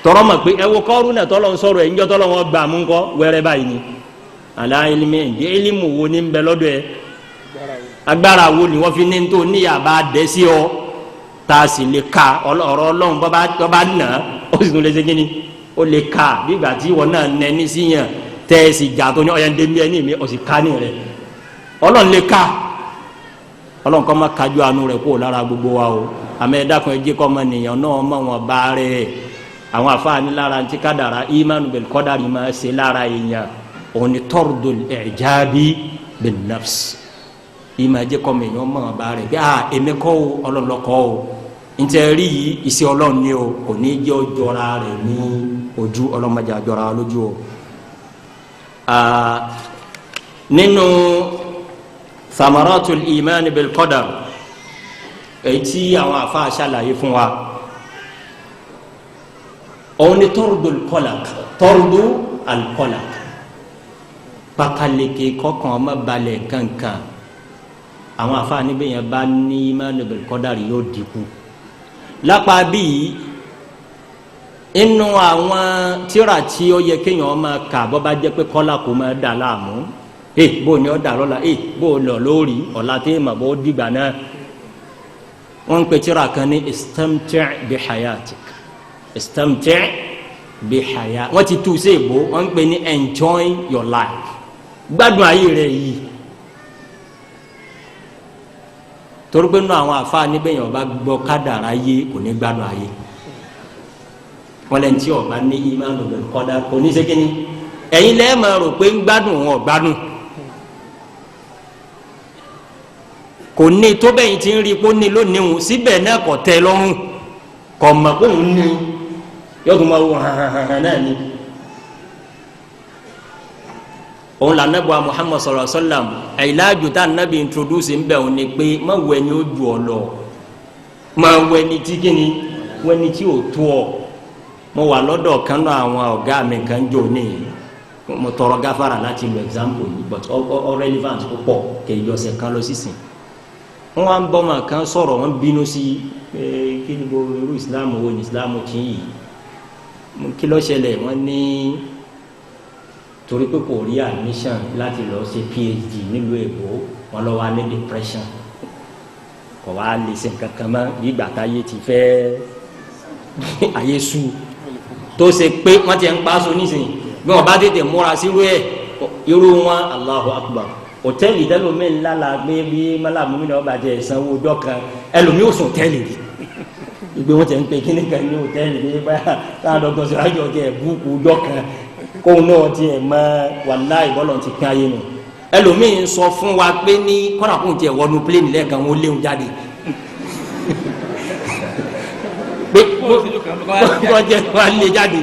tọrọ mọ̀ pé ẹ wo Kọ́rúnà tọ́lọ́ ń sọ̀rọ̀ ẹ̀ ń jọ́ tọ́lọ́ wọn gbà mú kọ́ wẹ́rẹ́ báyìí ni. Ala ilmi ǹjẹ́ ilimu wo ni ń bẹ lọ́dọ̀ ẹ, agbára wo ni wọ́n fi ní tó níyàbá dẹ́ sí ọ, tá a sì lè ka ọ̀rọ̀ Ọlọ́run bọ́ bá nà ó sì tún lè ṣe kíni, ó lè ka bí ìgbà tí ìwọ náà nẹ ní síyàn tẹ́ ẹ sì jà tó ní ọ̀yà ń dé mi ẹ ní mi ó sì ká ní rẹ. Ọlọ́run lè ka. Ọlọ́run kọ́ máa kájú àánú rẹ̀ kó lára gbogbo wa o. Àmọ́ ẹ dákun, ẹ jẹ́ kọ́ ọmọ nìyẹn náà mọ̀ wọn bá rẹ̀. Àwọn àfáàní lára ntí kádàrá imanu bil qadari máa ṣe lára èèyàn, òun ni tordul i'jabi bin nafs, ìmọ̀ ẹ jẹ́ kọ́ ọmọ èèyàn mọ̀ wọn bá rẹ̀ bí a èmi kọ́ o, Ọlọ́run ló kọ́ o, ntẹ rí yìí iṣẹ́ Ọlọ́run ni o, kò ní jẹ́ ọjọ́ra rẹ̀ ní ojú. Ọlọ́run má jẹ́ àjọra lójú o. Nínú thamaratul iman bil qadar, èyí tí àwọn afa ṣàlàyé fún wa, òun ni tordul qalaq, tordu al qalaq, pakaleke kọkàn ọmọ balẹ̀ kankan. Àwọn afa níbẹ̀ yẹn bá ní iman bil qadar, yóò dínkù lápá bíi. Inú àwọn tíra tí ó yẹ kéèyàn máa kà, bọ́ bá jẹ́ pé kọ́lá kò máa dà láàmú, ẹ bó ni ó dà lọ́la, ẹ bó lọ lórí ọ̀la tí mà bó dìgbà náà, wọ́n ń pè tíra kan ní istamti' bi hayatik, istamti' bi hayat. Wọ́n ti tú sí ìbò, wọ́n ń pè ní enjoy your life, gbádùn ayé rẹ yìí. Torí pé nínú àwọn àfa níbẹ̀ yẹn, ọba gbọ́ kádàrá yé, kò ní gbádùn ayé. Wọn lẹ́ni tí ọba ní ìmánu bil qadar kò ní segin. Ẹ̀yin lẹ́ẹ̀ máa rò pé ń gbádùn, wọn ò gbádùn. Kò Kò ní tó bẹ́yìn tí ń rí kó ní lónìí òun síbẹ̀ náà kò tẹ́ lọ́rùn, kò mọ̀ kó òun ní, yóò tún máa wọ hàn náà ni. Òun là nàbọ̀ Muhammad sallallahu alaihi wasallam ìlàjù tá nàbì introduce ń bẹ̀ òun ni pé má wọ ẹni ó ju ọ lọ, má wọ ẹni tí kíni, wọ ẹni tí ò tó ọ. Mo wà lọ́dọ̀ kan náà àwọn ọ̀gá mi kan jò ní, mo tọrọ gáfárà láti lo example yìí, but ọ relevant púpọ̀ kì í yọ̀sẹ̀ kan lọ sísìn. Wọ́n wá ń bọ́ ma kan sọ̀rọ̀, wọ́n bínú sí kí ni gbogbo irú Islam wo ni Islam ti yìí, kí ló ṣẹlẹ̀? Wọ́n ní torí pé kò rí admission láti lọ ṣe PhD nílùú Èkó, wọ́n lọ wá ní depression, kò wá lè ṣe nǹkan kan mọ́, bí ìgbà táyé ti fẹ́ ayé sú tó ṣe pé wọ́n ti ń pa aṣọ nísìnyí, bí wọ́n bá tètè múra sírú ẹ̀ irú wọn. Allahu Akbar. Hòtẹ́ẹ̀lì tẹ́lómi ńlá la gbé bí mọ́làmú mi náà bàjẹ́ ìsanwó ọjọ́ kan, ẹlòmíì ò sùn hòtẹ́ẹ̀lì rí, ìgbé wọn tẹ̀ ń pè kíní kan ní hòtẹ́ẹ̀lì ní báyà káà dọ́kítọ̀ Sirajọ tiẹ̀ búùkù ọjọ́ kan kóun náà tiẹ̀ mọ wàláì bọ́lọ̀ ti pín ayé nù. Ẹlòmíì ń sọ fún wa pé ní kọ́nà kóun tiẹ̀ wọnú pílẹ̀nì lẹ́ẹ̀kan wọn léwu jáde pé kọ́jẹ́ wa lé jáde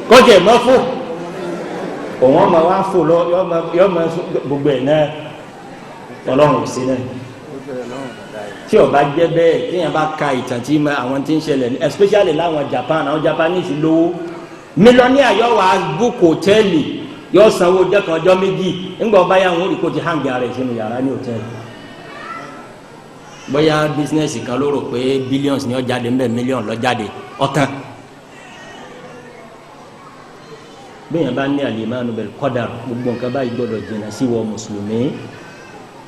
kọ́jẹ́ mọ́ fún òun ọmọ wa fò lọ yọ ọmọ gbogbo ẹ̀ náà ọlọ́run ò sí náà. Tí ó bá jẹ́ bẹ́ẹ̀, téèyàn bá ka ìtàn tí àwọn tí ń ṣẹlẹ̀ especially láwọn Japan, àwọn Japanese lówó mílíọ̀nìyà yọ wá búkù hòtẹ́ẹ̀lì, yọ sanwó ọjọ́ kan ọjọ́ méjì, ńgbà ọba yà wọn ò rí kó ti hàn gàrẹ́ sínú yàrá ní hòtẹ́ẹ̀lì. Bóyá bísínẹ́sì kan ló rò pé billions ni ó jáde ńbẹ, mílíọ̀nù ló jáde ọ̀tán. Bẹ́ẹ̀ bá ní al-imanu bil qadar, gbogbo nǹkan báyìí gbọ́dọ̀ jìnnà sí wọ mùsùlùmí.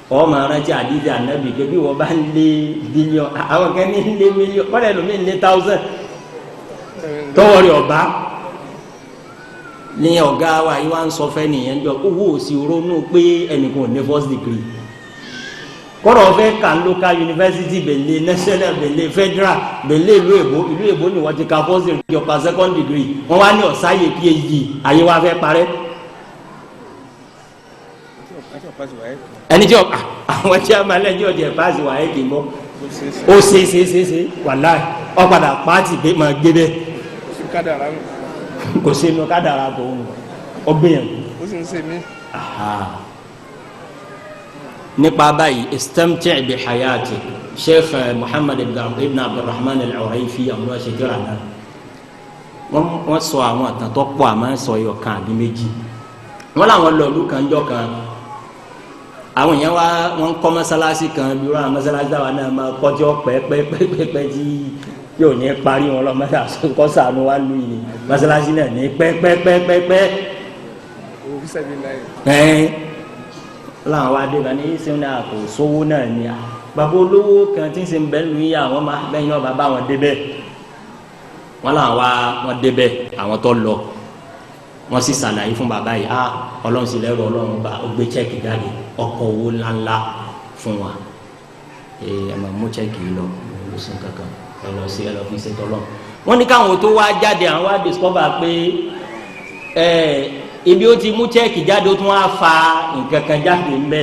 Ọmọ arántí àdídì ànábì pé bí wọ́n bá ń lé bílíọ̀n, àwọn kan ní ń lé mílíọ̀n, kọ́lá ẹlòmíì ń lé táwùsàn tọwọ́ rẹ̀ ọ̀bá ní ọ̀gá wa yìí wá ń sọ fẹ́ nìyẹn jọ owó òsì ronú pé ẹnìkan ò ní first degree, kọ́rọ̀ fẹ́ kà ń local university bẹ̀lẹ̀ national bẹ̀lẹ̀ federal bẹ̀lẹ̀ ìlú èbó, ìlú èbó ni wọ́n ti ka first degree ọ̀pá second degree, wọ́n wá ní ọ̀sáyè PhD, ayé wa fẹ́ parẹ́. Ẹni tí àwọn tí a máa lẹ́yìn ọ̀jẹ̀ paasi wà ẹ́ kì í bọ́ ó ṣe ṣe ṣe ṣe wàláì ọ padà pàtì pé máa gbé bẹ́ẹ̀ kò sí inú kádàrá tó ń ọ gbìyànjú. Ó sì ń ṣe mí. Nípa báyìí istamti' bi hayati Sheikh Muhammad ibn Abdulrahman al-Urayfi àwọn ọ̀ṣẹ́ jọra náà wọ́n sọ àwọn àtàntọ́ pọ̀ àmọ́ sọ ẹyọ kan àbí méjì. Wọ́n làwọn lọ ìlú kan jọ kan, àwọn èèyàn wa wọ́n kọ́ mọ́sálásí kan bí wọ́n àwọn mọ́sálásí táwa náà máa kọjọ́ pẹ́pẹ́pẹ́pẹ́ tí yóò ní parí wọn lọ mọ́sálásí kọ́ sànú wa lù yìí mọ́sálásí náà ní pẹ́pẹ́pẹ́pẹ́. Ẹ̀ẹ́n láwọn wa dé bá ní sẹ́wọ́n náà kò sówó náà ni bàbá olówó kan tí ń sẹ́ ń bẹ́ẹ̀ lù yìí àwọn máa bẹ́ẹ̀ yín bàbá wọn débẹ̀ wọ́n làwọn wa wọ́n débẹ̀ àwọn tó lọ wọ́n sì sàlàyé fún bàbá yìí, ah ọlọ́run sì lẹ́rù ọlọ́run bá ó gbé chẹ́ẹ̀kì jáde ọkọ̀ owó ńláńlá fún wa. Ẹ máa mú chẹ́ẹ̀kì yìí lọ ló sùn kankan ẹ lọ sí ẹ lọ fi ṣètò ọlọ́run. Wọ́n ní káwọn tó wá jáde àwọn wá discover pé ẹ ibi ó ti mú chẹ́ẹ̀kì jáde ó tún wá fa nǹkan kan jáde ńbẹ.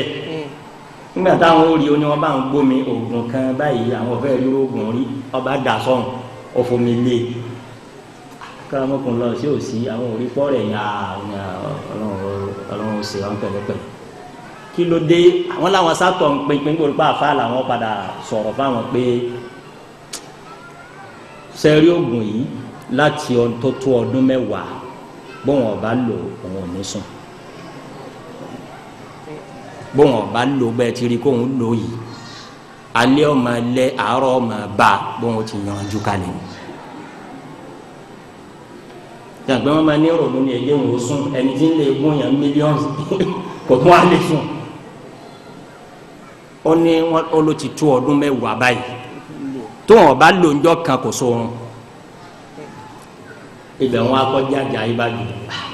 Nígbà táwọn ó rí ó ní wọ́n bá ń gbómi oògùn kan báyìí, àwọn fẹ́ẹ́ rí oògùn rí ọba dà sọ́hùn ó fomi lé karamọkùn lọ sí òsì àwọn òrìpọ rẹ yà Ọlọ́run ṣe wọn pẹ̀lẹ́pẹ̀lẹ́. Kí ló dé àwọn làwọn sátọ ń pinpin gbòòrò pa àfa làwọn padà sọ̀rọ̀ fáwọn pé sẹrí oògùn yìí láti tó tó ọdún mẹ́wàá bóun ọba lò òun ò ní sùn, bóun ọba lò bẹ́ẹ̀ ti rí kóun lò yìí alẹ́ ọmọ alẹ́ àárọ̀ ọmọ bá bóun ti yanjú kalẹ̀. Tàgbẹ́ wọn máa ní ronú ní ẹgbẹ́ wọn ó sùn, ẹni tí ń lè gún yàn mílíọ̀nù kò tún wá lè sùn. Ó ní wọn ó ló ti tó ọdún mẹ́wàá báyìí tó wọn bá lò ńjọ́ kan kò sóorun. Ibẹ̀ wọn akọ́jà àjà yìí bá jù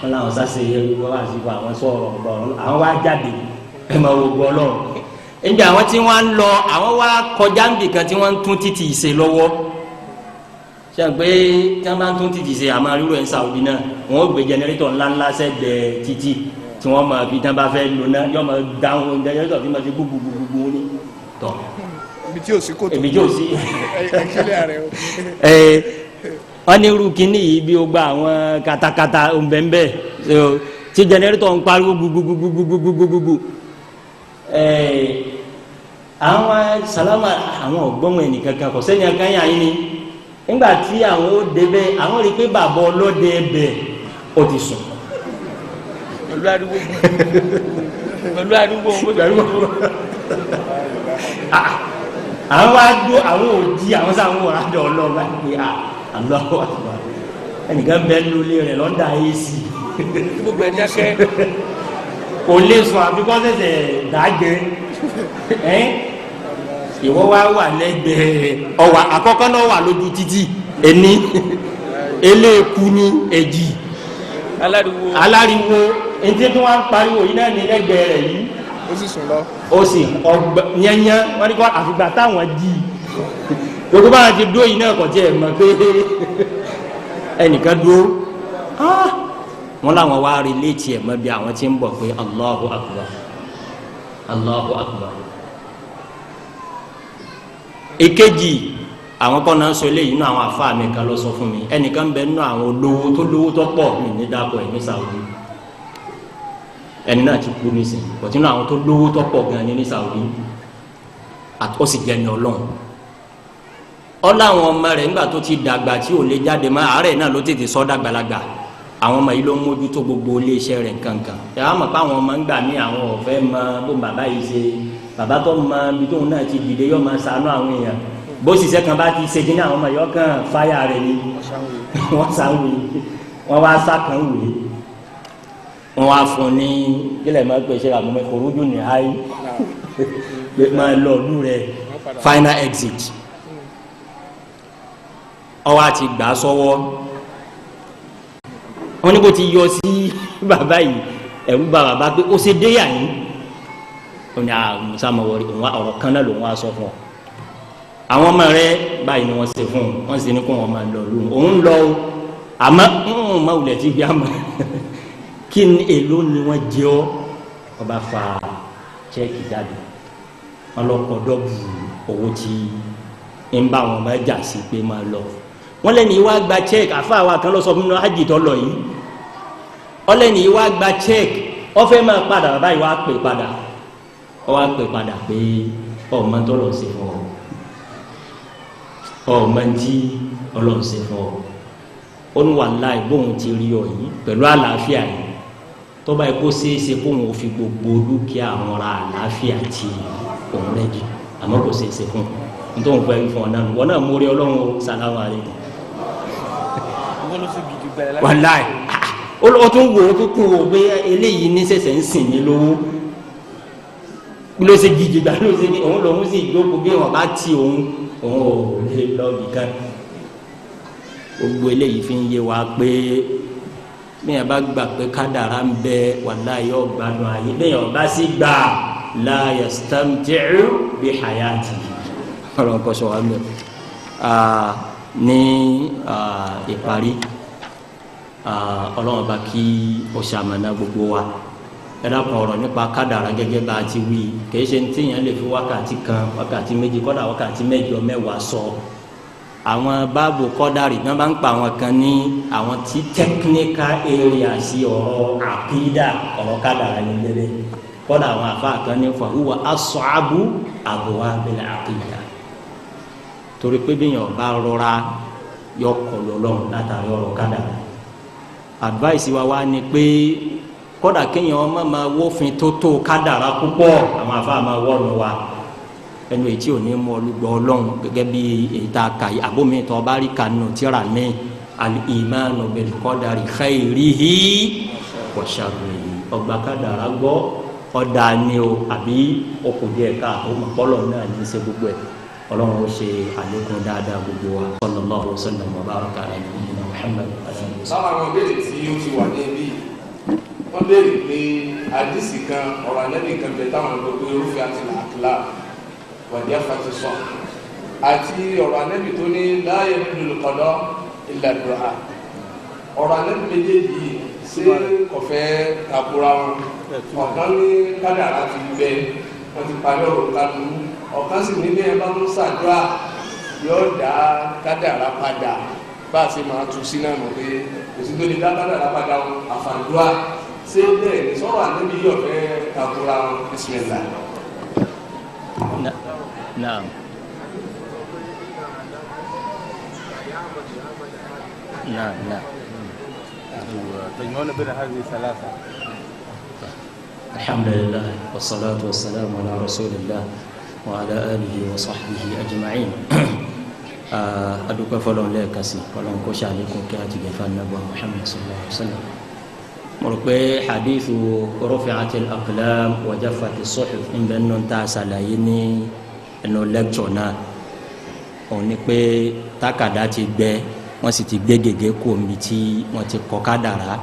wọn làwọn sáṣẹ yẹ wọn wá sí fún àwọn sọ̀rọ̀ ọ̀rọ̀ àwọn wá jáde ẹ máa wo gbọ́ lọ́rùn. Níbi àwọn tí wọ́n ń lọ àwọn wá kọjá níbì kan tí wọ́n ń tún títì ṣe lọ́wọ́, sẹ pé tí wọn bá tún títì ṣe àmọ́ rírọ ẹ̀ ń Saudi náà wọn ó gbé jẹnẹrétọ̀ ńláńlá sẹ́gbẹ̀ẹ́ títì tí wọ́n máa fi tán bá fẹ́ lò náà yọ máa dáhùn jẹnẹrétọ̀ tí máa ti gbúgbúgbúgbú ní tọ̀. Ibi tí o sí kòtò. Ibi tí o sí. Ẹ wọ́n ní irú kínní yìí bí o gba àwọn katakata nbẹ̀nbẹ̀ tí jẹnẹrétọ̀ ń pariwo gbúgbúgbúgbúgbúgbúgbú. Àwọn salama àwọn ọ̀gbọ́n ẹnìkankan kò sẹ́ni akáyà yín ni. Nígbà tí àwọn ó débẹ̀ àwọn rí i pé bàbá ọlọ́dẹ bẹ̀ ó ti sùn. Pẹ̀lú àdúgbò pẹ̀lú àdúgbò pẹ̀lú àwọn wá dó àwọn òdi àwọn sáwọn wò ládọ̀ ọlọ́ọ̀bá pé àlọ́ ẹnìkan bẹ́ẹ̀ lólé rẹ̀ lọ́dà AC. Gbogbo ẹ̀ dákẹ́. Kò lè sùn àfi kọ́ sẹ̀sẹ̀ dàgbé. Ìwọ wá wà lẹ́gbẹ̀ẹ́ ọwà àkọ́kọ́ náà wà lójú títì ẹni eléèkú ní èjì aláriwo ntí tí wọ́n ń pariwo yìí náà ní lẹ́gbẹ̀ẹ́ rẹ̀ yìí. Ó sì sùn lọ. Ó sì ọgbẹ yẹnyẹn wọ́n ní kọ́ àfìgbà táwọn di gbogbo báwọn ti dúró yìí náà kò tiẹ̀ mọ̀ pé ẹnìkan dúró. Wọ́n làwọn wá rí létí ẹ̀ mọ́ bí àwọn ti ń bọ̀ pé Allahu Akbar, Allahu Akbar. Èkejì àwọn kan náà sọ eléyìí nínú àwọn àfáà mi kan lọ sọ fún mi, ẹnìkan bẹ nínú àwọn olówó tó lówó tó pọ̀ mi ní dàpọ̀ ẹ̀ ní Saudi, ẹni náà ti kú nísìnyí, bọ̀tí nínú àwọn tó lówó tó pọ̀ gan ni ní Saudi, ó sì jẹ́ ní Ọlọ́run. Ọláwọn ọmọ rẹ̀ nígbà tó ti dàgbà tí ò lè jáde mọ́, àárẹ̀ náà ló tètè sọ dàgbàlagbà, àwọn ọmọ yìí ló ń mójútó gbogbo iléeṣẹ́ rẹ̀ nkankan. Ẹ wá mọ̀ pé àwọn ọmọ ń gbà mí àwọn ọ̀fẹ́ mọ bó bàbá yìí ṣe, bàbá tó mọ ibi tóun náà ti dìde yọ máa ṣàánú àwọn èèyàn, bó ṣiṣẹ́ kan bá ti ṣe kí ní àwọn ọmọ yọ kàn fáyà rẹ̀ ni wọ́n sáwé, wọ́n wá sákàn wé, wọ́n wá fún ní kílẹ̀ máa pè ṣe àmọ́ kòrójú ní háì pé máa lọ ọdún rẹ̀ final exit. Ọwọ́ àti gbà sọ́wọ́ wọ́n ní kó ti yọ sí bàbá yìí, ẹ̀rù bà bàbá pé ó ṣe déyà yín. Ó ní àmúṣàmọ̀wọ́rì ọ̀rọ̀ kan náà lòun wá sọ fún ọ. Àwọn ọmọ rẹ báyìí ni wọ́n ṣe fún un, wọ́n sì ní kó wọn máa lọ lóhùn òun lọ o, àmọ́ má wulẹ̀ ti gbé àmọ́ kí ni èló ni wọ́n jẹ ọ́. Ọba fa chẹ́ẹ̀kì jáde, wọ́n lọ kọ́ dọ́bù owó tí ń bá wọn bá jà sí pé máa lọ. Wọ́n lẹ́nu yìí wá gba chẹ́ẹ̀kì, àfa wa kan lọ sọ fún mi hajj tó lọ yìí, wọ́n lẹ́nu yìí wá gba chẹ́ẹ̀kì, wọ́n fẹ́ máa padà, bàbá yìí wá pè padà, wọ́n wá pè padà pé ọmọ tó lọ sí fún ọ, ọmọ tí Ọlọ́run ṣe fún ọ. Ó ní wàláì bóun ti rí ọ yìí pẹ̀lú àlàáfíà yìí, tọ́ba yìí kó ṣeéṣe kóun ò fi gbogbo dúkìá àwọn ra àlàáfíà ti òun rẹ̀ jù, àmọ́ kò ṣeéṣe fún un nítorí òun fẹ́ fún ọ náà wọn náà mórí Ọlọ́run o, sàlámù alaykum. Wàláì ó tún wò ó tún kún wò pé eléyìí ní sẹ̀sẹ̀ ń sìn mí lówó ló ṣe gidi gbà ló ṣe òun lòun sì jókòó bí wọn bá ti òun òun ò lè lọ bìkan. Gbogbo eléyìí fi ń yé wa pé bẹ́ẹ̀ bá gbà pé kádàrá ń bẹ, wàláì yóò gbádùn ayé, bẹ́ẹ̀ bá sì gbà la yastamti'u bi hayati. Ọlọ́run kọ́ sọ wa mẹ́ ní ìparí. Ọlọ́run bá kí ó ṣamọ̀nà gbogbo wa. Ẹ dákun ọ̀rọ̀ nípa kádàrá gẹ́gẹ́ bá a ti wí, kìí ṣe ní tíyẹn lè fi wákàtí kan, wákàtí méjì, kọ́dà wákàtí mẹ́jọ mẹ́wàá sọ. Àwọn báàbò kọ́dàrí náà bá ń pa àwọn kan ní àwọn tí technical area sí ọ̀rọ̀ àkídà, ọ̀rọ̀ kádàrá ní lẹ́lẹ́. Kọ́dà àwọn àfa kan ní fahuwa as'abu abwabil àkídà, torí pé bí yẹn bá rọra yọ kọlu Ọlọ́run látàrí ọ̀rọ̀ kádàrá. Advice wa wá ni pé kódà kéèyàn ọmọ máa wófin tó tó kádàrá púpọ̀, àwọn afa máa wọ́ọ̀nù wa ẹnu ètí òní mú ọlùgbọ́ Ọlọ́run gẹ́gẹ́ bí èyí tá a kà yìí, àbómi tó bá rí kanu tíra mi al-imanu bil qadari khairihi wa sharrihi. Ọgbà kádàrá gbọ́ ọ̀dà ni o àbí okùn díẹ̀ káàtó mọ̀pọ́lọ̀ náà ní í ṣe gbogbo ẹ̀. Ọlọ́run ó ṣe àlékún dáadáa gbogbo wa. Sallallahu alaihi wasallam wa baraka ala nabiyyina Muhammad. Lára àwọn ìbéèrè tí ó ti wà ní ibi, wọ́n béèrè pé àdìsí kan ọ̀rọ̀ ànẹ́bì kan bẹ táwọn ọ̀dọ́ pé irúfẹ́ àti làákìlá wàdí àfàtì sọ, àti ọ̀rọ̀ ànẹ́bì tó ní la yaruddul qada illa du'a. Ọ̀rọ̀ alẹ́ méjèèjì yìí ṣé kò fẹ́ takora wọn? Ọ̀kan ní kádàrá ti bẹ, wọ́n ti parí ọ̀rọ̀ kánú. Ọ̀kan sì ní bí ẹ bá ń ṣàdúrà yóò dá kádàrá padà. Bá a ṣe máa tu sí náà mọ̀ pé kò sí tó lè dá kádàrá padà wọn àfàdúrà. Ṣé bẹ́ẹ̀ ni sọ̀rọ̀ ànábì yóò fẹ́ takora wọn? Bismillah. Naam. نعم نعم. تجمعون بين هذه الثلاثة. الحمد لله والصلاة والسلام على رسول الله وعلى آله وصحبه أجمعين. Adúpẹ́ fọlọ́n lẹ́ẹ̀kan sí fọlọ́n kó ṣàlékún kí a ti gẹ̀fà nàbọ̀ Muhammad sallallahu alayhi wa sallam. Mo rò pé hadithu rufi'atil aqlam wa jaffatis suhuf ń bẹ nínú tá a ṣàlàyé ní ẹnu lẹ́kṣọ̀ náà. Òun ni pé tákàdá ti gbẹ, wọ́n sì ti gbé gègé kú omi tí wọ́n ti kọ kádàrá.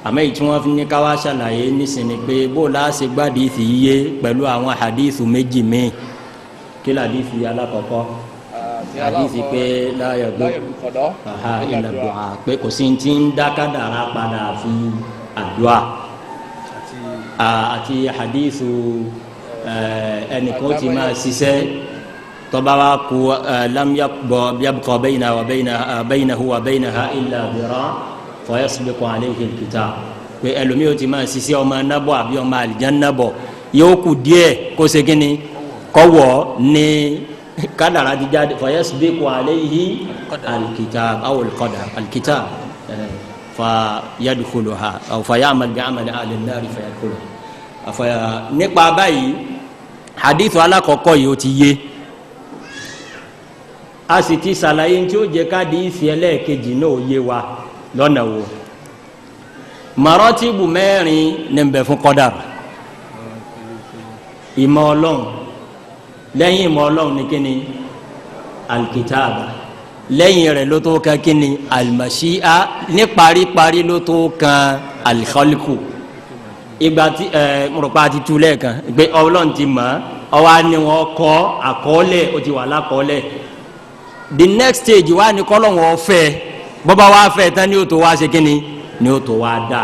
Àmọ́ èyí tí wọ́n fi ní ká wá ṣàlàyé nísìnyí pé bó la ṣe gbádìí fi yé pẹ̀lú àwọn hadithu méjì míì. Kí làdífi alákọ̀ọ́kọ́? Hadithu pé láyọ̀ kọ̀dọ̀ illa du'a, pé kò sí ti ń dá kádàrá padà fi àdúà. Àti hadithu ẹnìkan ti máa ṣiṣẹ́ tọba wa ku lam yabqa bayna wa baynahu wa baynaha illa dhira fa yasbiqu alayhi alkitab, pé ẹlòmíì ó ti máa ṣiṣẹ́ ọmọ nabọ àbí ọmọ àlìjánnà bọ̀, yóò kù díẹ̀ kó ṣe kínní kọ́wọ́ ní kádàrá ti jáde, fa yasbiqu alayhi alkitab aw alqadar alkitab fa yadkhuluha aw fa ya'mal bi'amali ahli an-nar fa yadkhuluha. Nípa báyìí hadith alákọ̀ọ́kọ́ yìí ó ti yé, a sì ti ṣàlàyé tí ó jẹ káàdì ìfì ẹlẹ́ẹ̀kejì náà yé wa lọ́nà wo. Màrọ́tìbù mẹ́rin ní ń bẹ fún kọ́dàrú. Ìmọ̀ Ọlọ́run, lẹ́yìn ìmọ̀ Ọlọ́run ní kíni? Alikitaaba. Lẹ́yìn rẹ̀ ló tó kan kíni? Alimashia. Ní paríparí ló tó kan alikọ́likù. Ìgbà tí mọ̀rọ̀pá ti tu lẹ́ẹ̀kan pé Ọlọ́run ti mọ̀ ọ́ wá ní wọn kọ́ àkọọ́lẹ̀, ó ti wà lákọọ́lẹ̀. The next stage wa ni kọ́lọ́hún ọ̀fẹ́, bọ́ba wa fẹ́ tán ni ó tó wá ṣe kínni ni ó tó wá dá.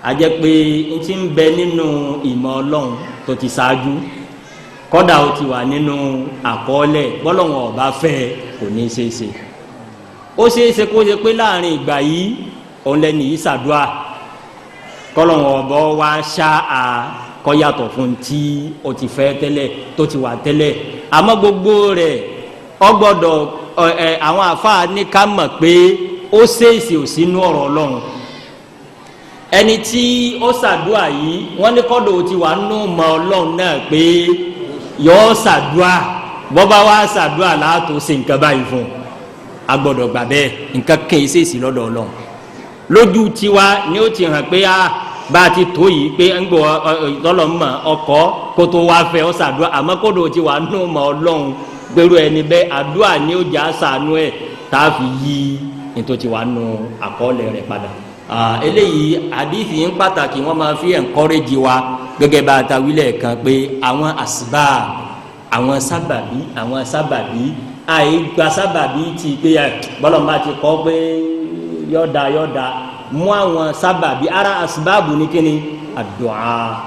A jẹ́ pé n ti ń bẹ nínú ìmọ̀ Ọlọ́run tó ti ṣáájú, kọ́dà ó ti wà nínú àkọọ́lẹ̀, bọ́lọ́hún ọba fẹ́ kò ní í ṣeé ṣe. Ó ṣeé ṣe kó ṣe pé láàrin ìgbà yìí òun lẹ́nu yìí ṣàdúrà kọ́lọ́hún ọba wa ṣá a kọ́ yàtọ̀ fún tí ó ti fẹ́ tẹ́lẹ̀ tó ti wà tẹ́lẹ̀. Àmọ́ gbogbo rẹ̀ ó gbọ́dọ̀ àwọn àfáà ní ká mọ̀ pé ó ṣèèṣì ò sínú ọ̀rọ̀ Ọlọ́run. Ẹni tí ó ṣàdúà yìí wọ́n ní kọ́dọ̀ ti wà nù mọ́ Ọlọ́run náà pé yọ ṣàdúà, bọ́bá wa ṣàdúà láàtò ṣe nǹkan báyìí fún un. A gbọ́dọ̀ gbà bẹ́ẹ̀, nǹkan kàn í ṣèèṣì lọ́dọ̀ Ọlọ́run. Lójú tiwa ni ó ti hàn pé a bá a ti tó yìí pé ń gbọ́ ọlọ́mọ ọkọ̀ kó tó wá fẹ́ ọ ṣàdúà, àmọ́ kọ́dọ̀ ti wà nù mọ́ Ọlọ́run gbèrú ẹni bẹ́ẹ̀ àdúrà ni ó jà sànú ẹ̀ tá a fi yí nítorí wàá nu àkọọ́lẹ̀ rẹ̀ padà. Eléyìí àdìsí ń pàtàkì, wọ́n máa fi encourage wa gẹ́gẹ́ bá a ta wílẹ̀ kan pé àwọn àsìbá, àwọn sábàbí, àwọn sábàbí àìgbà sábàbí ti pé bọ́lọ̀ máa ti kọ́ pé yọ̀ọ̀dà yọ̀ọ̀dà mú àwọn sábàbí. Ara àsìbáàbù ní kíni? Àdúà,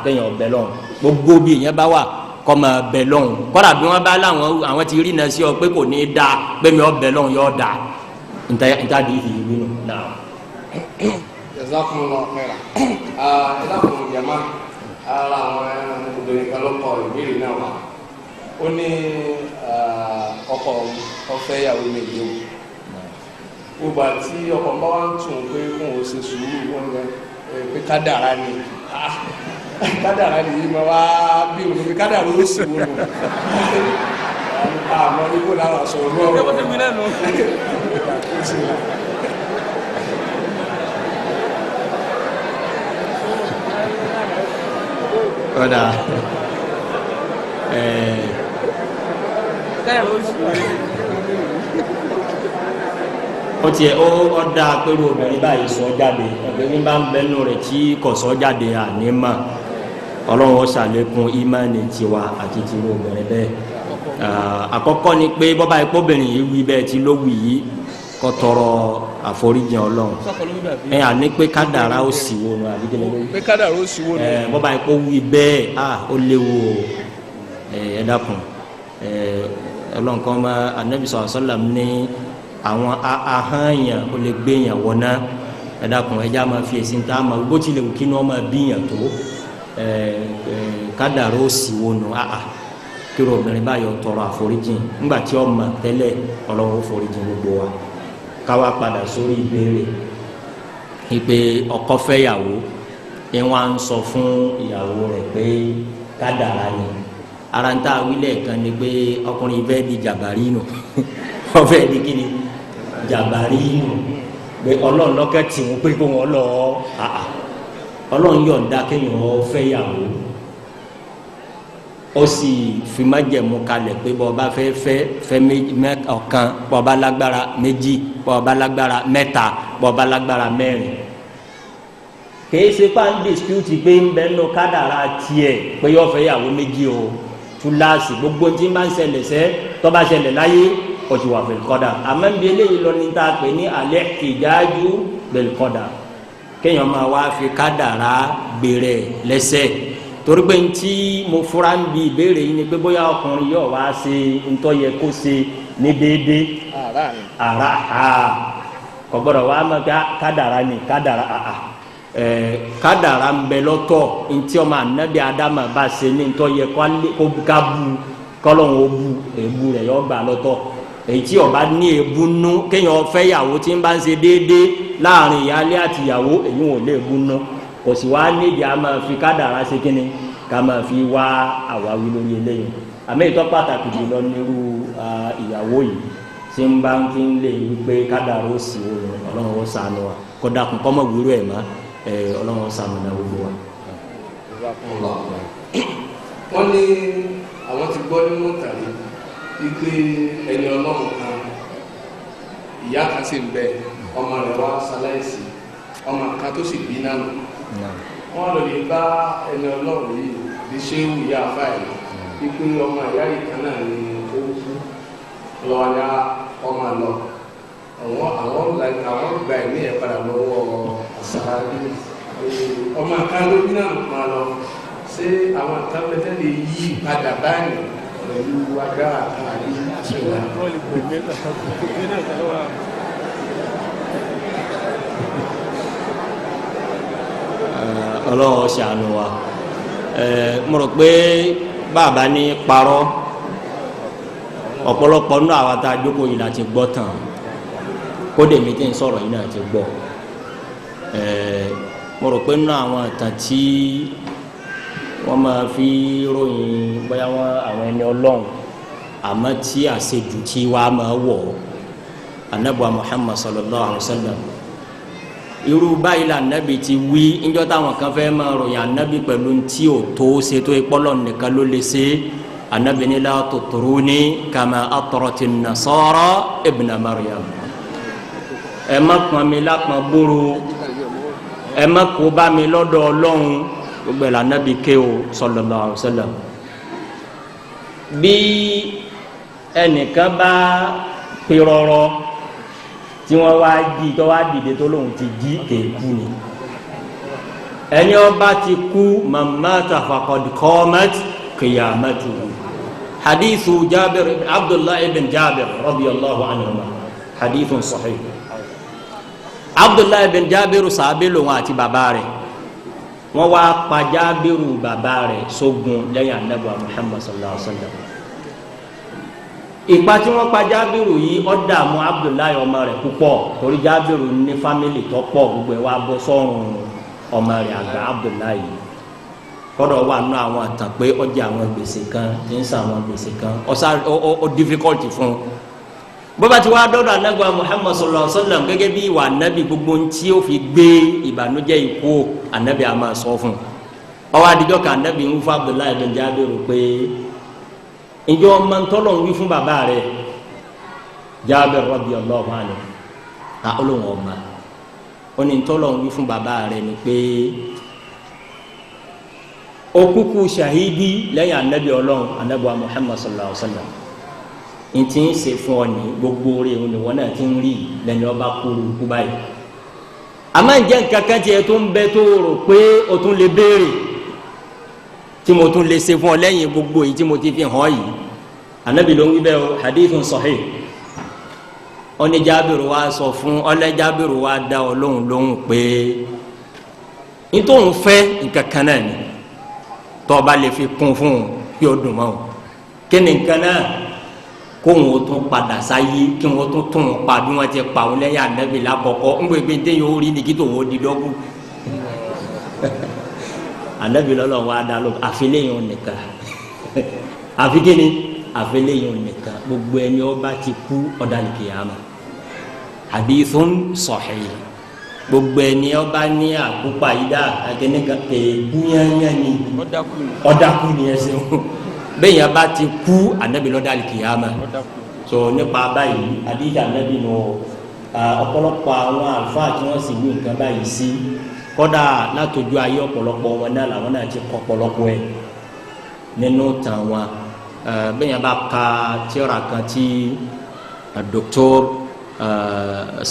kẹ́yìn ọ̀bẹ lọ́hùn gbogbo bí ìyẹn bá wà kọ́mọ bẹ lọ́hùn. Kọ́dà bí wọ́n bá láwọn àwọn ti rí náà sí ọ pé kò ní í da pé mi ọ bẹ lọ́hùn yọ da nta di ìfì yìí nù náà. Jazakumullahu khairan. Ẹ dákun jama, ara àwọn obìnrin kan ló kọ ìbéèrè náà wá. Ó ní ọkọ ó fẹ́ ìyàwó méjì o. Gbogbo àti ọkọ bá wá ń tún pé kóun ó ṣe sùúrù wọn pé kádàrá ni. Kádàrá ni yìí máa wá bí òun fi kádàrá ó sì wò nù. Àmọ́ ikú làwọn sọ̀rọ̀ lọ́rọ̀. Ṣé bó ti wí náà nù? Kọ́dà ó tiẹ̀ ó dáa pẹ̀lú obìnrin báyìí sọ jáde, obìnrin bá ń bẹnu rẹ̀ tí kò sọ jáde àní mọ̀. Ọlọ́run ó ṣàlékún ìmánì tiwa àti tiwa obìnrin bẹ́ẹ̀. Àkọ́kọ́ ni pé bọ́bá ipò obìnrin yìí wí bẹ́ẹ̀ tí ló wù yìí kó tọrọ àforíjìn Ọlọ́run. Ẹ àní pé kádàrá ó sì wo nu àbí kíni lórí. Pé kádàrá ó sì wo nu. Ẹ bọ́ba yìí kó wí bẹ́ẹ̀ a ó léwu o. Ẹ dákun, ẹ Ọlọ́run kan ma anabi sallallahu alaihi wasallam ní àwọn ahọ́n yẹn ó lè gbé yẹn wọná. Ẹ dákun, ẹ já máa fi èsì ń tá a ma bó tilẹ̀ wù kí ni wọ́n máa bí yẹn tó. Ẹ ẹ kádàrá ó sì wo nu a kí obìnrin báyọ̀ tọrọ àforíjìn ńgbà tí ó mọ̀ tẹ́lẹ̀, Ọlọ́run ó foríjìn gbogbo wa. Káwa padà sórí ìbéèrè ìpè ọkọ fẹ́yàwó ni wọ́n á ń sọ fún ìyàwó rẹ̀ pé kádàrá ni. Ara ń tá wílẹ̀ kan ni pé ọkùnrin fẹ́ di jàbárí nù, wọ́n fẹ́ di kíni jàbárí nù, pé Ọlọ́run lọ́kẹ́ tì wọ́n pé kó wọ́n lọ. Àà, Ọlọ́run yọ̀ǹda kéèyàn fẹ́yàwó, ó sì fi májẹ̀mú kalẹ̀ pé bọ́ ọba fẹ́ fẹ́ fẹ́ ọ̀kan, bọ́ ọba lágbára méjì, bọ́ ọba lágbára mẹ́ta, bọ́ ọba lágbára mẹ́rin. Kìí ṣe pa ń dispute pé ń bẹ nù kádàrá tiẹ̀ pé yọ fẹ́ yàwó méjì o, túláàsì gbogbo tí ń bá ń ṣẹlẹ̀ sẹ́ tó bá ṣẹlẹ̀ láyé ó ti wà fil qadar. Àmọ́ ń bi eléyìí lọ ní ta pé ní alẹ́ ìjájú bil qadar, kéèyàn máa wá fi kádàrá gbèrè lẹ́sẹ̀. Torí pé ntí mo fura ń bi ìbéèrè yìí ni pé bóyá ọkùnrin yóò wá ṣe ntọ́ yẹ kó ṣe ní déédéé ara ha kò gbọ́dọ̀ wá mọ̀ ká kádàrá ni kádàrá àà ẹ̀ kádàrá ń bẹ lọ́tọ̀. Ntí ọmọ anabi adama bá ṣe ní ntọ́ yẹ kó ká bu kọ́lọ́hún ó bu èébú rẹ̀ yọ gbà lọ́tọ̀. Èyí tí ọba ní èébú nú, kéèyàn fẹ́ yàwó tí ń bá ń ṣe déédéé láàrin ìyáálé àti ìyàwó, èyí wọn ò lè bú nú, kò sì wá nídìí a máa fi kádàrá ṣe kínni ká máa fi wá àwáwí lórí eléyìí. Àmì ìtọ́ pàtàkì jùlọ nírú ìyàwó yìí tí ń bá ń fi ń lè wípé kádàrá ó sì wò ó, Ọlọ́run ó ṣàánú wa, kó dákun kọ́ mọ̀ wúrú ẹ̀ mọ́. Ọlọ́run ó ṣàánú náà gbogbo wa. Wọ́n ní àwọn ti gbọ́ nínú tàbí wípé ẹni Ọlọ́run kan, ìyá kan sì ń bẹ, ọmọ rẹ̀ wá ṣaláìsí, ọmọ kan tó sì bí náà nù. Wọ́n lọ lè bá ẹni Ọlọ́run yìí bí ṣéwù ìyá àfáà yìí wípé ọmọ ìyá yìí kan náà ni ó kú lọ́wọ́ ní ọmọ lọ àwọn gba ẹ̀mí ẹ̀ padà lọ́wọ́ àṣàlàyé ọmọ kan ló bí náà máa lọ. Ṣé àwọn kan bẹ́tẹ̀ lè yí padà báyìí pẹ̀lú agbára kan àbí àṣẹwà? Ọlọ́run ṣàánú wa. Mo rò pé bàbá ní parọ́, ọ̀pọ̀lọpọ̀ nínú àwọn tá a jókòó yìí láti gbọ́ tán, kódé mi tí ń sọ̀rọ̀ yìí náà ti gbọ́. Mo rò pé nínú àwọn ìtàn tí wọ́n máa fi ròyìn bóyá wọ́n àwọn ẹni Ọlọ́run, àmọ́ tí àṣejù tí wàá máa wọ̀ ọ́, anabu Muhammad sallallahu alayhi wa sallam, irú báyìí la anabi ti wí ńjọ́ táwọn kan fẹ́ máa ròyìn anabi pẹ̀lú ntí o tó ṣe tó ìpọ́lọ̀ nìkan ló lè ṣe. Anabi ní la tutruni kama atrati nasara ibna Maryam. Ẹ má pọn mi lápọn bóró, ẹ má kó bá mi lọ́dọ̀ Ọlọ́run. Gbogbo ẹ̀ la anabi ké o sallallahu alaihi wasallam. Bí ẹnìkan bá pirọrọ tí wọ́n wá jí tó wá dìde tó lóun ti jí kéèkú ni, ẹni ọba ti kú, mamata faqad qamat qiyamatuhu. Hadithu Jabir Abdullah ibn Jabir radiyallahu anhuma, hadithun sahih. Abdullah ibn Jabir sàbẹ̀ lòun àti bàbá rẹ̀, wọ́n wá pa Jabiru bàbá rẹ̀ sógun lẹ́yìn anabi Muhammad sallallahu alaihi wa sallam. Ìpa tí wọ́n pa Jábìrù yìí, ó dààmú Abdullahi ọmọ rẹ̀ púpọ̀, torí Jábìrù ní fámìlì tó pọ̀, gbogbo ẹ̀ wá bọ́ sọ́run ọmọ rẹ̀ àgbà Abdullahi yìí. Kọ́dọ̀ wà nù àwọn àtàn pé ó jẹ àwọn gbèsè kan, tí ń san àwọn gbèsè kan, ọ̀sá ó difficult fún un. Bọ́bá tí wàá dọ́dọ̀ anagba Muhammad sallallahu alaihi wasallam, gẹ́gẹ́ bí ìwà anabi, gbogbo ntí ó fi gbé ìbànújẹ́ ikú anabi a máa sọ fún un. Ọwọ́ adijọ́ kan anabi ń fún Abdullahi bin Jábìrù pé ǹjẹ́ ọmọ ntọ́lọ̀ ń wí fún bàbá rẹ̀ Jábìr radiyallahu anhu? A olóhùn ọmọ ó ní ntọ́lọ̀ ń wí fún bàbá rẹ̀ ni pé ó kúkú ṣahidi lẹ́yìn anabi Ọlọ́run, anabi wa Muhammad sallallahu alaihi wa sallam. N ti ń ṣe fún ọ ní gbogbo rẹ̀ òun ni wọn náà ti ń rí lẹ́ni ọba kúrú kú báyìí. Àmọ́ ǹjẹ́ nǹkan kan tiẹ̀ tó ń bẹ tó rò pé o tún lè béèrè tí mo tún lè ṣe fún ọ lẹ́yìn gbogbo yìí tí mo ti fi hàn yìí? Anabi ló ń wí bẹ́ẹ̀ o, hadithun sahih. Ọni Jábìrù wa sọ fún ọlẹ́ Jábìrù wa dá ọ lóhùn lóhùn pé ntòun fẹ́ nǹkan kan náà ni tọ́ba lè fi kún fún un yóò dùn mọ́ o. Kí ni nǹkan náà? Kóhun ó tún padà sáyé, kí wọ́n tún tún un pa bí wọ́n ti pa òun lẹ́yìn anabi lákọ̀ọ́kọ́. Ń gbẹgbẹ téèyàn ó rí ni kí tòun ó di dọ́kú. Anabi lọ́lọ́ wa dá lóhùn, àfi lẹ́yìn òun nìkan. Àfi kíni? Àfi lẹ́yìn òun nìkan. Gbogbo ẹni ọba ti kú ọ̀dàlùkìyàmà. Hadithun sahih. Gbogbo ẹni ọba ní àkópa yìí dá akẹ́nìkan kéèkú yányán ni, ọ̀dàkú ni ẹ ṣeun. Bẹ́ẹ̀ yẹn bá ti kú, anabi lọ́dàlùkìyàmà. So nípa báyìí hadith anabi nù. Ọ̀pọ̀lọpọ̀ àwọn àlùfáà tí wọ́n sì wí nǹkan báyìí sí, kọ́dà látọjú ayé ọ̀pọ̀lọpọ̀ wọn náà làwọn náà ti kọ́ ọ̀pọ̀lọpọ̀ ẹ̀ nínú tàn wọn. Bẹ́ẹ̀ yẹn bá ka tírà kan tí Dr.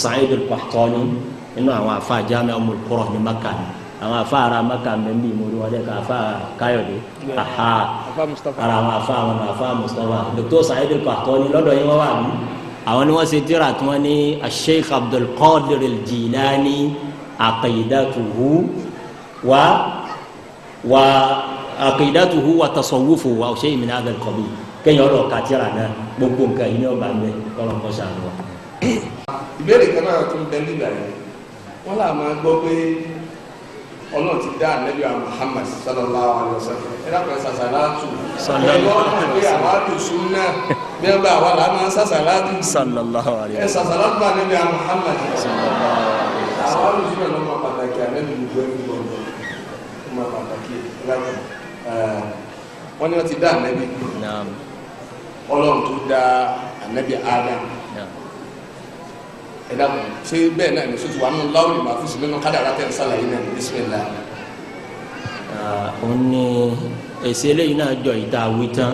Sa'id al-Qahtani nínú àwọn afa Jami'a Ummul Qura ní Maka, àwọn afa ara Maka mẹ́mbí ìmúri wọn dẹ́ ka afa Káyọ̀dé aha ara àwọn afa àwọn afa Mustapha. Dr. Sa'id al-Qahtani lọ́dọ̀ yín wọ́n wà ní àwọn ni wọ́n ṣe tírà tí wọ́n ní Sheikh Abdul Qadir al-Jilani aqidatuhu wa wa aqidatuhu wa tasawwufuhu wa shay min hadha al-qabil. Kẹ́yìn ọlọ́ ka tírà náà, gbogbo nǹkan yìí ní ọba mẹ́ kọ́lọ́ kọ́ sànù wa. Ìbéèrè kan náà tún bẹ nígbà yẹn, wọ́n là máa gbọ́ pé Ọlọ́run ti dá Ànábì wa Muhammad sallallahu alayhi wa sallam. Ẹ dákun, sàṣàlátù ẹ lọ́wọ́ pé àwọn àdùsùn náà bí wọ́n bá wà lá máa ń sàṣàlátù sallallahu alayhi ẹ sàṣàlátù bá Ànábì wa Muhammad. Àwọn àdùsùn náà lọ́mọ pàtàkì Ànábì gbogbo ẹni gbọ́dọ̀ ọmọ pàtàkì. Ẹ dákun, wọ́n ní wọ́n ti dá Ànábì, Ọlọ́run tó dá Ànábì Adam. Ẹ dákun, ṣé bẹ́ẹ̀ náà ní sọ́tù wà nínú láwùlì máa fi sí nínú kádàrá tẹ̀ ń sàlàyé náà ní bísímìlá. Ó ní èsì eléyìí náà jọ ìta wí tán.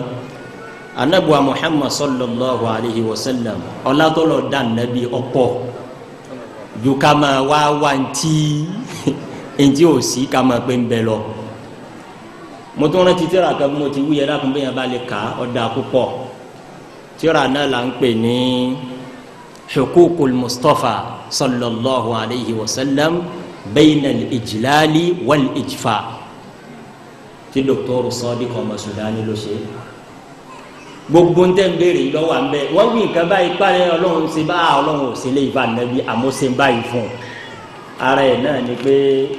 Anabuwa Muhammad sallallahu alayhi wa sallam, ọlátọ́lọ̀ dá nàbí ọ̀pọ̀ ju ká máa wá wá ntí ntí ò sí ká máa pé ń bẹ lọ. Mo tún rántí tírà kan mo ti wúyẹ lákùn bẹ́ẹ̀ yẹn bá lè kà ọ́ da púpọ̀. Tírà náà là ń pè ní Huququl Mustafa sallallahu alayhi wa sallam bayna al-ijlali wal-ijfa tí Dr. Sadiq ọmọ Sudani ló ṣe. Gbogbo ń tẹ́ ń béèrè yìí lọ́wọ́ à ń bẹ́ wọ́n wí nǹkan báyìí parí. Ọlọ́run ṣe bá Ọlọ́run ò ṣe lè fa nàbí àmọ́ ṣe ń báyìí fún un. Ara ẹ̀ náà ni pé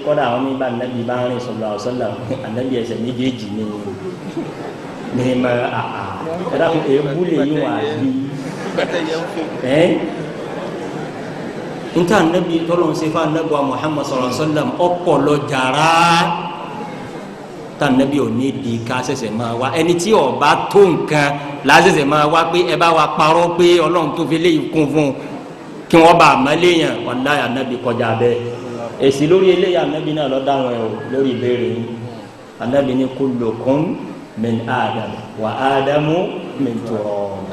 kọ́dà àwọn mi bá nàbí bá ń rìn sallallahu alaihi wasallam, ànábì ẹsẹ̀ méjèèjì ni ní ma àhà ẹ̀dá fún èébú lè yín wà bí ẹ́ nta anabi tọ́lọ́n ṣe fún anabi wa Muhammad sallallahu alaihi wasallam ọ̀pọ̀ lọ jàrá tá anabi ò ní di ká ṣẹ̀ṣẹ̀ máa wá ẹni tí ó bá tó nǹkan là á ṣẹ̀ṣẹ̀ máa wá pé ẹ bá wa parọ́ pé Ọlọ́run tó fi léyìí kún fún un kí wọ́n bá a mọ́ léèyàn. Wàláyà anabi kọjá bẹ́ẹ̀. Èsì lórí eléyà anabi náà lọ dáhùn ẹ o lórí ìbéèrè yìí. Anabi ní kullukum min Adam wa Adamu min turab.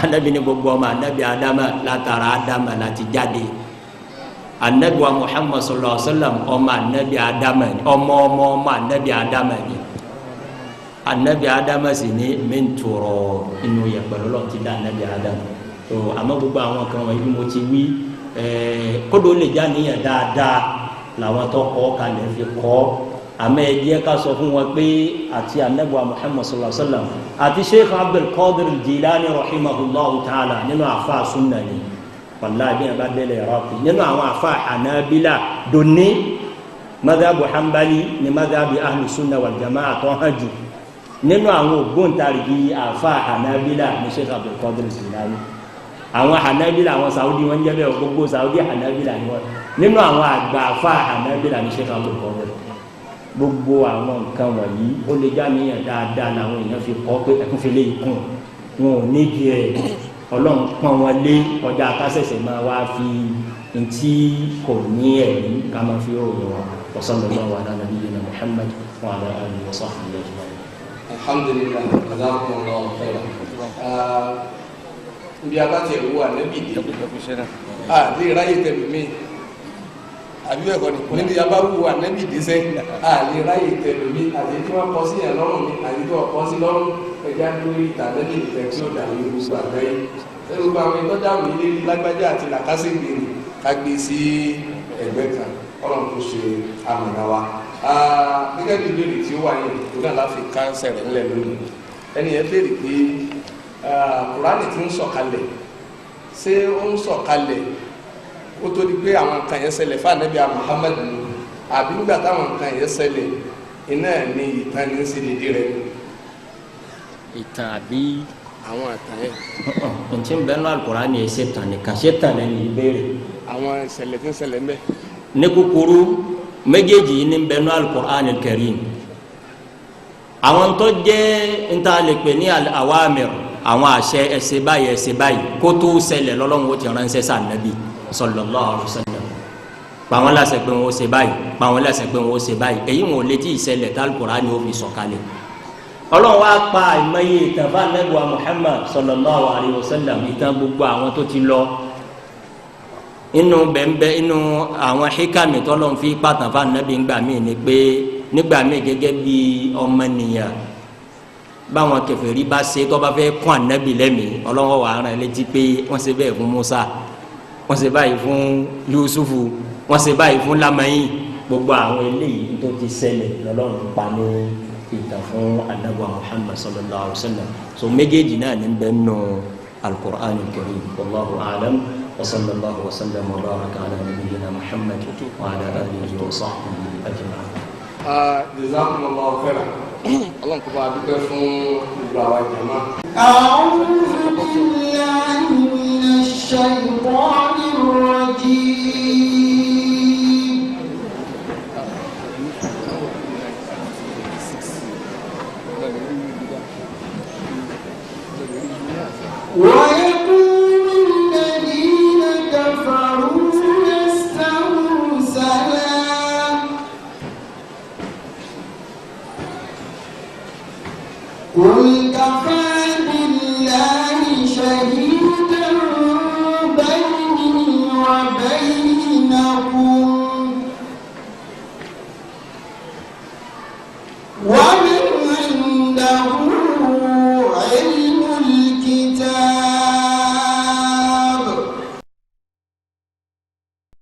Anabi ní gbogbo ọmọ anabi Adama látara Adama láti jáde. Anabi wa Muhammad sallallahu alaihi wa sallam ọmọ anabi Adama ni, ọmọ ọmọ ọmọ anabi Adama ni. Anabi Adama sì ní min turab, inú yẹ̀pẹ̀ lọ́lọ́ ti dá anabi Adama. Tó àmọ́ gbogbo àwọn kan wọ̀nyí mo ti wí kódò lè já níyàn dáadáa làwọn tó kọ́ kalẹ̀ fi kọ́. Àmọ́ ẹ jẹ́ ká sọ fún wọn pé àti anabi wa Muhammad sallallahu alaihi wa sallam àti Sheikh Abdul Qadir Jilani rahimahullahu ta'ala nínú àfa sunna ni, wàllahi bí wọn bá délé Iraqi nínú àwọn àfa Hanabila dòní madhabu Hanbali ni madhabu ahlu sunna wal jama'a tó hàn jù nínú àwọn ògbóǹtarìgì àfa Hanabila ní Sheikh Abdul Qadir Jilani. Àwọn Hanabila àwọn Saudi wọn jẹ́ bẹ́ẹ̀, gbogbo Saudi Hanabila ni wọn. Nínú àwọn àgbà àfa Hanabila ní Sheikh Abdul Qadir. Gbogbo àwọn nǹkan wọ̀nyí ó lè já níyàn dáadáa làwọn èèyàn fi kọ́ pé ẹkún fi lè kún wọn ò nídìí ẹ̀. Ọlọ́run pọ́n wọn lé ọjà akásẹ̀sẹ̀ máa wá fi ntí kò ní ẹ̀rí ká máa fi ròyìn wọn. Wa sallallahu ala nabiyyina Muhammad wa ala alihi wa sahbihi ajma'in. Alhamdulillah, jazakumullahu khairan. Níbi abáti ẹ̀wọ́ ànábì dé àlè ráyè tẹlómi, àbí bẹ́ẹ̀ kọ́ ni? Níbi abáwò ànábì dé sẹ́ àlè ráyè tẹlómi, àti tí wọ́n kọ́ sí yẹn lọ́rùn ni àti tí wọ́n kọ́ sí lọ́rùn, ẹja lórí ìtànẹ́bì nìkan tí ó dà ní gbogbo àgbáyé. Gbogbo àwọn ẹ̀tọ́ dáhùn ilé lágbájá àti làkàṣègbè ni ká gbé sí ẹgbẹ́ kan. Ọlọ́run kò ṣe amọ̀nà wa. Gẹ́gẹ́ bí ìbéèrè tí ó wà yẹn, kó náà láfi káńsẹ̀ rẹ̀ ńlẹ̀ lónìí. Ẹni yẹn béèrè pé Kùránì ti ń sọ̀kalẹ̀, ṣé ó ń sọ̀kalẹ̀ ó tó di pé àwọn nǹkan yẹn ṣẹlẹ̀ fún Ànábì Muhammad ni, àbí nígbà táwọn nǹkan yẹn ṣẹlẹ̀ iná ní ìtàn ní ń ṣe dédé rẹ̀? Ìtàn àbí àwọn ìtàn yẹn. Ntí ń bẹ nínú Al-Kùránì yẹn ṣe tàn nìkan, ṣe tàn lẹ́nu ìbéèrè. Àwọn ìṣẹ̀lẹ̀ tí ń ṣẹlẹ̀ ń bẹ. Ní kúkúrú, méjèèjì yìí ní ń bẹ nínú Al-Kùránì Al-Karim. Àwọn tó jẹ́ níta lè pè ní al-awamir, àwọn àṣẹ, ẹsẹ̀ báyìí, ẹsẹ̀ báyìí, kó tó ṣẹlẹ̀ lọ́lọ́run ó ti ránṣẹ́ sí Ànábì sallallahu alaihi wasallam, pa wọ́n láṣẹ pé wọ́n ó ṣe báyìí, pa wọ́n láṣẹ pé wọ́n ó ṣe báyìí. Èyí wọn ò lè tí ì ṣẹlẹ̀ tá Al-Kùránì ó fi sọ̀kalẹ̀. Ọlọ́run wá pa àìmọye ìtàn fún Ànábì wa Muhammad sallallahu alaihi wasallam, ìtàn gbogbo àwọn tó ti lọ inú bẹ́ẹ̀nbẹ́ inú àwọn hikami tọ́lọ́run fi pàtàn fún Ànábì ńgbà míì ni pé nígbà míì gẹ́gẹ́ bí ọmọnìyàn, báwọn kèfèrí bá ṣe tó bá fẹ́ kún Ànábì lẹ́mìí, Ọlọ́run wà rán létí pé wọ́n ṣe bẹ́ẹ̀ fún Musa, wọ́n ṣe báyìí fún Yusufu, wọ́n ṣe báyìí fún Lamayin. Gbogbo àwọn eléyìí tó ti ṣẹlẹ̀ lọ́lọ́run pa ní ìtàn fún Ànábì Muhammad sallallahu alaihi wa sallam. So méjèèjì náà ní bẹ́ẹ̀ nù al-Qur'an al-Karim. Wallahu a'lam, wa sallallahu wa sallam wa baraka ala nabiyyina Muhammad wa ala alihi wa sahbihi ajma'in. Jazakumullahu khairan. Ọlọ́run kó bá a dúpẹ́ fún gbogbo àwa jàmá. أعوذ بالله من الشيطان الرجيم. ويقول الذين كفروا لست مرسلا، قل كفى بالله شهيدا بيني وبينكم ومن